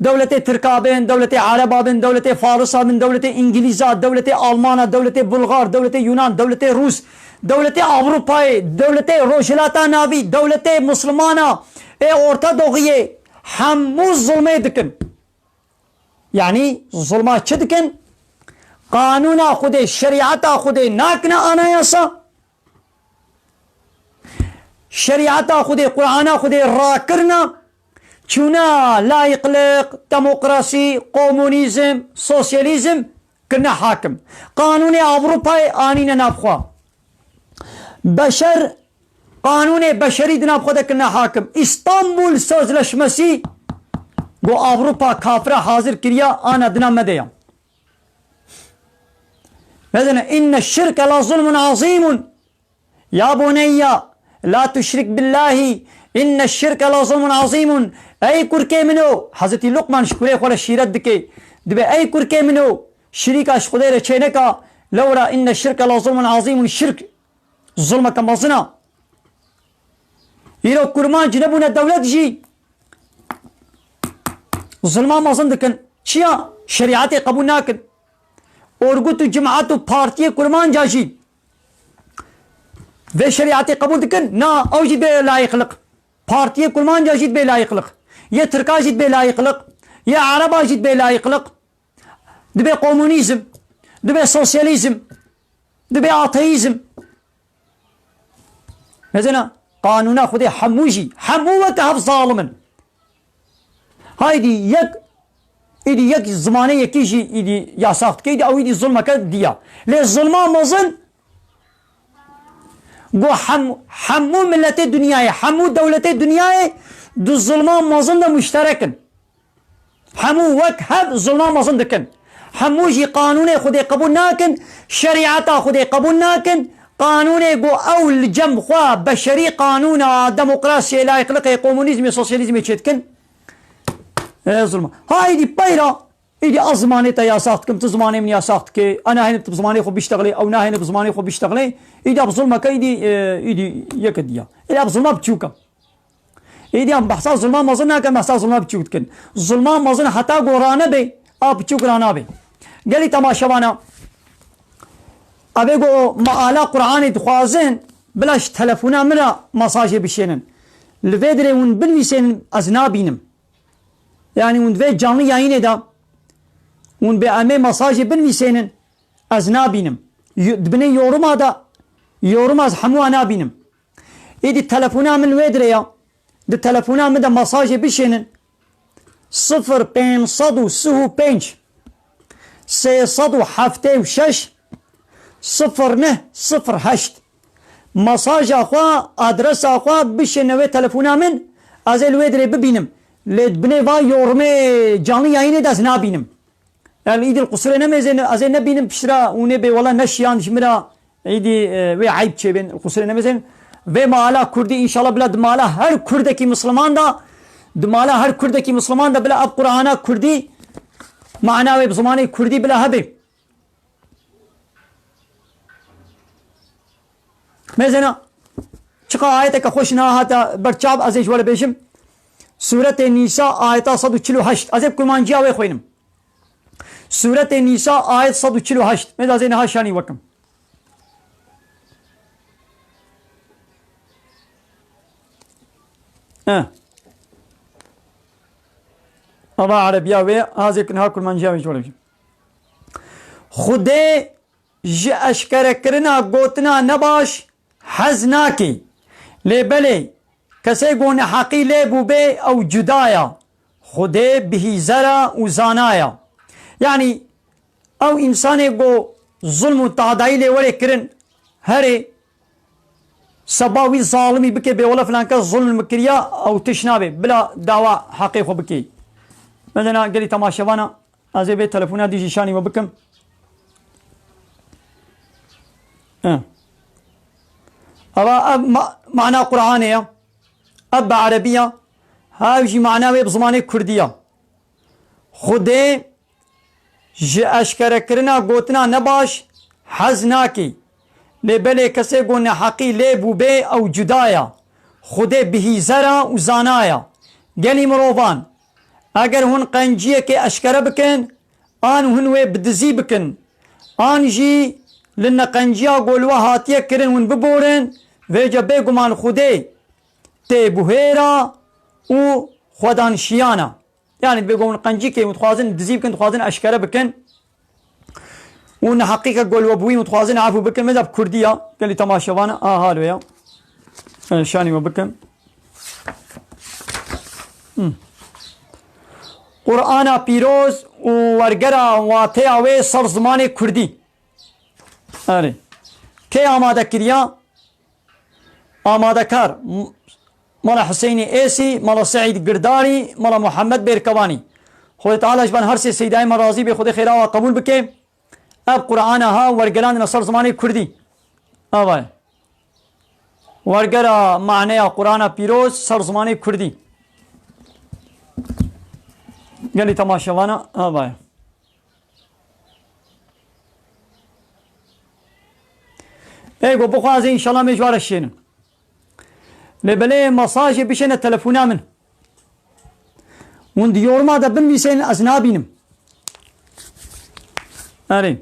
dewletê Tirka bin, dewletê Ereba bin, dewletê Farisa bin, dewletê Îngilîza, dewletê Almana, dewletê Bulgar, dewletê Yunan, dewletê Rûs, dewletê Ewropayê, dewletê Rojhilata Navî, dewletê Muslimana, ê Orta Doğiyê, hemû zulmê dikin. Yanî zulma çi dikin? Qanûna Xwedê, şerîeta Xwedê nakine anayasa. Şerîeta Xwedê, Qur'ana Xwedê rakirine, çûne layîqlik, demokrasî, komunîzm, sosyalîzm kirine hakim. Qanûnê Ewropayê anîne nav xwe. Beşer, qanûnê beşerî di nav xwe de kirine hakim. Îstanbul Sözleşmesi, go Ewropa kafira hazir kiriya, ana dina me de ya. Medene, inne şirke la zulmun azîmun. Ya buneyya, la tuşrik billahi, inne şirke la zulmun azîmun. Ey kurkê min o, Hezretî Luqman ji kurê xwe re şîret dike. Dibe, ey kurkê min o, şirîka ji Xwedê re çêneka, lewra inne şirke la zulmun azîmun, şirk zulmeke mezin a. Îro kurmanc nebûne dewlet jî zulma mezin dikin. Çiya? Şerîetê qebûl nakin. Orgut û cimat û partiyê kurmanca jî vê şerîetê qebûl dikin? Na, ew jî bê layîqlik. Partiyê kurmanca jî bê layîqlik. Yê tirka jî bê layîqlik. Yê ereba jî bê layîqlik. Dibe komunîzm, dibe sosyalîzm, dibe ateîzm. Mezena, qanûna Xwedê hemû jî, hemû weke hev zalim in. Haydî yek, îdî yek zimanê yekî jî îdî yasax dike, îdî ew îdî zulmeke diya. Lê zulma mezin, go hem, hemû miletê dinyayê, hemû dewletê dinyayê di zulma mezin de muşterek in. Hemû wek hev zulma mezin dikin. Hemû jî qanûnê Xwedê qebûl nakin, şerîeta Xwedê qebûl nakin, qanûnê ku ew li cem xwe beşerî qanûna demokrasiyê, layîqliqê, komunîzmê, sosyalîzmê çêdikin, e, zulm e. Ha, êdî peyra, êdî ez zimanê te yasax dikim, tu zimanê min yasax dikê, e, nahêne tu bi zimanê xwe biştexilê, ew nahêne bi zimanê xwe biştexilê, êdî ev zulmeke êdî, e, êdî yek diya. Êdî ev zulma biçûk e. Êdî em behsa zulma mezin nakin, behsa zulma biçûk dikin. Zulma mezin heta ku ranebe, a biçûk ranabe. Gelî temaşevana, evê ku me ala Qur'anê dixwazin, bila ji telefona min re mesajê bişênin. Li vê dirê hûn binivîsênin, ez nabînim. Yanî hûn di vê canlı yayînê de, hûn bê em ê mesajê binivîsênin, ez nabînim. Yo-, di binê yoruma de, yoruma ez hemû nabînim. Êdî telefona min wê dirê ya. Di telefona min de mesajê bişênin. Sifir pênc sed û sî û pênc, sê sed û heftê û şeş, sifir neh sifir heşt. Mesaja xwe, adresa xwe bişêne wê telefona min, ez ê li wê dirê bibînim. Lê di binê va yorumê canlı yayînê de ez nabînim. Yani îdî li qusûrê nemêzên, ez ê nebînim piştre hûn ê bê wela neşiyan ji min re îdî, e, wê eyb çêbên, li qusûrê nemêzên. Vê mala kurdî înşallah bila di mala her kurdekî misliman de, di mala her kurdekî misliman de bila ev Qur'ana kurdî, mana wê bi zimanê kurdî bila hebe. Mêzena, çiqa ayeteke xweş niha hate ber çav, ez ê ji we re bêjim. Sûretê Nîsa ayeta sed û çil û heşt. Ez ê bi kurmanciya wê xwînim. Sûretê Nîsa ayet sed û çil û heşt. Mêza ez ê niha şanî we kim. Eh. Ava erebiya wê, ha ez ê niha kurmanciya wê ji we re bêjim. Xwedê ji eşkerekirina gotina nebaş hez nake. Lê belê, kesê ku neheqî lê bûbê ew cuda ya. Xwedê bihîzer e û zana ye. Yanî ew însanê ku zulm û tadayî lê were kirin, herê seba wî zalimî bike, bê wele filan kes zulm min kiriya, ew tiş nabe. Bila dawa heqê xwe bike. Mesela gelî temaşevana, ez ê vê telefona dî jî şanî we bikim. Eh. Ava ev ma-, mana Qur'anê ya. Ev bi erebî ya. Ev jî mana wê bi zimanê kurdî ya. Xwedê ji eşkerekirina gotina nebaş hez nake. Lê belê kesê ku neheqî lê bûbê ew cuda ya. Xwedê bihîzer e û zana ya. Gelî mirovan, eger hûn qenciyekê eşkere bikin, an hûn wê bi dizî bikin, an jî li neqenciya ku li we hatiye kirin hûn biborin, vêce bêguman Xwedê têbuhêr e û xwedanşiyan e. Yani dibê ku hûn qencîkê hûn dixwazin dizî bikin, dixwazin eşkere bikin. Û neheqîke ku li we bûyî hûn dixwazin efû bikin. Mêza bi kurdî ya, gelî temaşevan, a halo ya. E, şanî we bikin. Hmm. Qur'ana pîroz û wergera wateya wê ser zimanê kurdî. Erê. Kê amade kiriya? Amadekar, M-, Mala Huseyinê Êsî, Mala Seîd Girdarî, Mala Muhammed Bêrkevanî. Xwedê Teala ji van her sê seydayê me razî bê, Xwedê xêra wan qebûl bike. Ev Qur'ana ha wergelandine ser zimanê kurdî. Ava ye. Wergera maneya Qur'ana pîroz ser zimanê kurdî. Gelî temaşevana, ava ye. Ê ku bixwaze înşallah em ê ji we re şênin. Lê belê mesajê bişêne telefona min. Hûn di yoruma de binivîsên ez nabînim. Erê.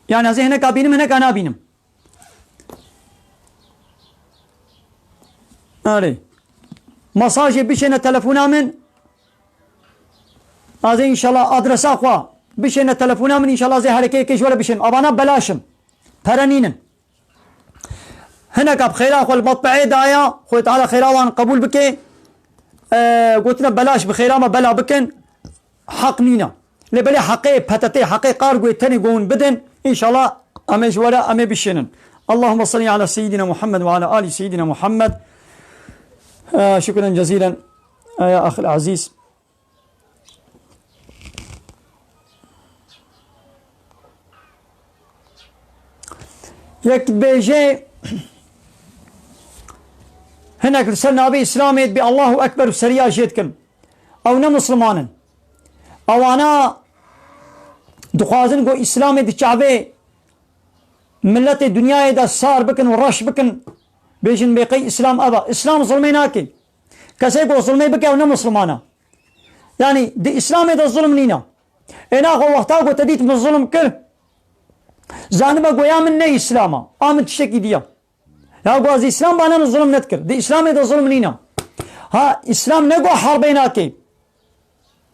Yani ez ê hineka bînim, hineka nabînim. Erê. Mesajê bişêne telefona min. Ez ê înşallah adresa xwe bişêne telefona min, înşallah ez ê herekeyekê ji we re bişênim. Avana belaş in. Pere nînin. Hineka bi xêra xwe li metbeê daye, Xwedê Teala xêra wan qebûl bike. E, gotine belaş bi xêra me bela bikin. Heq nîne. Lê belê heqê P T T, heqê Kargoyê tenê ku hûn bidin, înşallah em ê ji we re em ê bişênin. Allahümme salli ala seyyidina Muhammed ve ala ali seyyidina Muhammed. Ee, şükren cezilen. Ee, ya ahil aziz. Yek dibêje, hinek li ser navê Îslamê dibê Allahu Ekber û seriya jê dikin. Ew ne Misliman in. Ewana dixwazin ku Îslamê di çavê miletê dinyayê de sar bikin û reş bikin. Bêjin bê qey Îslam ev e. Îslam zilmê nake. Kesê ku zilmê bike ew ne Misliman e. Yanî di Îslamê de zilm nîne. Ê naxwe wexta ku te dît min zilm kir, zanibe goya min ne Îslam e. A min tiştekî diye. Ya ku ez Îslam bane min zilm nedikir. Di Îslamê de zilm nîne. Ha, Îslam ne ku herbê nake.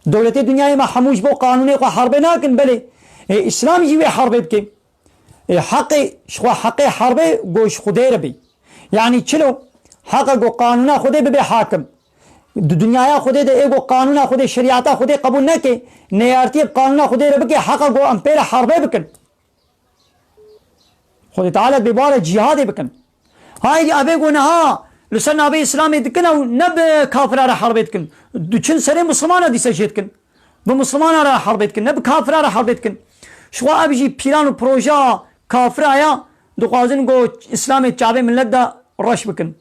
Dewletê dinyayê me hemû ji bo qanûnê xwe herbê nakin, belê. Ê, Îslam jî wê herbê bike. Ê, heqê, ji xwe heqê herbê go ji Xwedê re bê. Yanî çilo? Heqa go qanûna Xwedê bibe hakim. Di dinyaya Xwedê de ê go qanûna Xwedê, şerîeta Xwedê qebûl neke, neyartiyê bi qanûna Xwedê re bike, heqa go em pê re herbê bikin. Xwedê Teala dibê bi wan re cîhadê bikin. Haydî evê ku niha li ser navê Îslamê dikin ew ne bi kafira re herbê dikin. Diçin serê Mislimana dîse jê dikin. Bi Mislimana re herbê dikin, ne bi kafira re herbê dikin. Ji xwe ev jî pîlan û projeya kafira ya, dixwazin ku Îslamê çavê milet de reş bikin.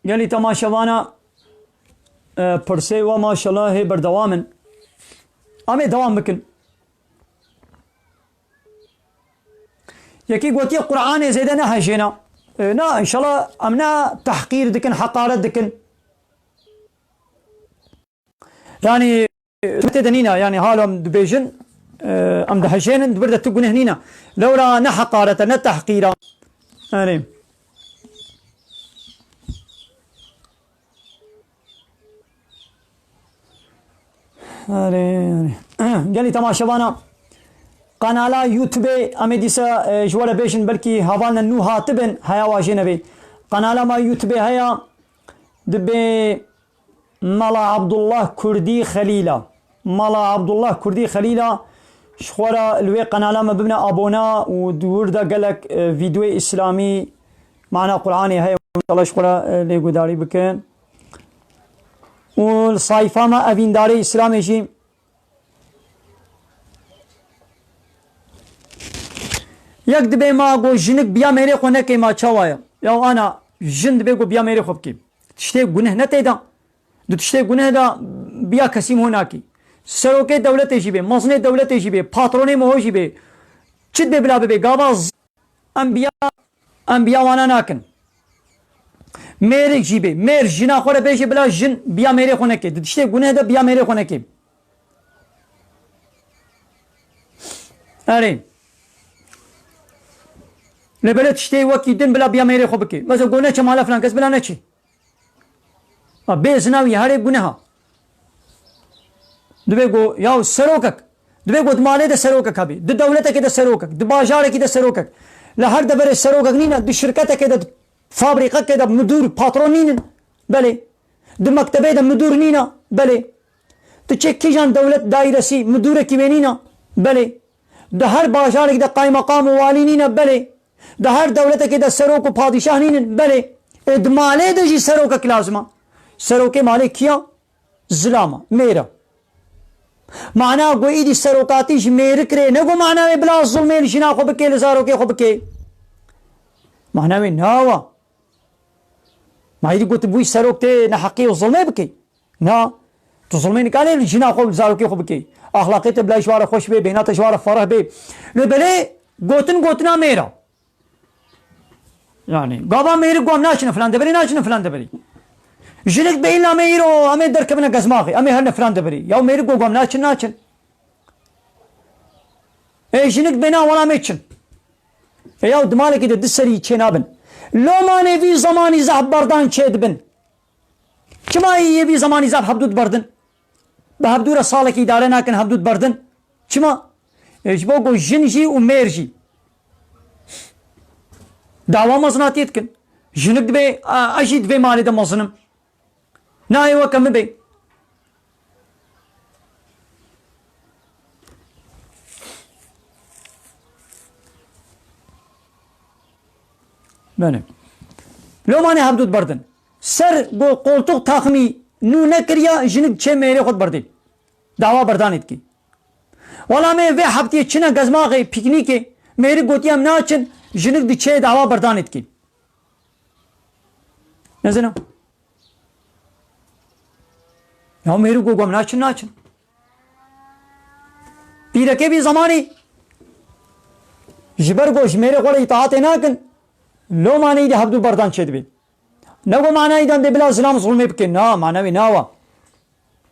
Gelî temaşevana, e, pirsê we maşallah hê berdewam in. Em ê dewam bikin. Yekî gotiye Qur'anê zêde nehejêne. E, na, înşallah em ne tehqîr dikin, heqaret dikin. Yanî, tê de nîne, yanî, halo em dibêjin, e, em dihejênin, di vir de tu guneh nîne. Lewra ne heqaret e, ne tehqîr e. Erê. Erê, erê. Gelî temaşevana, qenala YouTube-ê, em ê dîsa, e, ji we re bêjin, belkî hevalne nû hatibin, heya wa jê nebê. Qenala me YouTube-ê heye, dibê Mala Abdullah Kurdî Xelîla. Mala Abdullah Kurdî Xelîla, ji xwe re li wê qenala me bibine abona û di wir de gelek, e, vîdeoyê îslamî, mana Qur'anê heye, înşallah ji xwe re, e, lê gudarî bikin. Û li sayfa me evîndarê îslamê jî yek dibê ma got jinik biya mêrê xwe nekê ma çawa ye? Ya ana jin dibê got biya mêrê xwe bikê. Tiştê guneh ne tê de. Di tiştê guneh de biya kesî miho nakî. Serokê dewletê jî bê, mezinê dewletê jî bê, patronê miho jî bê. Çi dibê bila bibê, gava z-, em biya, em biya wana nakin. Mêrik jî bê, mêr jina xwe re bêjê bila jin biya mêrê xwe neke. Di tiştê guneh de biya mêrê xwe neke. Erê. Lê belê tiştê wekî din bila biya mêrê xwe bike. Mesela go neçe mala filan kes bila neçe. A, bê zina wî herê guneha. Dibê go, ya serokek. Dibê go di malê de serokek hebê. Di dewletekê de serokek. Di bajarekî de serokek. Li her deverê serokek nîne. Di şirketekê de, di fabrîqekê de midûr, patron nînin. Belê. Di mektebê de midûr nîne. Belê. Tu çê kîjan dewlet dairesî midûrekî wê nîne? Belê. Di her bajarekî de qaymeqam û walî nîne? Belê. Di her dewletekê de serok û padîşah nînin? Belê. Ê di malê de jî serokek lazim e. Serokê malê kî ya? Zilam e, mêr e. Mana ku îdî serokatî ji mêrik re ne ku mana wê bila zulmê li jina xwe bike, li zarokê xwe bike. Mana wê nawa. Ma îdî ku tu bûyî serok tê neheqî û zulmê bike. Na, tu zulmê nikane li jina xwe, zarokê xwe bikê. Axlaqê te bila ji wa re xweş bê, bêhna te ji wa re fereh bê. Lê belê gotin gotina mêr e. Yani, gava mêrik got em naçine filan deverê, naçine filan deverê. Jinik bê illa me îro, em ê derkevine gezmaxê, em ê herine filan deverê. Ya mêrik got em naçin, naçin. Ê jinik bê na wala em ê çin. Ê ya di malekî de du serî çê nabin. Lomanê vî zemanî zehf berdan çê dibin. Çima yê vî zemanî zaf hevdû diberdin? Bi hevdû re salekî îdare nakin, hevdû diberdin. Çima? E, ji bo ku jin jî û mêr jî dawa mezinatiyê dikin. Jinik dibê, a, ez jî di vê malê de mezin im. Nayê weke min bê. Belê. Lomanê hevdû diberdin. Ser go qoltuq taxmî nû nekiriya, jinik çê mêrê xwe diberdê. Dawa berdanê dikê. Wela me vê heftiyê çine gezmaxê, pîknîkê, mêrik gotiye em naçin, jinik diçe dawa berdanê dikî. Nizanim. Ya mêrik got, em naçin, naçin. Pîrekê vî zemanî ji ber ku ji mêrê xwe re îtaatê nakin, loma neyê de hevdû berdan çêdibê. Ne ku manayê de em dê bila zilam zulmê bikin. Na, mana wê nawa.